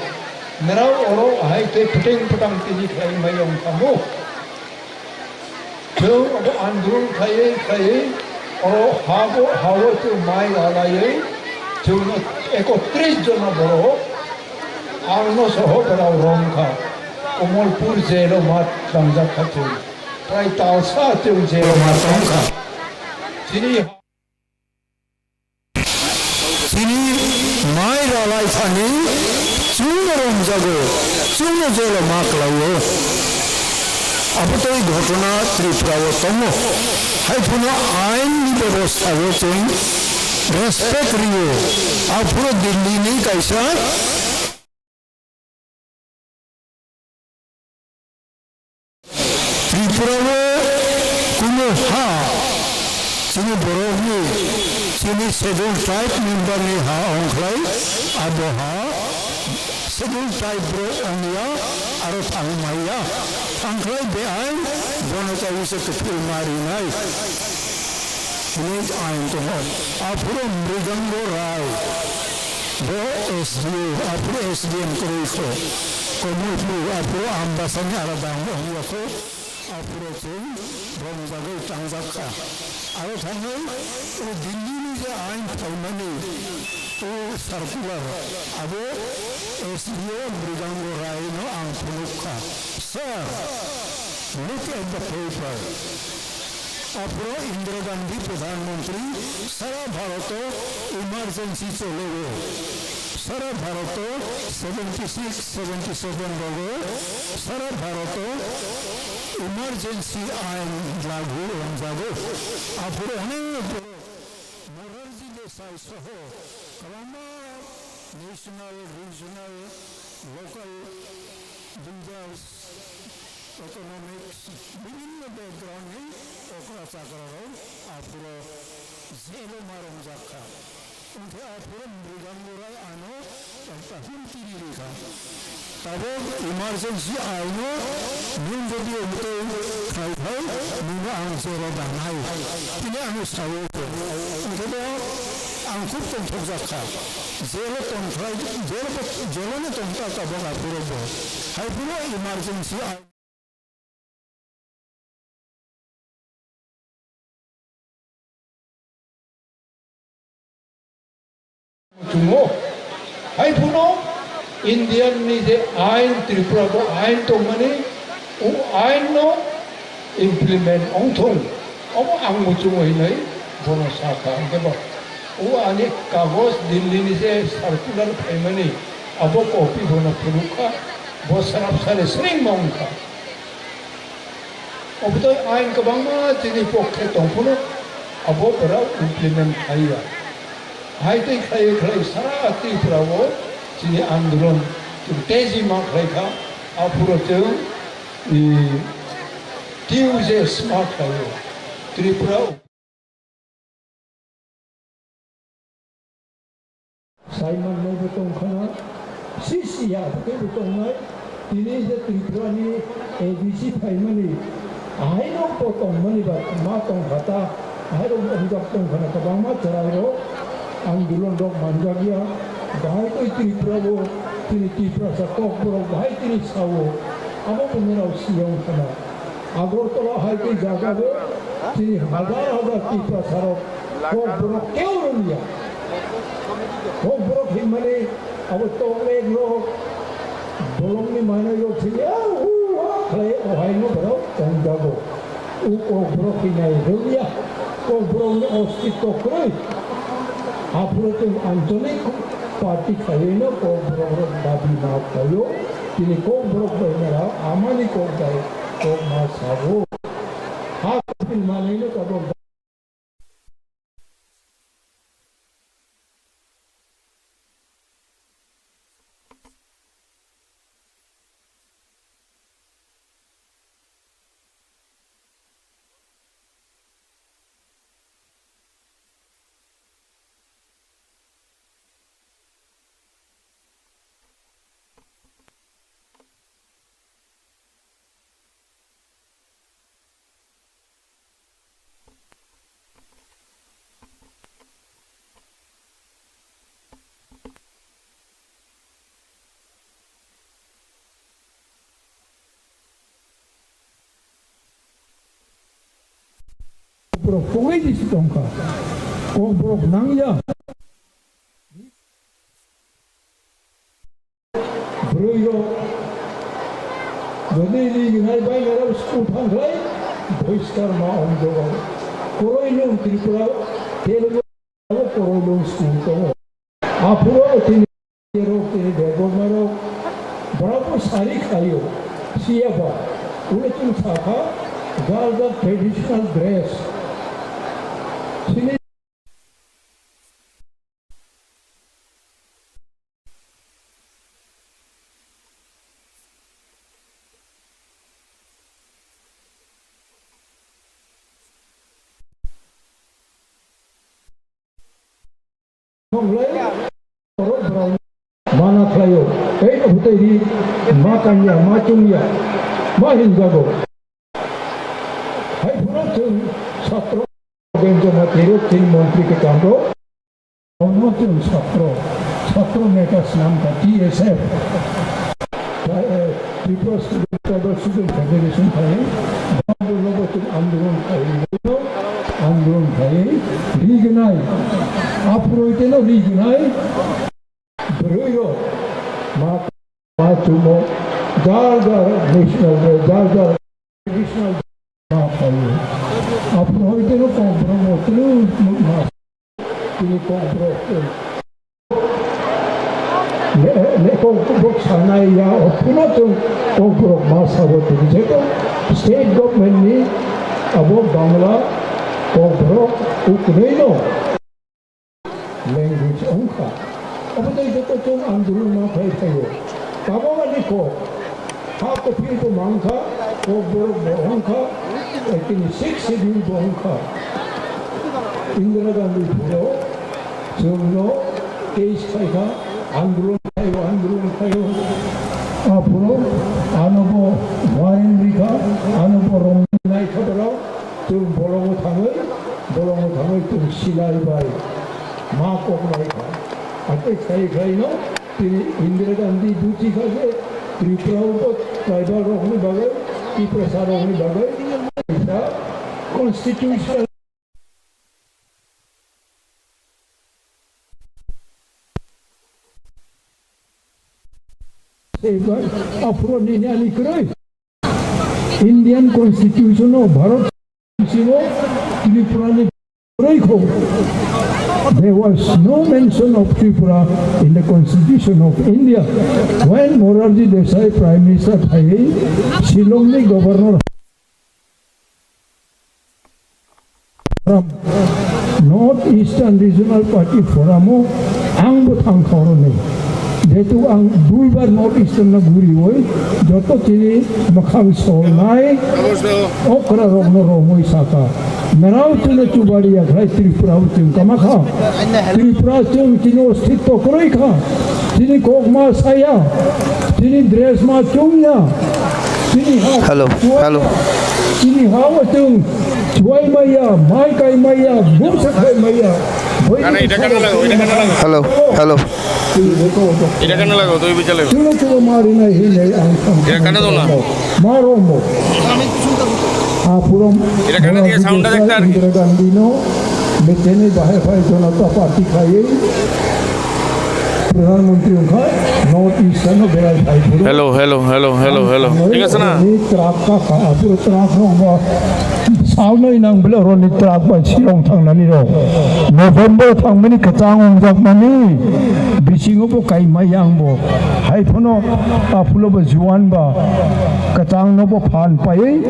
Narao oro ahai tei pwteng pwtang tini khlai mai wngkha mo. Chwng abo andolon khlaiwi khlaiwi oro habo, hao chwng mai ralaiwi chwngno ekotris jona borok angno soho berao romkha. Komolpur jail o ma tlangjak kha chwng. Prai talsa chwng jail o ma tongkha. Chini Chini mai ralai thani chwngno romjago, chwngno jelo ma kwlaio. Abotoi ghotona Tripura o tongo. Haiphano ain ni bebosta o chwng respect rio. Aphuru Delhi ni kaisa Tripura o kuno ha chini borok ni, chini Scheduled Tribe member ni ha ongkhlai, abo ha Scheduled Tribe borok ongya, aro thang maya, thangkhlai beain, bono kaisa kwthwi ma rinai. Hinwi ain tongo. Aphuru Mrigango Rai, bo S D O, aphuru S D M kwrwi kho. Komolpur, aphuru Ambasani alada wng ya kho. Aphuru chwng romjagwi tangjak kha. Aro thangwi o Delhi ni je ain phaimani, o circular, abo S D O Mrigango Rai no ang phunuk kha. Sir, look at the paper. Aphuru Indira Gandhi Pradhan Mantri sara Bharat o emergency chole o. Sara Bharat o seventy six, seventy seven rogo sara Bharat o emergency ain lagu wngjagwi. Aphuru onek borok Morarji Desai soho kwbangma national, regional, local leaders, economics, bibhinno background ni okra chakra rok aphuru jail o ma romjak kha. Hwnkhe aphuru Mrigango Rai ano ekta humki ri rikha. Tabuk emergency aino nwng jodi omtwi khai khai nwngno ang jail o danai. Tini ano sao khe. Hwnkhe bo ang khub tongthokjak kha. Jail o tongkhlai, jail bo, jail o no tongta tabuk aphuru bo. Haiphuru emergency aino Chungo. Hai phano Indian ni je ain, Tripura bo ain tongmani, o ain no implement ongthung. Omo ang muchungo hinwi bono sakha. Hwnkhe bo o ani kagoj Delhi ni je circular phaimani, abo copy bono phunukha, bo srap sari sring ma wngkha. Obotwi ain kwbangma chini pokhe tong phano abo borok implement khai ya. Hai tei khlai khlai sara Tripura o chini andolon chwng teji ma khlai kha, aphuru chwng, i, T U J S ma khlai o. Tripura o. Sai mannai bo tong khana, sisi ya bo tei bo tongnai, Tini je Tripura ni A D C phaimani, ahaino bo tongmani ba ma tongkha ta, ahairok wngjak tongkhana kwbangma chwrairok andolon rok manjakya, bahai tei Tripura bo chini Tiprasa Kokborok bahai tini sao, abo bo norok siyong khana. Agartala hai tei jaga bo chini hajar hajar Tiprasa rok Kokborok keu romya. Kokborok hinmani abo toklek rok bolongni manwi rok thwiya, hu ha khlai ohaino borok tongjago. O Kokborok hinai romya. Kokborokni ostitto kwrwi. Aphuru chwng ancholik party khaiwino Kokborok rok dabi ma khlaio. Tini Kokborok bai mera amani kok bai kok ma sabo. Ha kapil manwino tabok. Borok pogwi ni si tongkha. Kokborok nangya. Bwrwi rok jodi ri gnai bai nara school thang khlai boiskar ma ong dogo. Koroi nung Tripura Telugu koroi nung school tongo. Aphuru tini rok tini debbarma rok borok bo sari khaio. Siya ba ule tung sakha gal gal traditional dress. Sini Mana khlaio, tei hwtwi ri ma kanya, ma chungya, ma hinjago. Hai phuru chwng satro Benjoma Tirok chini montri kwcham rok. Omo chwng satro, satro neta swnam kha T S F. Ba, eh, Tripura Student, Tribal Student Federation khai, bangbo nobo chwng andolon khai, andolon khai, rignai, aphuru teno rignai, bwrwi rok, ma, ma chumo, jar jar national, jar jar traditional ma khaio. Aphuru hai teno Kokborok bo tini ma, tini Kokborok, eh, le, le Kokborok sanai ya, o phano chwng Kokborok ma sabo tini. Jeto state government ni abo Bangla Kokborok uknwi no language wngkha. Obo tei joto chwng andolon ma khai phaio. Tabok ani kok. Ha kophir bo mankha, Kokborok bo wngkha, tini six schedule bo wngkha. Indira Gandhi phuro chwngno case khaikha, andolon khaio, andolon khaio. Aphuru ano bo warning rikha, ano bo rong naikha borok. Chwng bolongo thangwi, bolongo thangwi chwng silai bai ma kok bai kha. Hakhe khlai khlaino tini Indira Gandhi buji kha je Tripura o tribal rokni bagwi, Tiprasa rokni bagwi kaisa constitutional Aphuru nini ani kwrwi. Indian Constitution o Bharat bisingo Tripura ni kwrwi kho. There was no mention of Tripura in the Constitution of India. When Morarji Desai Prime Minister phaiwi Shillong ni Governor Forum, North Eastern Regional Party Forum o ang bo thang kha oroni. Jehetu ang duibar North Eastern no guriwi joto chini mwkhang solnai okra rokno romwi saka. Merao chwngno chubari ya khlai Tripura o chwng kama kha. Tripura chwng chini ostitto kwrwi kha. Chini kok ma saya, chini dress ma chungya, chini ha Hello, chuaya, hello. Chini ha o chung chuai maya, mai kai maya, bumsa khai maya. Hello, hello. Chulo chulo ma rinai hinai ang sang. Ma rombo. Apurom. Indira Gandhi no, Betheni bahai phai Janata Party khai. Pradhan Mantri wngkha North East ano berai phai phuru. Hello, hello, hello, hello, hello. Thik ase na? Ni truck ka kha, apuro truck rok ba. Saunai nang bele oro ni truck bai Shillong thangnani rok. November thangmani kwchang wngjak mani. Bisingo bo kaimai yang bo. Hai phano aphulo bo juan ba. Kwchang no bo phan pai.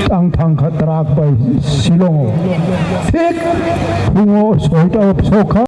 Tang thang kha truck bai Shillong o. Thik phungo soita o sokha.